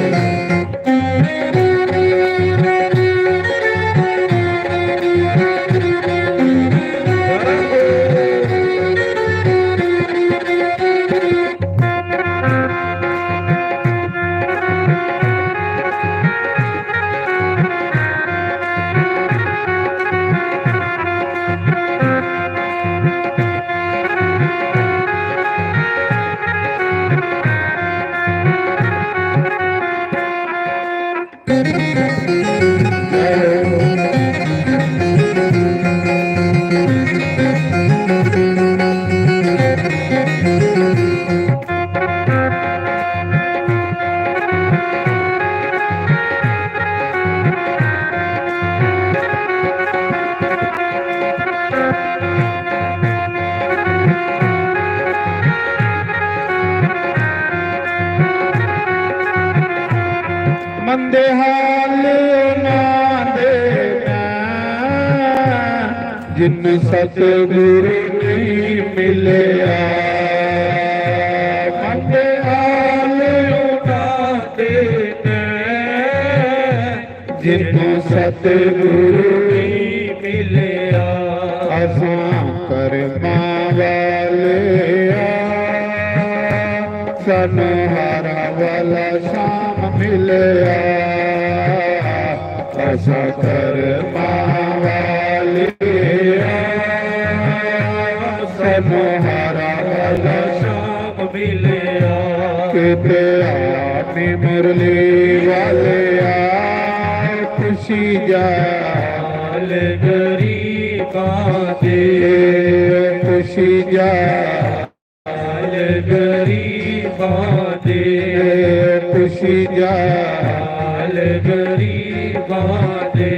मंदे हाल ना दे मैं, जिन सतगुरु नहीं मिलया। मंदे हाल ना दे मैं, जिन सतगुरु नहीं मिलया। असां कर्मां वाले आ, सानू हारा वाला शाम मिलया। असां कर्मां वाले आ, सानू हारा वाला शाम मिलया। किते आनी मुरली वाले आ, खुशी जा। हाल गरीबां दे। खुशी जा। हाल गरीबां दे। खुशी जा। हाल गरीबां दे।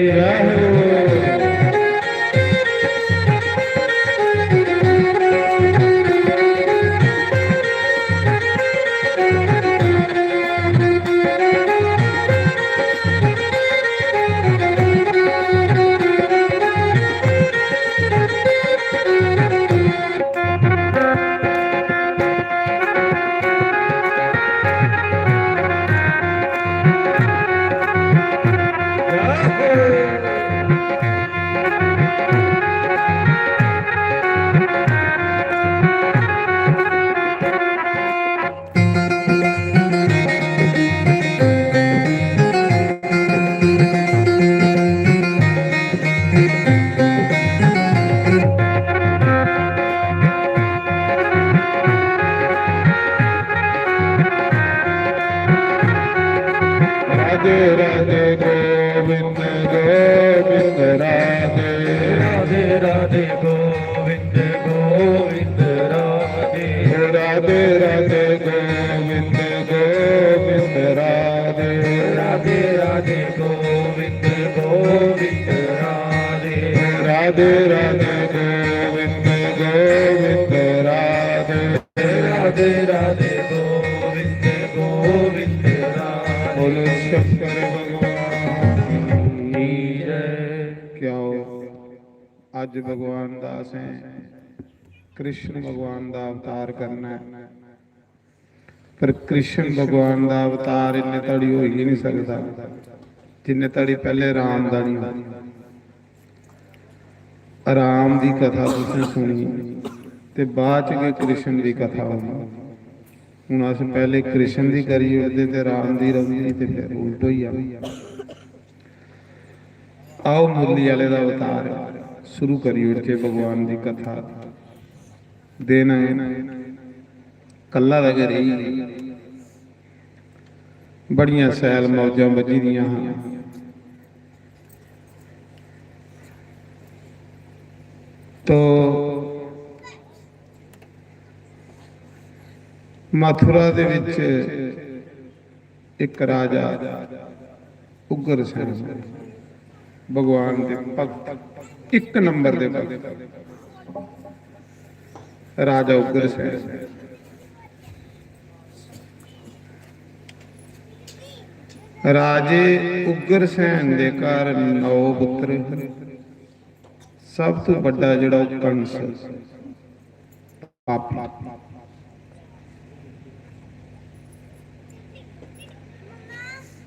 राधे राधे गोविंद गोविंद राधे। राधे राधे गोविंद गोविंद राधे। राधे राधे गोविंद गोविंद राधे। राधे राधे गोविंद गोविंद राधे। राधे राधे गोविंद गोविंद राधे। राधे राधे गोविंद गोविंद राधे। बोलो शंकर भगवान की जय। क्या हो, अज भगवान दा असें कृष्ण भगवान दा अवतार करना है, पर कृष्ण भगवान दा अवतार इन्ने धड़ी होई गै नहीं सकदा जिन्ने धड़ी पहले राम दा नहीं होया। राम दी कथा तुसें सुनी ते बाद च गै कृष्ण दी कथा होनी। हुन अस पहले कृष्ण दी करी ओड़दे ते राम दी रौंदी ते फिर उल्ट होई जाना। आओ मुरली आह्ले दा अवतार शुरू करी ओड़चै, भगवान दी कथा देना ऐ। कल्ला दा गै रेही, बड़ियां सैल मौजां बज्झी दियां हां। तो मथुरा दे विच इक राजा उग्रसेन, भगवान दे भक्त, इक नंबर दे भक्त, राजा उग्रसेन। राजे उग्रसेन दे घर नौ पुत्र हे। सब तो बड्डा जेह्ड़ा ओह् कंस, पापी।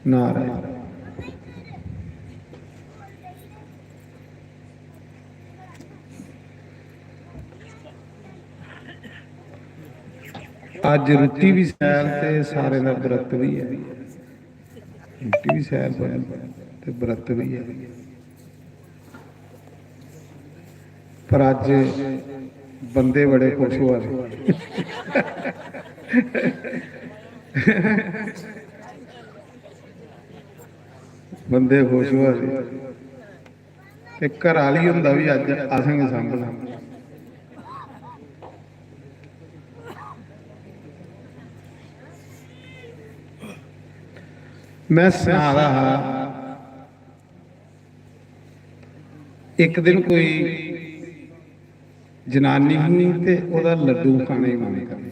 नारायण। अज्ज रुट्टी भी शैल ते सारें दा व्रत भी ऐ। रुट्टी भी शैल बनी ते व्रत भी ऐ। पर अज्ज बंदे बड़े खुश होआ दे। बंदे खुश होआ दे। ते घर आह्ली हुंदा बी अज्ज असें गै सांभना। मैं सना दा हा, इक दिन कोई जनानी ही ते ओह्दा लड्डू खाने गी मन करे।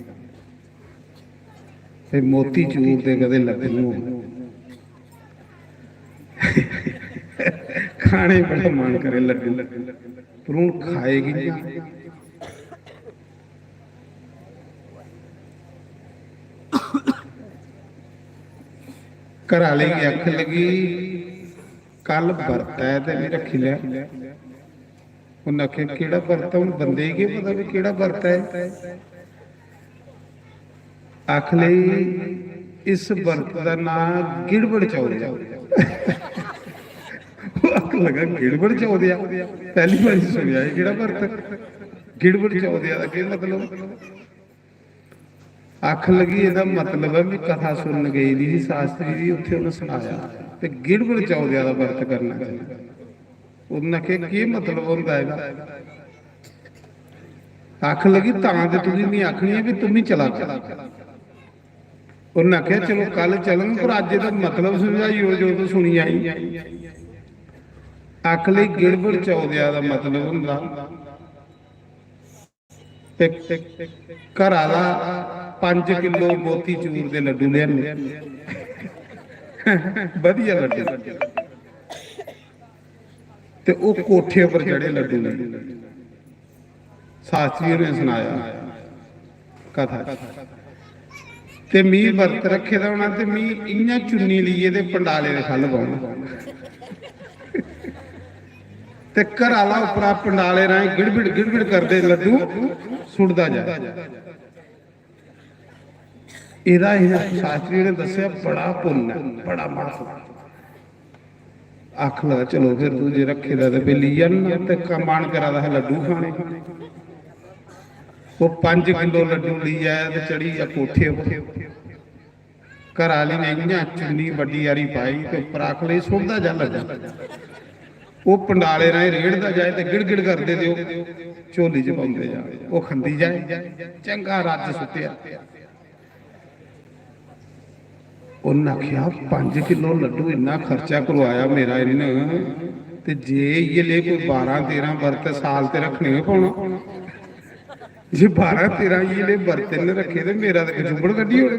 ते मोतीचूर दे कदें लड्डू होन, खाने गी बड़ा मन करे लड्डू, पर हून खाए कि'यां? घर आह्ले गी आखन लगी, "कल बर्त ऐ ते भी रक्खी लै।" उन्नै आखेआ, "केह्ड़ा बर्त ऐ?" हून बंदे गी केह् पता कि केह्ड़ा बर्त ऐ। आख लगी, "इस बर्त दा नांऽ गिड़बड़ चौदेआ।" ओह् आखन लगा, "गिड़बड़ चौदेआ? पैह्ली बारी सुनेआ एह् केह्ड़ा बर्त? गिड़बड़ चौदेआ दा केह् मतलब?" आखन लगी, "एह्दा मतलब ऐ, में कथा सुनन गेई दी ही शास्त्री दी, उत्थै उ'नें सनाया ते गिड़बड़ चौदेआ दा बर्त करना चाहिदा।" उ'न्नै आखेआ, "केह् मतलब होंदा एह्दा?" आखन लगी, "तां ते तुगी में आखनी ऐ, भी तुम्मी चला कर।" उ'न्नै आखेआ, "चलो, कल चलङ, पर अज्ज एह्दा मतलब समझाई ओड़, जो तूं सुनी आई।" आखन लगी, "गिड़बड़ चौदेआ दा मतलब होंदा ते घरा दा पंज किलो मोतीचूर दे लड्डू लेआने।" बधिया लड्डू। ते ओह् कोठे उप्पर चढ़े लड्डू ने। शास्त्री होरें सनाया कथा च। ते मी बर्त रक्खे दा होना ते मी इ'यां चुन्नी लेइयै ते पंडाले दे ख'ल्ल बौह्ना। ते घरा आह्ला उप्परा पंडाले राहें गिड़बिड़ गिड़बिड़ करदे लड्डू सुट्टदा जाए। एह्दा इ'नें शास्त्री ने दस्सेआ बड़ा पुन्न ऐ, बड़ा म्हत्तव। आखन लगा, "चलो फिर तू जे रक्खे दा ते फिर लेई आन ना, ते क-, मन करा दा हा लड्डू खाने।" ओह् पंज किलो लड्डू लेई आया ते चढ़ी गेआ कोठे उप्पर। घर आह्ली ने इ'यां चुन्नी बड्डी हारी पाई ते उप्पर आखन लगी, "सुट्टदा जा लड्डू।" ओह् पंडाले राहें रेड़दा जाए ते गिड़गिड़ करदे ते ओह् झोली च पांदे जा, ओह् खंदी जाए। चंगा रज्ज सुट्टेआ। उन्न आखेआ, "पंज किलो लड्डू इन्ना खर्चा करवाया मेरा इन्न, ते जे इ'यै ले कोई बारां तेरां बर्त साल ते रक्खने गै पौना। जे बारां तेरां इ'यै ले बर्त इन्न रक्खे ते मेरा ते कचुंबड़ कड्ढी ओड़े।"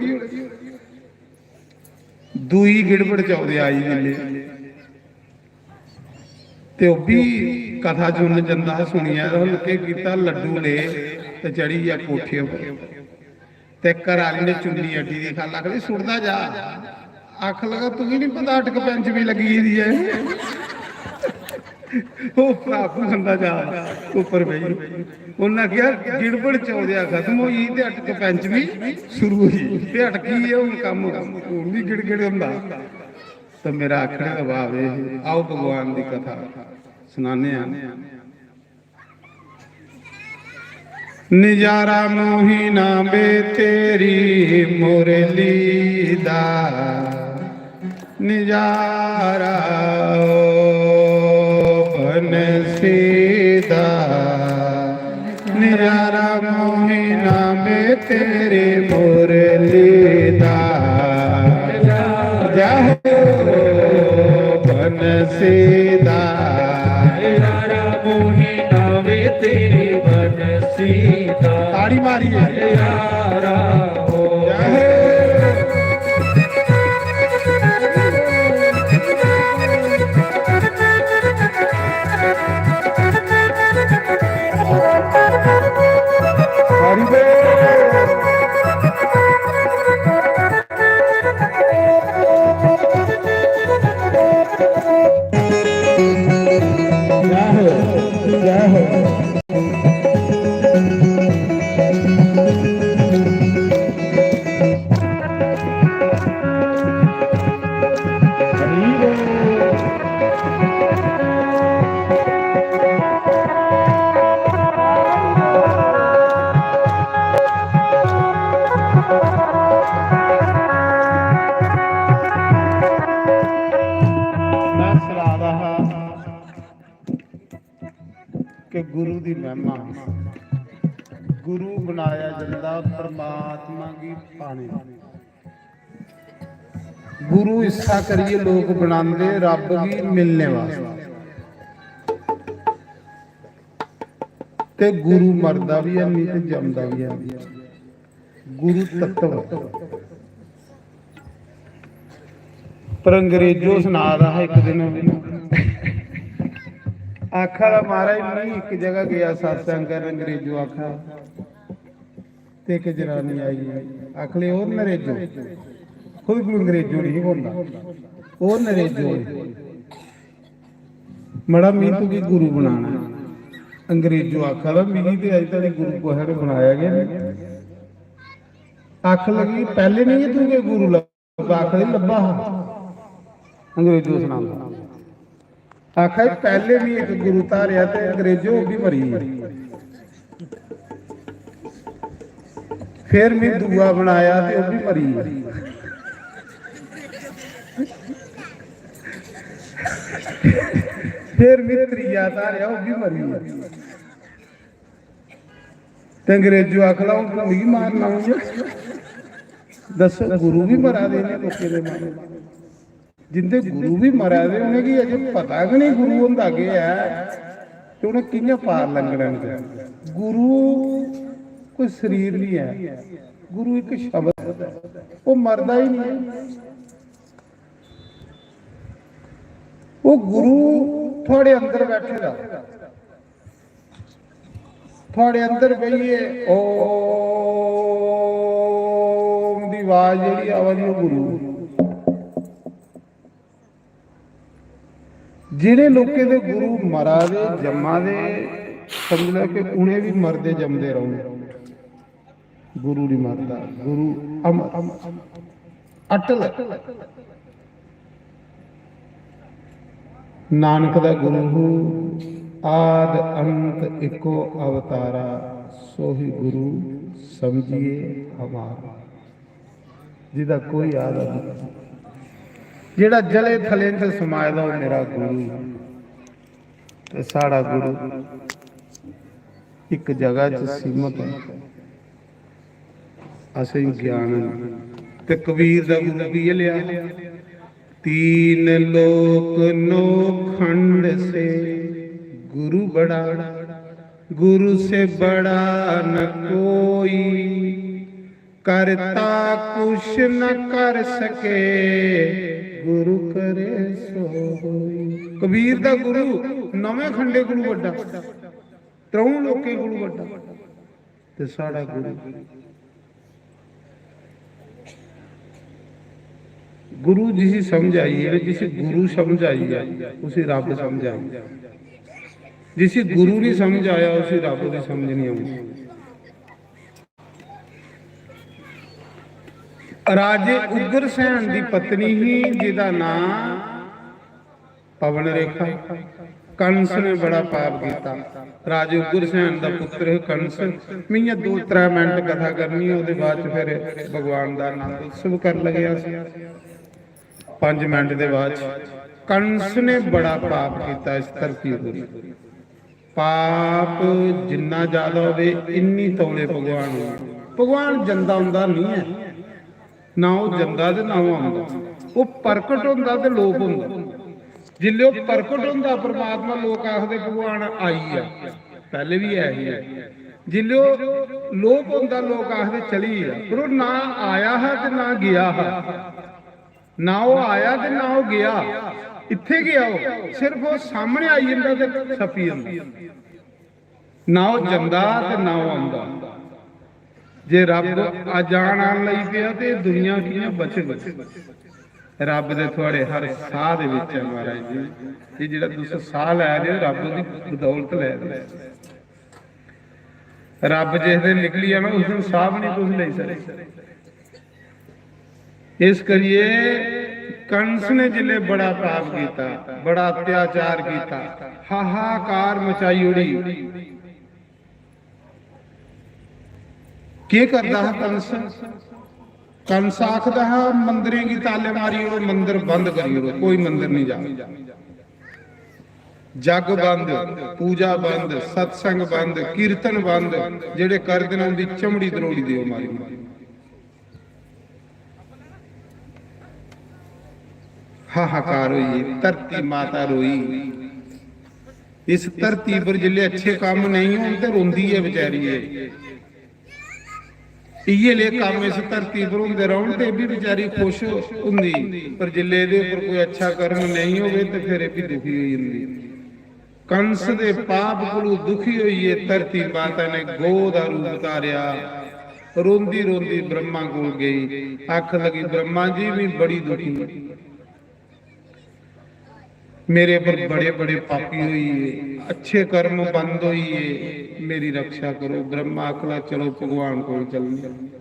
दूई गिड़बड़ चौदे आई जिल्ले, ते ओह् बी कथा सुनन जंदा हा, सुनियै ते उन्न केह् कीता, लड्डू ले ते चढ़ी गेआ कोठे उप्पर। ते घर आह्ली ने चुन्नी अड्डी दी खल्ल आखदी, "सुट्टदा जा।" आखन लगा, "तुगी निं पता अटक पैंचमी लग्गी गेदी ऐ।" ओह् उप्परा आपूं खंदा जा, उप्पर बेही। उन्न आखेआ, "गिड़बड़ चौदेआ खत्म होई ते अटक पैंचमी शुरू होई ते अटकी गेआ हून कम्म, हून बी गिड़गिड़ होंदा।" ते मेरा आखने दा भाव एह्, आओ भगवान दी कथा सनाने आं। नजारा मोहिना बे तेरी मुरली दा, नजारा ओ बंसी दा, नजारा मोहिना बे तेरी मुरली दा। जय हो बंसी दा। यारा मोहिना वे तेरी बंसी दा। ताड़ी मारिए। यारा ओ। जय हो। हरि बोल। जय हो, जय हो। मैं सना दा हा कि गुरु दी महिमा, गुरु बनाया जंदा परमात्मा गी पाने दा। गुरु इस्सा करियै लोक बनांदे रब गी मिलने वास्तै। ते गुरु मरदा बी है नहीं ते जमदा बी है नहीं। गुरु तत्व। पर अंग्रेजो सना दा हा इक दिन, आखा दा, "महाराज, मैं इक जगह गया सत्संग कर," अंग्रेजो आखा, ते इक जनानी आई, आखले, "ओ नरेजो।" खुद कोई अंग्रेजो नहीं बोलदा, "ओ नरेजो, मड़ा, मैं तुगी गुरु बनाना।" अंग्रेजो आखा दा, "मिगी ते अज्ज धोड़ी गुरु कुसै ने बनाया गै नेईं।" आखन लगी, "पैह्ले नेईं तूं गै गुरु लब्भा?" आखा दी, "लब्भा हा।" अंग्रेजो सनांदा, आखा दी, "पैह्ले बी इक गुरु धारेआ ते अंग्रेजो ओह् बी मरी गे। फिर में दूआ बनाया ते ओह् बी मरी गे। फिर में त्रीया धारेआ, ओह् बी मरी गे।" ते अंग्रेजो आखन लगा, "हून तूं मिगी मारना हून?" दस्सो, गुरु बी मरा दे इ'नें लोकें दे मारे। जिंदे गुरु बी मरा दे, उ'नेंगी अजें पता गै नेईं गुरु होंदा केह् ऐ ते उ'नें कि'यां पार लंघना इं'दे। गुरु कोई शरीर नेईं ऐ, गुरु इक शब्द ऐ, ओह् मरदा ही नेईं। ओह् गुरु थुआढ़े अंदर बैठे दा। थुआढ़े अंदर बेहियै ओम दी आवाज जेह्ड़ी आवा दी, ओह् गुरु। जिनें लोकें दे गुरु मरा दे, जम्मा दे, समझ लो कि उ'नें बी मरदे जमदे रौह्ना। गुरु निं मरदा, गुरु अमर, अटल। नानक दा गुरु हूँ, आद अंत इको अवतारा, सोही गुरु समझिए हमारा। जिदा कोई आद अंत नहीं, जेड़ा जले थले च समाए दा, ओह् मेरा गुरु। ते साढ़ा गुरु इक जगह च सीमत है। असें ज्ञान ते कबीर दा गुरु की लेआ? "तीन लोक नौ खंड से गुरु बड़ा, गुरु से बड़ा न कोई, करता कुछ न कर सके, गुरु करे सो होई।" कबीर दा गुरु नौवें खंडे कोलू बड्डा, त्र'ऊं लोकें कोलू बड्डा। ते साढ़ा गुरु, गुरु जिसी समझ आई है, जिसी गुरु समझ आई है, उसी रब समझ आई है। जिसी गुरु नहीं समझ आया, उसी रब की समझ नहीं आती। राजे उग्रसेन दी पत्नी ही, जिदा नां पवन रेखा। कंस ने बड़ा पाप किया। राजे उग्रसेन दा पुत्र है कंस। में इ'यां दो त्रै मिनट कथा करनी है, ओह्दे बाद च फिर भगवान दा आनंद उत्सव कर लगे अस। पंज मिनट दे बाद च कंस ने बड़ा पाप किया इस धरती पर। पाप जिन्ना ज्यादा होवे, इन्नी तौले भगवान होवे। भगवान जंदा औंदा नहीं है, ना ओह् जंदा ते ना ओह् औंदा। ओह् प्रकट होंदा ते लोप होंदा। जिसलै ओह् प्रकट होंदा परमात्मा, लोक आखदे भगवान आई गेआ, पैह्ले बी ऐ ही। जिसलै ओह् लोप होंदा, लोक आखदे चली गेआ। पर ओह् ना आया हा ते ना गेआ हा। ना ओह् आया ते ना ओह् गेआ। इत्थै गै ओह्, सिर्फ ओह् सामने आई जंदा ते छप्पी जंदा। ना ओह् जंदा ते ना ओह् औंदा। जे रब अजान आन लगी पेआ ते एह् दुनिया कि'यां बचग? रब दे थुआढ़े हर साह् दे बिच ऐ, महाराज जी। एह् जेह्ड़ा तुस साह् लै दे ओ, रब दी बदौलत लै दे ओ। रब जिस दिन निकली जाना, उस दिन साह् बी निं तुस लेई सकदे। इस करियै कंस ने जिसलै बड़ा पाप कीता, बड़ा अत्याचार कीता, हाहाकार मचाई ओड़ी। केह् करदा हा कंस? कंस आखदा हा, "मंदरें गी ताले मारी ओड़ो, मंदर बंद करी ओड़ो, कोई मंदर नहीं जा।" जग बंद, पूजा बंद, सत्संग बंद, कीर्तन बंद, जेह्ड़े करदे न उंदी चमड़ी दरोड़ी देओ मारी। हाहाकार होई, धरती माता रोई। इस धरती पर जिसलै अच्छे कम्म नेईं होन ते रोंदी ऐ बेचारी। एह् इ'यै ले कम्म इस धरती पर होंदे रौह्न ते एह् बी बेचारी खुश होंदी, पर जिसलै एह्दे उप्पर कोई अच्छा कर्म नेईं होवे ते फिर एह् बी दुखी होई जंदी। कंस दे पाप कोलू दुखी होइयै धरती माता ने गौ दा रूप धारेआ। रोंदी रोंदी ब्रह्मा कोल गई, आखन लगी, "ब्रह्मा जी, में बड़ी दुखी।" मेरे पर बड़े बड़े पापी होई गे, अच्छे कर्म बंद होई गे, मेरी रक्षा करो। ब्रह्मा आखला, चलो भगवान कोल चलने।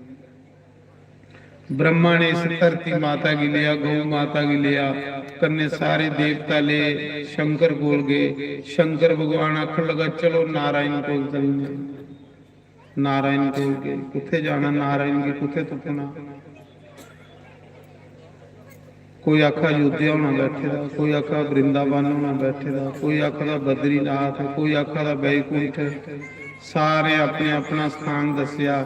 ब्रह्मा ने इस धरती माता गी लिया, गौ माता गी लिया, कन्ने सारे देवता ले शंकर कोल गए। शंकर भगवान आखन लगा, चलो नारायण कोल चलने। नारायण कोल गए। कुत्थे जाना नारायण गी, कुत्थे तुप्पना? कोई आखा अयोध्या होना बैठे दा, कोई आखा वृंदावन होना बैठे दा, कोई आखा दा बद्रीनाथ, कोई आखा दा बैकुंठ। सारे अपने अपना स्थान दस्सेआ,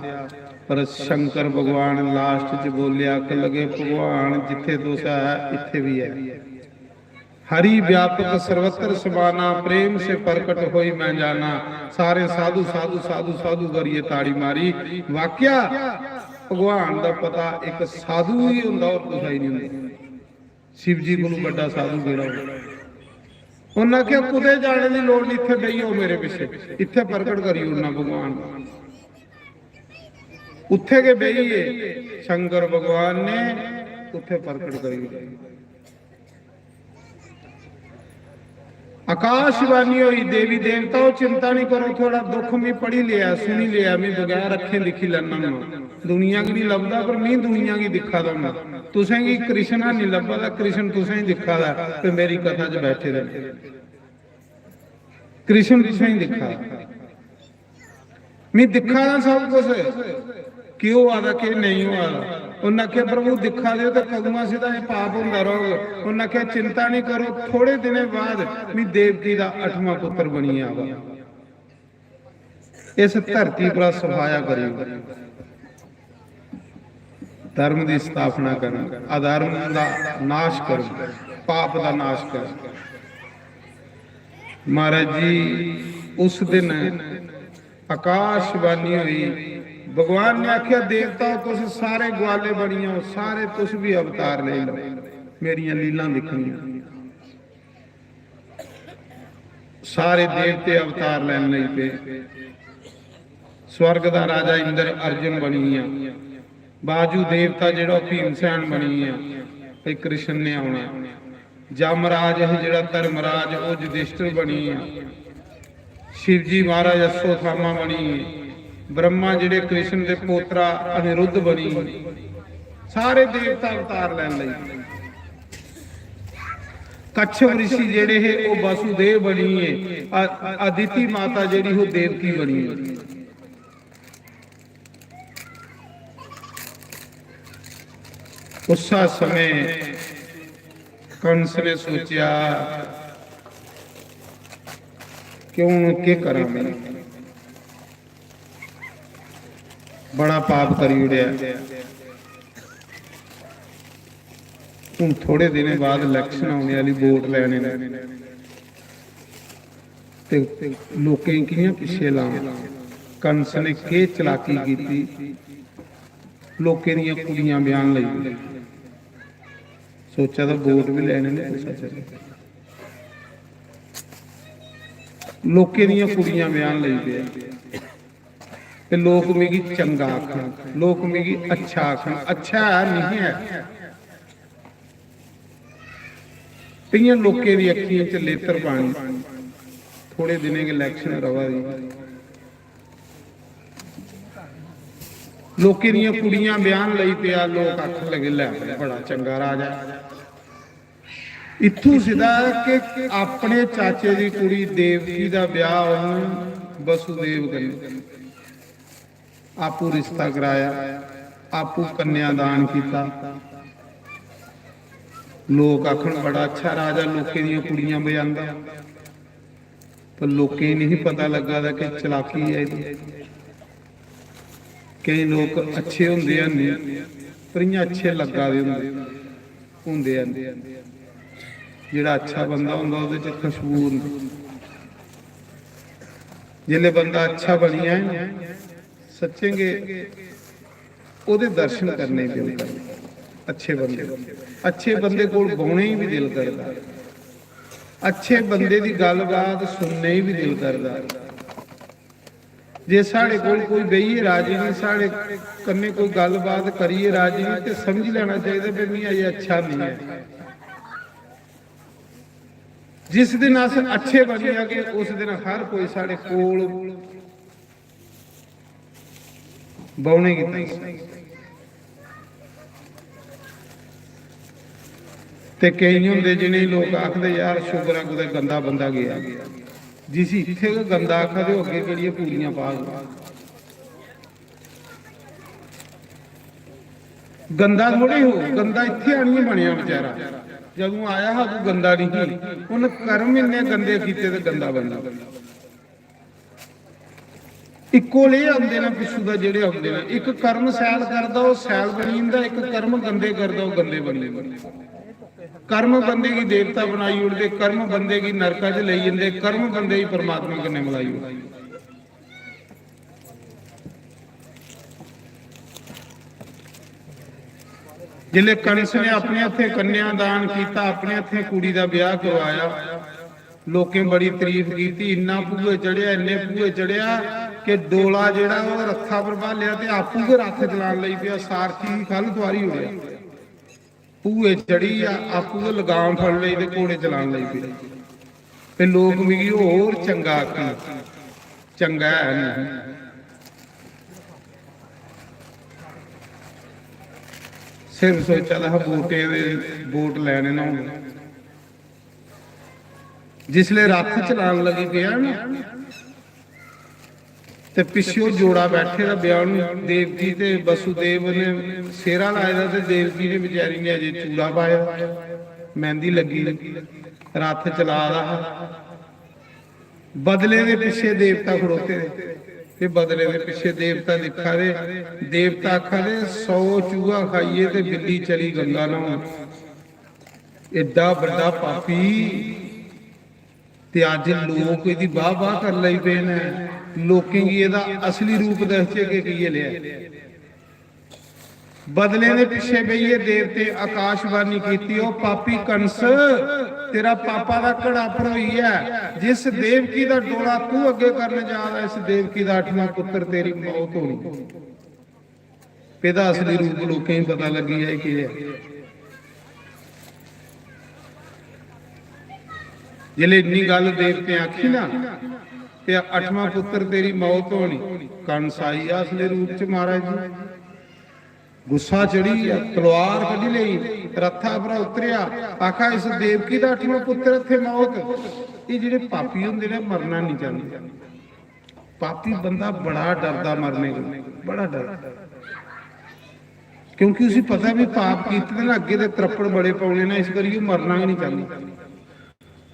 पर शंकर भगवान लास्ट च बोले, आखन लगे, भगवान जित्थे तुस है, इत्थे भी है। हरि व्यापक सर्वत्र समाना, प्रेम से प्रकट होई मैं जाना। सारे साधु, साधु, साधु, साधु करिए ताड़ी मारी। वाक्या भगवान दा पता इक साधु ही हुंदा, होर कुसै ही नहीं हुंदा। शिव जी कोलू बड्डा साधु केड़ा होंदा? उन्हें आखेआ, कुतै जाने दी लोड़ नहीं, इत्थे बेही जाओ मेरे पिच्छे, इत्थे प्रकट करी ओड़ना भगवान। उत्थे गै बेहियै शंकर भगवान ने उत्थे प्रकट करी ओड़ेआ। आकाशवाणी होई, देवी देवताओ, चिंता नहीं करो, थोड़ा दुख मैं पढ़ी लिया, सुनी लिया, मैं बगैर अक्खें दिक्खी लैना होना। दुनिया गी नहीं लभदा, पर मैं दुनिया गी दिक्खा दा होना। तुसें गी कृष्ण नहीं लभदा, कृष्ण तुसें गी दिक्खा दा, ते मेरी कथा च बैठे दे। कृष्ण तुसें गी दिक्खा दा। मैं दिक्खा दा सब कुछ, केह् होआ दा, केह् नेईं होआ दा। उन्नै आखेआ, "प्रभु, दिक्खा दे ओ ते कदूं असें दा एह् पाप होंदा रौह्ग?" उन्नै आखेआ, "चिंता निं करो, थोड़े दिनें बाद मैं देवकी दा अठवां पुत्तर बनियै आवा।" इस धरती परा सफाया करी ओड़ो। धर्म दी स्थापना करन, अधर्म दा नाश करन, पाप दा नाश करन। महाराज जी, उस दिन आकाशवाणी हुई, भगवान ने आखेआ, "देवताओ, तुस सारे ग्वाले बनी जाओ, सारे तुस भी अवतार लेई लो, मेरियां लीलां दिक्खनियां।" सारे देवते अवतार लैन लगी पे। स्वर्ग दा राजा इंद्र अर्जुन बनी गया, बाजू देवता जेड़ा भीमसेन बनी गया, भई कृष्ण ने आना। जमराज है जेड़ा धर्मराज, वो युधिष्ठिर बनी गया। शिव जी महाराज अश्वत्थामा बनी गए। ब्रह्मा जेड़े कृष्ण दे पोतरा अनिरुद्ध बनी गए। सारे देवता अवतार लैन लगी। कच्छप ऋषि जेड़े हे, वो वसुदेव बनी गए। अ-, अदिति माता जेड़ी, वो देवकी बनी गई। उस समय कंस ने सोचा कि हूं केह् करां मैं, बड़ा पाप करी ओड़ेआ। हूं थोड़े दिनें बाद election औने आह्ली, वोट लैने न, ते लोकें गी कि'यां पिच्छे लां? कंस ने केह् चलाकी कीती, लोकें दियां कुड़ियां ब्याहन लगी पे। सोचा दा वोट बी लैने न कुसै च। लोकें दियां कुड़ियां ब्याहन लगी पे। ते लोक मिगी चंगा आखन, लोक मिगी अच्छा आखन। अच्छा है, नहीं है। इ'यां लोकें दी अक्खियें च लेतर पानी। थोड़े दिनें गै election रवा दी। लोकें दियां कुड़ियां ब्याहन लगी पेआ, लोक आखन लगे, "लै, बड़ा चंगा राजा।" इत्थूं सिद्धा कि अपने चाचे दी कुड़ी देवकी दा ब्याह होन वसुदेव कन्नै। आपू रिश्ता कराया, आपू कन्यादान किया। लोक आखन, "बड़ा अच्छा राजा, लोकें दियां कुड़ियां बजांदा।" पर लोकें गी नहीं पता लग्गा दा कि चलाकी है एह्दी। केईं लोक अच्छे होंदे हन, पर इ'यां अच्छे लग्गा दे होंदे, होंदे हन। जेह्ड़ा अच्छा बंदा होंदा, ओह्दे च खुशबू होंदी। जिसलै बंदा अच्छा बनी जाए ना, सच्चें गै ओह्दे दर्शन करने गी दिल करदा। अच्छे बंदे, अच्छे बंदे कोल बौह्ने गी बी दिल करदा। अच्छे बंदे दी गल्लबात सुनने गी बी दिल करदा। जे साढ़े कोल कोई बेहियै राजी निं, साढ़े कन्नै कोई गल्लबात करियै राजी निं, ते समझी लैना चाहिदा कि मिगी अजें अच्छा नेईं ऐ। जिस दिन अस अच्छे बनी जागे, उस दिन हर कोई साढ़े कोल बौह्ने गी तरसदा। ते केईं होंदे जि'नेंगी लोक आखदे, "यार, शुक्र ऐ कुतै गंदा बंदा गेआ।" जिसी इत्थै गै गंदा आखा दे, ओह् अग्गें केह्ड़ियां पूरियां पाग? गंदा थोड़े हो, गंदा इत्थै आनियै बनेआ बेचारा। जदूं आया हा, तूं गंदा नहीं ही। उन्न कर्म इन्ने गंदे कीते ते गंदा बनना। इक्को ले औंदे न पिच्छू दा, जेह्ड़े औंदे न। इक कर्म सैल करदा, ओह् सैल बनी जंदा, इक कर्म गंदे करदा, ओह् गंदे बनी जंदे। कर्म बंदे गी देवता बनाई ओड़दे, कर्म बंदे गी नरका च लेई जंदे, कर्म बंदे गी परमात्मा कन्नै मलाई ओड़दे। जिसलै कंस ने अपने हत्थें कन्यादान कीता, अपने हत्थें कुड़ी दा ब्याह करवाया, लोकें बड़ी तारीफ कीती, इन्ना भूए चढ़ेआ, इन्ने भूए चढ़ेआ कि डोला जेह्ड़ा ओह् रथा पर ब्हालेआ ते आपूं गै रथ चलान लगी पेआ, सारथी गी ख'ल्ल तुआरी ओड़ेआ। भूए चढ़ी आ, आपूं गै लगाम फड़ लेई ते घोड़े चलान लगी पे। ते लोक मिगी होर चंगा आखन, चंगा है नहीं। सिर्फ सोचा दा हा वोटें दे, वोट लैने न हून। जिसले रथ चलान लगी पेआ ना, ते पिच्छे ओह् जोड़ा बैठे दा ब्याहनू, देवकी ते वसुदेव ने सेह्रा लाए दा, ते देवकी ने बेचारी ने अजें चूड़ा पाए दा, मेहंदी लग्गी दी, रथ चला दा हा। बदलें दे पिच्छे देवता खड़ोते दे, ते बदलें दे पिच्छे देवता दिक्खा दे। देवता आखा दे, "सौ चूहा खाइयै ते बिल्ली चली गंगा न्हौन।" एड्डा बड्डा पापी, ते अज्ज लोक एह्दी वाह वाह कर लगी पे न। लोकें गी एह्दा असली रूप दसचै कि कि'यै लेआ। बदलें दे पिच्छे बेहियै देवते आकाशवाणी कीती, "ओ पापी कंस, तेरा पापा दा घड़ा भरोई ऐ। जिस देवकी दा डोला तू अग्गें करने जा दा, इस देवकी दा अठवां पुत्र तेरी मौत होनी।" एह्दा असली रूप लोकें गी पता लग्गी जाए केह् ऐ। जिसलै इन्नी गल्ल देवतें आखी ना, ते अठवां पुत्र तेरी मौत होनी। कंस आई गेआ असली रूप च महाराज जी। गुस्सा चढ़ी गेआ, तलवार कड्ढी लेई, रथा परा उतरेआ, आखा, "इस देवकी दा अठवां पुत्र, इत्थै मौत।" एह् जेह्ड़े पापी होंदे न, मरना नहीं चांह्दे। पापी बंदा बड़ा डरदा मरने कोला, बड़ा डरदा, क्योंकि उसी पता भी पाप कीते दे ना, अग्गे दे त्रप्पड़ बड़े पौने ना, इस करियै ओह् मरना गै नहीं चांह्दा।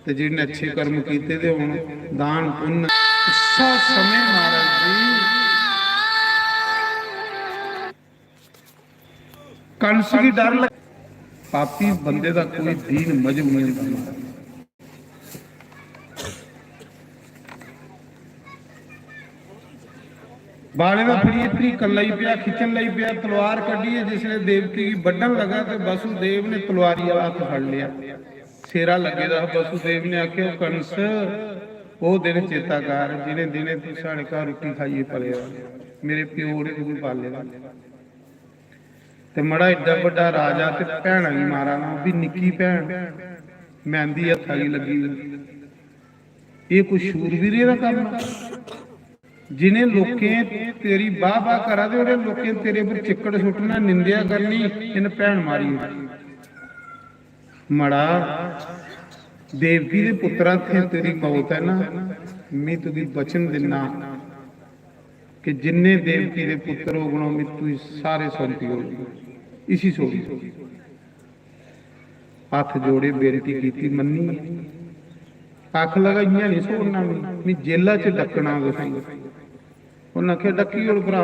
ते जिन्ने अच्छे कर्म कीते दे होन, दान पुन्न, उस्सा समें महाराज जी कंस गी डर लग, पापी बंदे दा कोई दीन मजहब नहीं होंदा महाराज। बालें दा फड़ी इत्री कल्ला ही पेआ, खिच्चन लगी पेआ, तलवार कड्ढियै जिसलै देवकी गी बड्ढन लगा ते वसुदेव ने तलवारी आह्ला हत्थ फड़ लेआ। सेरा लग्गे दा हा। वसुदेव ने आखेआ, "कंस, ओह् दिन चेता कर, जिनें दिनें तू साढ़े घर रुट्टी खाइयै पले दा, मेरे प्यो ने तुगी पाले दा।" ते मड़ा एड्डा बड्डा राजा ते भैनां गी मारा ना, ओह् बी निक्की भैन, मैंदी हत्था गी लग्गी दी। एह् कोई शूरवीरे दा कम्म ऐ? जिनें लोकें तेरी बाह बाह करा दे, उनें लोकें तेरे पर चिक्कड़ सुट्टना, निंदेआ करनी, इन्न भैन मारी ओड़ी। मड़ा, देवकी दे पुत्तरा, इत्थें तेरी मौत ऐ ना, में तुगी वचन दिन्ना कि जिन्ने देवकी दे पुत्तर होगन, में तुगी सारे सौंपी ओड़गी, इसी छोड़ी। हत्थ जोड़े, बेनती कीती, मन्नी। आखन लगा, "इ'यां नहीं छोड़ना, में, में जेला च डक्कना तुसेंगी।" उन्नै आखेआ, "डक्की ओड़ भ्रा,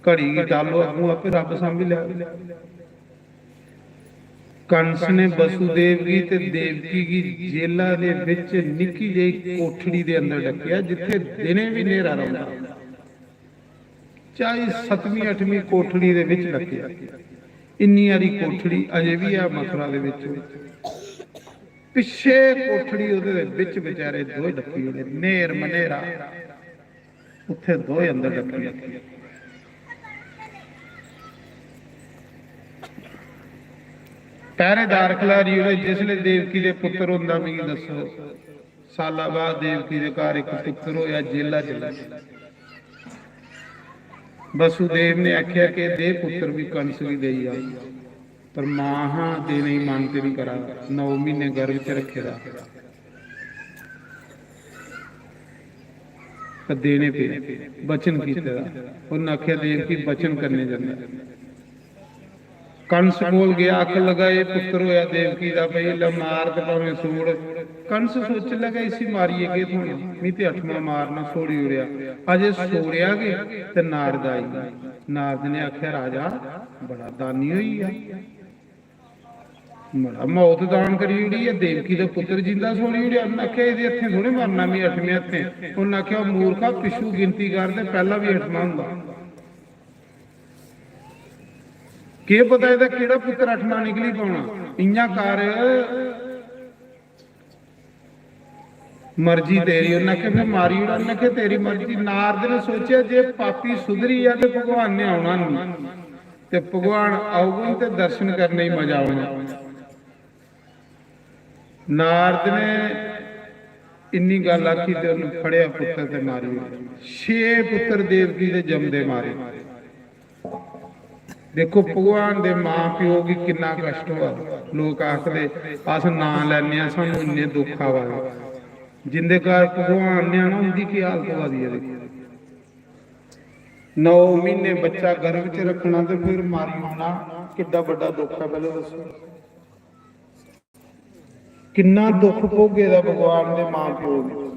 घड़ी गी टालो, अग्गूं आपे रब सांभी लै।" कंस ने वसुदेव गी ते देवकी गी जेला दे विच निक्की जेही कोठड़ी दे अंदर डक्केआ, जित्थे दिनें भी न्हेरा रौंदा। चाहे सतवीं अठवीं कोठड़ी दे विच डक्केआ। इन्नी हारी कोठड़ी अजे भी है मथुरा दे विच। पिच्छे कोठड़ी ओहदे दे विच बेचारे दोए डक्की ओड़े, न्हेर मन्हेरा। उत्थे दोए अंदर डक्की गे। पहरेदार खलारी ओड़े, जिसले देवकी दे पुत्र होंदा मिगी दस्सो। साला बाद देवकी दे घर इक पुत्र होया, जेला च। वसुदेव ने आख्या कि दे पुत्र भी कंस गी देई आ, पर मां हा देने गी मन ते नहीं करा, नौ महीने गर्भ च रखे दा। पर देने पे वचन कीते दा। उन्हें आख्या देवकी वचन करने जंदा। कंस कोल गया, आखन लगा, "एह् पुत्र होया देवकी दा, भई इसलै मार ते भामें सूड़।" कंस सोचन लगा, "इसी मारियै केह् थ्होना? मी ते अठमां मारना, छोड़ी ओड़ेआ।" अजे छोड़ेआ गै ते नारद आई गे। नारद ने आखेआ, "राजा बड़ा दानी होई गेआ, बड़ा मौत दान करी ओड़ी ऐ, देवकी दा पुत्र जिंदा छोड़ी ओड़ेआ।" उन्नै आखेआ, "एह्दे हत्थें थोड़े मरना, मी अठमें हत्थें।" उन्नै आखेआ, "मूर्खा, पिच्छू गिनती कर ते पैह्ला बी अठमां होंदा।" केह् पता एह्दा केह्ड़ा पुत्तर अठमां निकली पौना। इ'यां कर, मर्जी तेरी। उन्नै आखेआ, "फिर मारी ओड़ा।" उन्नै आखेआ, "तेरी मर्जी।" नारद ने सोचेआ, "जे पापी सुधरी गेआ ते भगवान ने औना निं, ते भगवान औगन ते दर्शन करने गी मजा औना।" नारद ने इन्नी गल्ल आखी ते उन्हें फड़ेआ पुत्तर ते मारी ओड़ेआ। छे पुत्तर देवकी दे जमदे मारे। देखो, भगवान दे मां प्यो गी किन्ना कष्ट होआ। लोक आखदे, "अस नां लैने आं, सानू इन्ने दुख आवा दे।" जिंदे घर भगवान ने आना, उंदी केह् हालत होआ दी ऐ, देखो। नौ महीने बच्चा गर्भ च रखना ते फिर मारी ओड़ना, किड्डा बड्डा दुख ऐ, पैह्लें दस्सो। किन्ना दुख भोगे दा भगवान दे मां प्यो ने।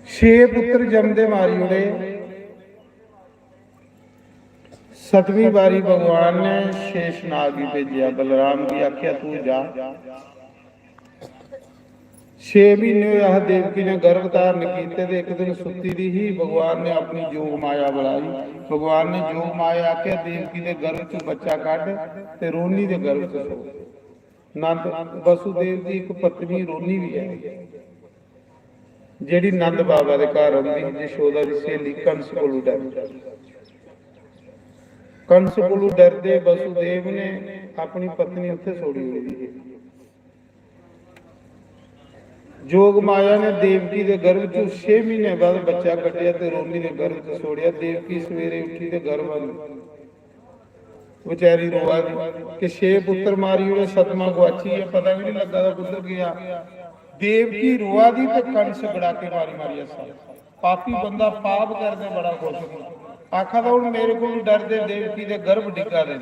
छे पुत्र जमदे मारी ओड़े। सतवीं बारी भगवान ने शेषनाग गी भेजेआ, बलराम गी आखेआ, "तू जा।" छे म्हीने होए अस देवकी ने गर्भ धारण कीते ते इक दिन सुत्ती दी ही, भगवान ने अपनी जोग माया बुलाई। भगवान ने जोग माया आखेआ, "देवकी दे गर्भ च बच्चा कड्ढ ते रोहिणी दे गर्भ च सो।" नंद, वसुदेव दी इक पत्नी रोहिणी भी है, जेह्ड़ी नंद बाबा दे घर औंदी ही, यशोदा दी स्हेली, कंस कोलू डरदी। कंस कोलू डरदे वसुदेव ने अपनी पत्नी उत्थे छोड़ी ओड़ी ही। जोग माया ने देवकी दे गर्भ चों छे महीने बाद बच्चा कड्ढेआ ते रोहिणी दे गर्भ च छोड़ेआ। देवकी सवेरे उठी ते गर्भ आई। बेचारी रोआ दी कि छे पुत्तर मारी ओड़े, सतमा गुआची गेआ, पता बी नहीं लग्गा दा कुद्धर गया। देवकी रोआ दी ते कंस गड़ाके मारी मारी हस्सा। पापी बंदा पाप करदे बड़ा खुश होंदा। आखा दा, "हुन मेरे कोल डरदे देवकी दे गर्भ डिग्गा दे न।"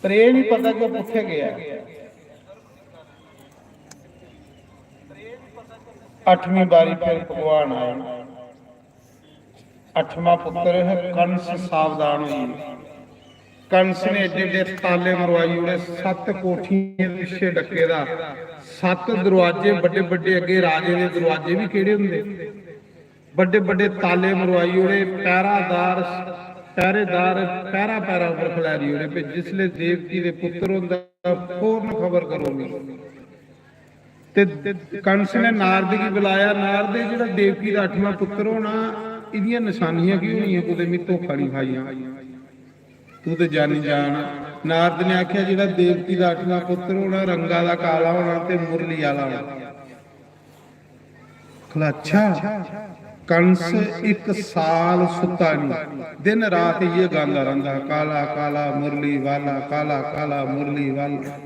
पर एह् नहीं पता कि ओह् कुत्थै गेआ। अठमीं बारी फिर भगवान आए। अठवां पुत्र है कंस, सावधान होइए। कंस ने एड्डे एड्डे ताले मरवाई ओड़े, सत्त कोठियें पिच्छे डके दा, सत्त दरवाजे बड्डे बड्डे, अग्गे राजे दे दरवाजे भी केड़े होंदे, बड्डे बड्डे ताले मरवाई ओड़े। पैरादार, पैरेदार पैरा पैरा उप्पर खलारी ओड़े, पे जिसले देवकी दे पुत्र होंदा, फौरन खबर करो मिगी। ते कंस ने नारद गी बुलाया, "नारद, जेह्ड़ा देवकी दा अठवां पुत्र होना, इदियां नशानियां की होनियां, कुतै मी धोखा नहीं खाई जां। तू ते जानी जान।" नारद ने आखेआ, "जेह्ड़ा देवकी दा अठवां पुत्र होना, रंगा दा काला होना ते मुरली आह्ला होना।" खला, "अच्छा।" कंस इक साल सुत्ता नहीं, दिन रात इ'यै गांदा रौंह्दा हा, "काला काला मुरली वाला, काला काला मुरली वाला।"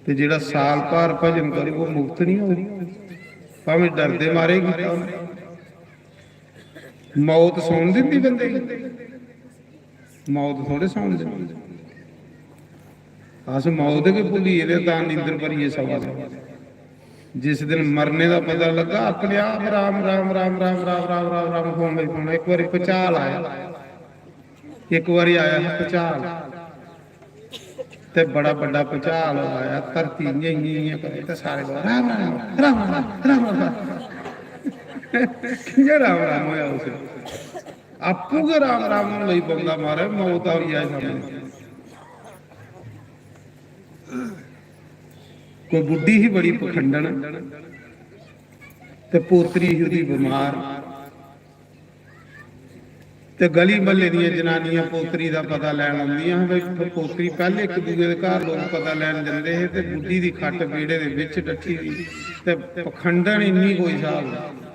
ते जेह्ड़ा साल भर भजन करू, ओह् मुक्त नहीं होग, भावें डरदे मारे कीता उन्नै। मौत सौन दिंदी बंदे गी? मौत थोड़े सौन दिंदी। अस मौत गै भुल्ली गेदे, तां नींदर भरियै सवा दे। जिस दिन मरने दा पता लग्गा, अपने आप राम, राम, राम, राम, राम, राम, राम, राम होन लगी पौना। इक बारी भुचाल आया, इक बारी आया हा भुचाल, ते बड़ा बड्डा भुचाल आया, धरती इ'यां, इ'यां, इ'यां करे, ते सारे बोला, "राम, राम, राम, राम, राम, राम, राम।" कि'यां राम, राम होया उस? आपूं गै राम, राम होन लगी पौंदा, महाराज, मौत आई जाए सामने। कोई बुड्ढी ही बड़ी पखंडन, ते पोतरी ही ओह्दी बमार। ते गली म्हल्ले दियां जनानियां पोतरी दा पता लैन औंदियां हियां। भाई, पोतरी, पैह्ले इक दूए दे घर लोक पता लैन जंदे हे ते बुड्ढी दी खट्ट बेह्ड़े दे बिच डट्ठी दी ते पखंडन इन्नी कोई स्हाब निं।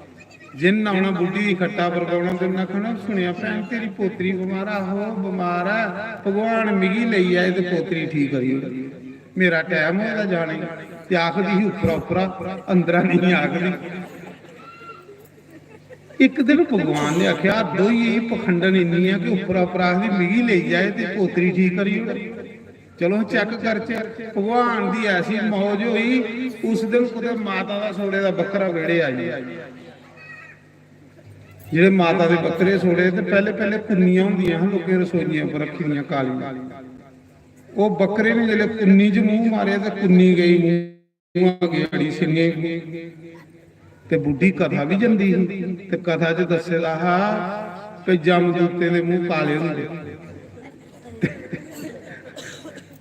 जिन्न औना बुड्ढी दी खट्टा पर बौह्ना ते उन्न आखना, "सुनेआ भैन, तेरी पोतरी बमार आ?" "आहो, बमार ऐ, भगवान मिगी लेई आए ते पोतरी ठीक करी ओड़ी। मेरा टैम होए दा जाने गी।" ते आखदी ही उप्परा उप्परा, अंदरा नेईं आखदी। इक दिन भगवान ने आखेआ, "दोई एह् पखंडन इन्नी ऐ कि उप्परा उप्परा आखदी मिगी लेई जाए ते पोतरी ठीक करी ओड़े। चलो चैक करचै।" भगवान दी ऐसी मौज होई, उस दिन कुतै माता दा सोड़े दा बक्करा बेह्ड़े आई गेआ। जेह्ड़े माता दे बक्करे सोड़े ते पैह्ले पैह्ले कुन्नियां होंदियां हियां लोकें रसोइयें उप्पर रक्खी दियां कालियां। ओह् बक्करे ने जेल्लै कुन्नी च मूंह मारेआ ते कुन्नी गेई मूंह। अगेड़ी सिंहें गी। ते बुड्ढी कथा बी जंदी ही ते कथा च दस्से दा हा कि जमदूतें दे मूंह काले होंदे।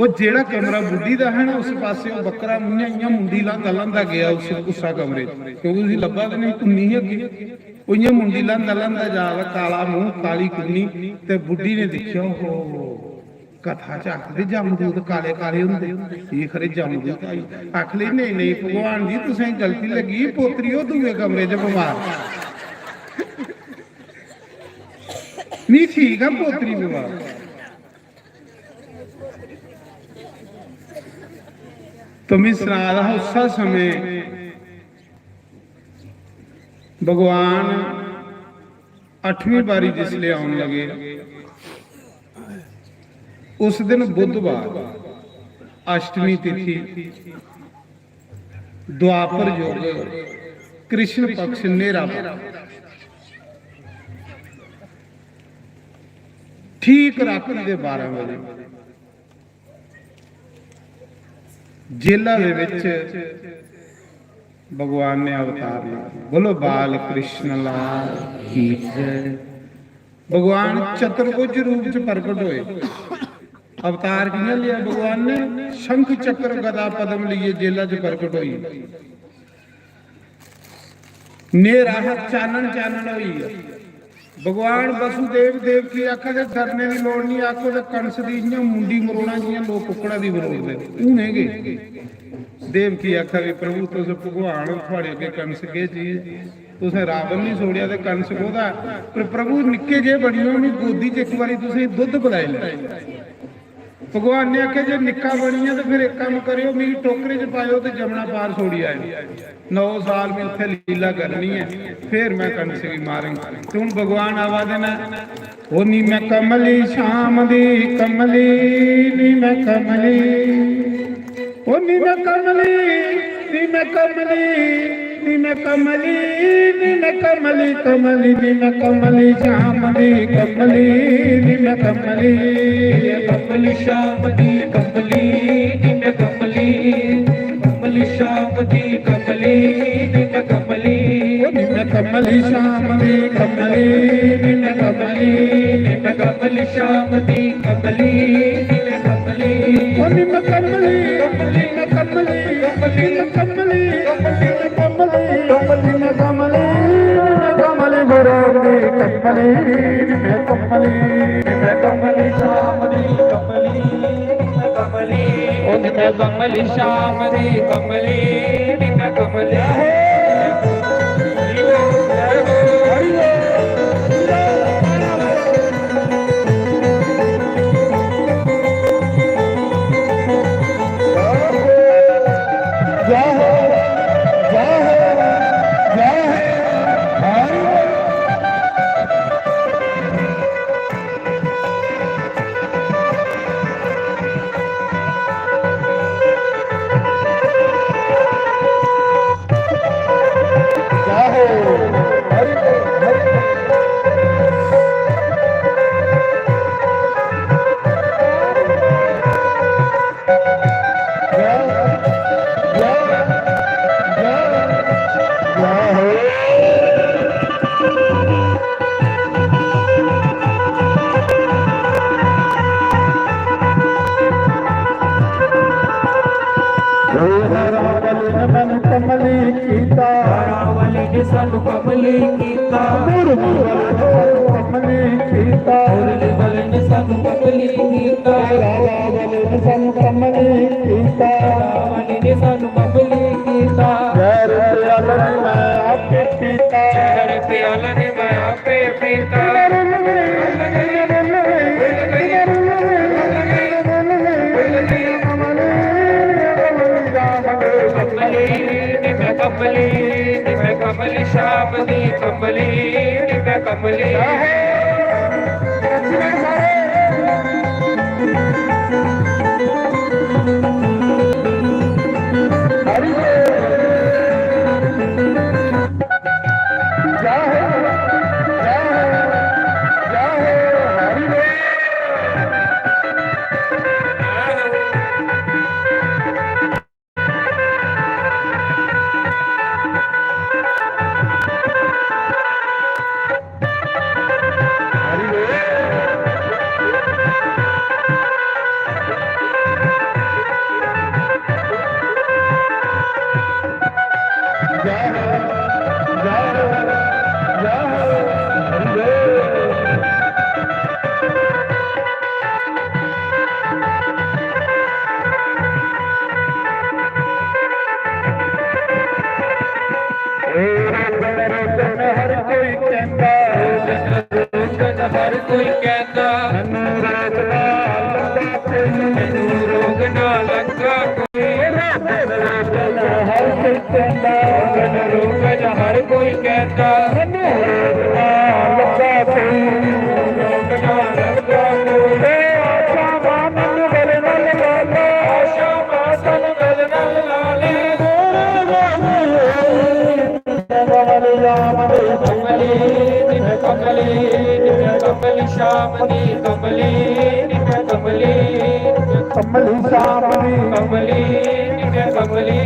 ओह् जेह्ड़ा कमरा बुड्ढी दा हा ना, उस पासे ओह् बक्करा इ'यां, इ'यां मुंडी लांदा, लांदा गेआ उस, उस्सा कमरे च, क्योंकि उसी लब्भा ते नेईं, कुन्नी ही अग्गें। ओह् इ'यां मुंडी लांदा, लांदा जा दा, काला मूंह, काली कुन्नी, ते बुड्ढी ने दिक्खेआ, "ओहो, कथा च आखदे जमदूत काले काले होंदे, एह् खरे जमदूत आई।" आखन लगी, "नेईं, नेईं भगवान जी, तुसें गलती लग्गी, पोतरी ओह् दूए कमरे च बमार, मी ठीक आ पोतरी बमार।" तो मी सना दा हा, उस्सै समें भगवान अठमीं बारी जिसले औन लगे, उस दिन बुधवार, अष्टमी तिथि, द्वापर युग, कृष्ण पक्ष, न्हेरा पक्ष, ठीक रातीं दे बारां बजे जेला दे विच भगवान ने अवतार लिया। बोलो, बाल कृष्ण लाल की जय। भगवान चतुर्भुज रूप च प्रकट होए। अवतार कि'यां लिया भगवान ने? शंख चक्र गदा पद्म लिए जेला च प्रकट होई। न्हेरा हा, चानन चानन होई गेआ। भगवान वसुदेव देवकी आखा दे, "डरने दी लोड़ नहीं।" आखो ते कंस दी इ'यां मुंडी मरोड़ां जि'यां लोक कुक्कड़ा दी मरोड़दे। हून एह् गै देवकी आखा दे, "प्रभु, तुस भगवान ओ, थुआड़े अग्गें कंस केह् चीज? तुसें रावण नहीं छोड़ेआ ते कंस कोह्दा?" पर प्रभु, निक्के जे बनियो, मी गोदी च इक बारी तुसें दुद्ध पलाई लैओ। भगवान ने आखेआ, "जे निक्का बनियै ते फिर इक कम्म करेओ, मिगी टोकरे च पाएओ ते जमुना पार छोड़ी आएओ। नौ साल में उत्थै लीला करनी ऐ, फिर मैं कंस गी मारंग।" ते हुन भगवान आवा दे न, "ओ नी मैं कमली श्याम दी कमली, नी मैं कमली, ओ नी मैं कमली, नी मैं कमली।" निम कमली, निम कमली, कमली, निम कमली, श्याम दी कमली, निम कमली। कमली श्याम दी कमली, निम कमली, कमली श्याम दी कमली, निम कमली। ओ निम कमली, श्याम दी कमली, निम कमली, निम कमली श्याम दी कमली, निम कमली। ओ निम कमली, निम कमली, निम कमली। कमली, कमली, कमली, कमली, कमली, कमली, गुरु की कमली, कमली, कमली, श्याम की कमली, कमली, ओ निम कमली, श्याम की कमली, निम कमली। जय हो, जय हो, जय हो। हरि बोल। जय हो। हरि बोल, हरि बोल। जय, जय, जय, जय हो। रावल ने मैनू कमली कीता। रावल ने सानू कमली कीता। मुरमुर वाले कमली कीता। मुरली वाले ने सानू कमली कीता। राधा वाले ने सानू कमली कीता। राधा वाले ने सानू कमली कीता। जहर प्याला ने मैं आपे पीता। जहर प्याला ने मैं आपे पीता। कमली, मैं कमली, मैं कमली, शाम दी कमली, मैं कमली। हर कोई कहता, हर कोई कहता, मैनू रोग ना लगा कोई। हर कोई कहता, मैनू रोग ना हर कोई कहता, मैनू रोग ना लगा कोई। रोग ना लगा कोई। ए आशा मां मैनू बल ना लगा ले। आशा मां तन बल ना लगा ले। कमली, निम्मे कमली, निम्मे कमली, शाम दी कमली, निम्मे कमली, कमली शाम दी। कमली, निम्मे कमली,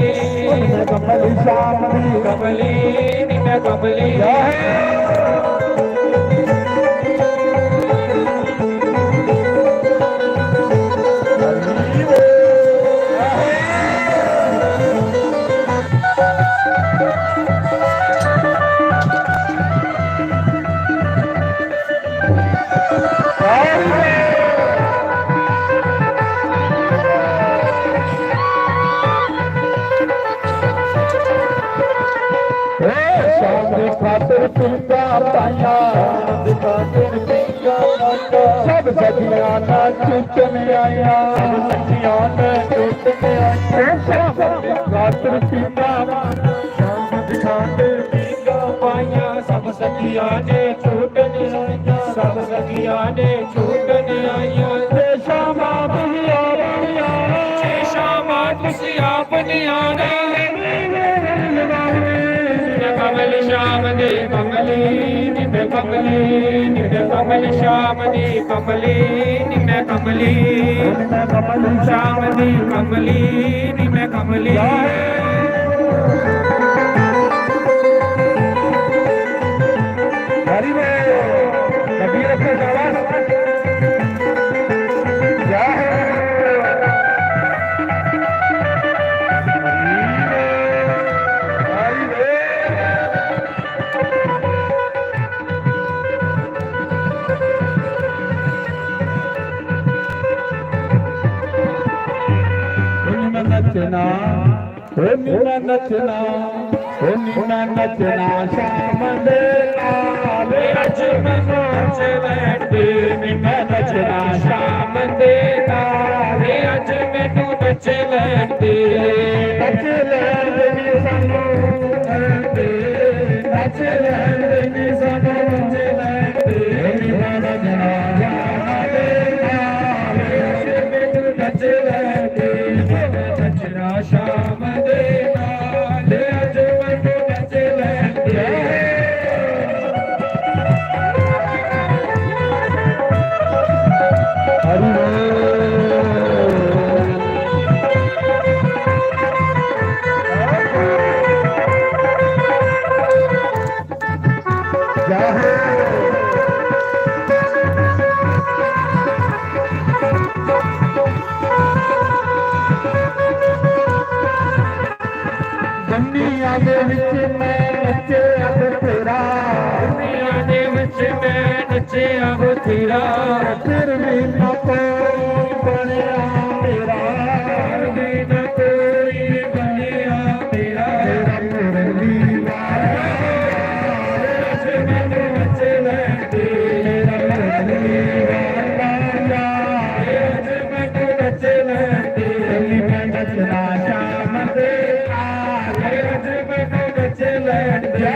निम्मे कमली शाम दी। कमली, निम्मे कमली। जय हो। ए, शाम दी खातिर पींघा पाइया, शाम दी खातिर पींघा पाइया। सब सखियां ना चुटन आइया, सब सखियां ना चुटन आइया। ए, शाम दी खातिर पींघा, शाम दी खातिर पींघा पाइया, सब सखियां ने छूटन आइया, सब सखियां ने छूटन आइया। ए, शामा तुसी आपनियां, ए, शामा तुसी आपनियां ने। कमली शाम दी कमली, निम्मे कमली, निम्मे कमली शाम दी कमली, निम्मे कमली, निम्मे कमली शाम दी कमली, निम्मे कमली। हरि बोल। कबीर के शाबाश। जय हो। नचना, ओ नी मैं नचना, ओ नी मैं नचना शाम दे नाल। अज मैनू नच लैन दे, नी मैं नचना शाम दे नाल। अज मैनू नच लैन दे, नच लैन दे नी सानू, नच लैन दे नी सानू, नच लैन दे। ओ नी मैं नचना शाम दे नाल। अज मैनू नच लैन दे, नच शाम दे नाल अज मैनू नच लैंदे। हरि बोल। तेरा, फिर भी ना कोई बनेआ मेरा, फिर भी ना कोई बनेआ मेरा, मेरा मुरली वाला। अज मैनू नच लैंदे, मेरा मुरली वाला। अज मैनू नच लैंदे, मैं नचना शाम दे। अज मैनू नच लैंदे।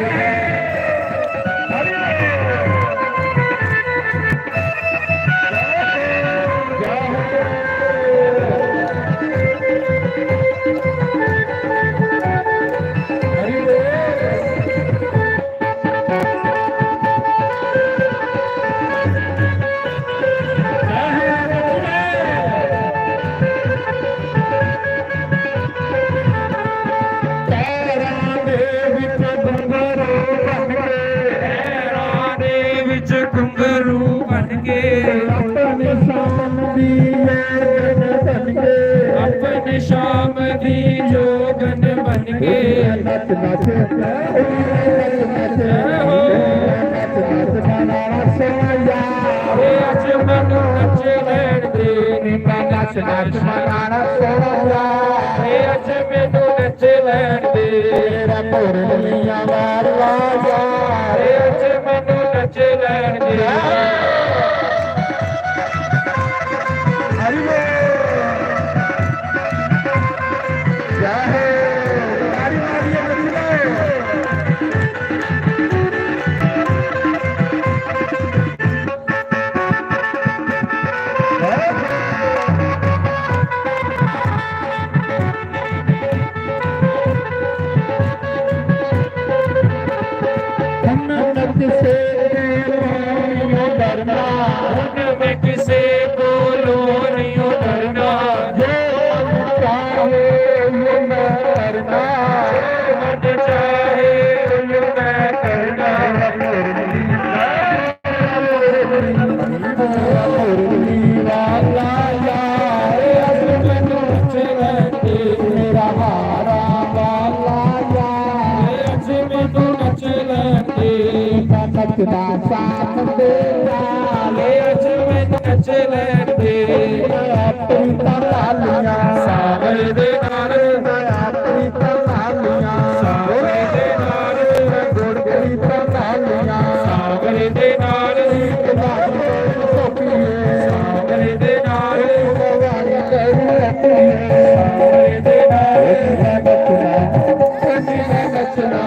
पैरां दे विच घुंघरू बन के, पैरां दे विच घुंघरू बन के, अपनी शाम दी जोगन बन के, अपनी शाम दी जोगन बन के, नच नच, नच नच, नच नच मनाना सोहणा यार। अज मैनू नच लैण दे, मैं नच नच मनाना सोहणा यार। अज मैनू नच लैण दे, मेरा मुरलियां वाला यार। अज मैनू नच लैण दे। हरि बोल। जय हो। तारी मारिए बजाओ। हुन मैं किसे कोलों नहीं डरना, हुन मैं किसे कोलों नहीं डरना। जो मन चाहे वो मैं करना, जो मन चाहे वो मैं करना। मुरली वाला यार, अज मैनू नच लैंदे, मेरा हारा वाला यार, अज मैनू नच लैंदे। मैं नचना शाम दे नाल, अज मैनू नच लैंदे। मैं अपनी तालियां सावर दे नाल, मैं अपनी तालियां सावर दे नाल, मैं गुड़ की तालियां सावर दे नाल। सावरे दे नाल। सावरे दे नाल। नचना, नचना,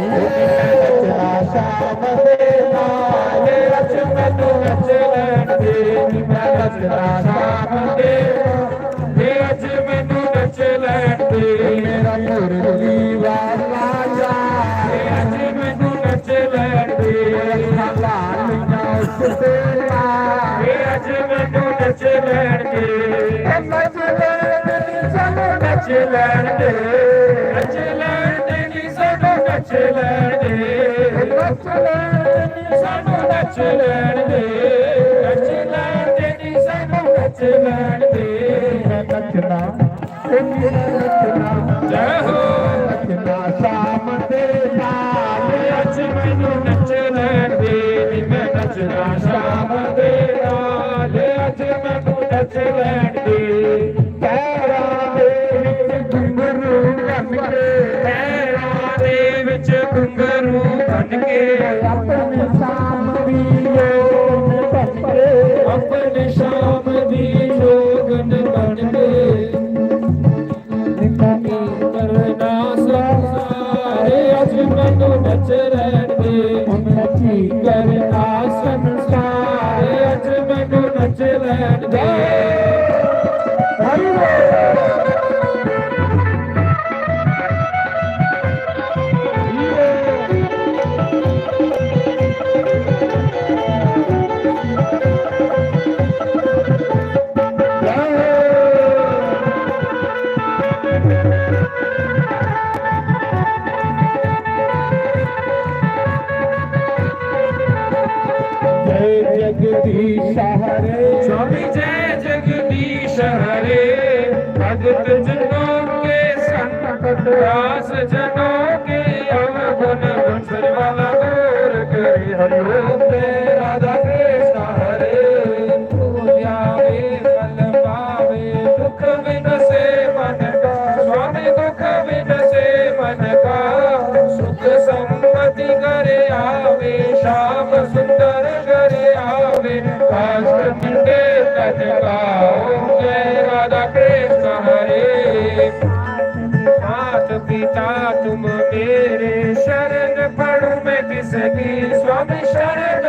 नचना शाम दे नाल। अज मैनू नच लैंदे, मैं नचना शाम दे नाल। अज मैनू नच लैंदे। मेरा मुरली वाला यार। अज मैनू नच लैंदे। अखां लालियां उस दे नाल। अज मैनू नच लैंदे। नच लैंदे नी सानू नच लैंदे। नच लैंदे नी सानू नच लैंदे। नच लैंदे नी सानू नच लैंदे। नच लैंदे नी सानू नच लैंदे। नचना, नचना, जय हो। नचना शाम दे नाल। अज मैनू नच लैंदे, मैं नचना शाम दे नाल। अज मैनू नच लैंदे। पैरां दे विच घुंघरू बन के, पैरां दे विच घुंघरू बन के, अपनी शाम दी जोगन बन के, अपनी शाम दी जोगन बन के। करना संसार, अज मैनू नच लैंदे। नची करना संसार, अज मैनू नच लैंदे। हरि बोल। जय जगदीश हरे। स्वामी जय जगदीश हरे। भगत जनों के संकट, दास जनों के अवगुण, बंसरी वाला दूर करे। हरि ओम जय राधा कृष्ण हरे। अष्टमी के तन गाओ, जय राधा कृष्ण हरे। मात पिता तुम मेरे शरण, पढ़ूं मैं किसकी स्वामी शरण।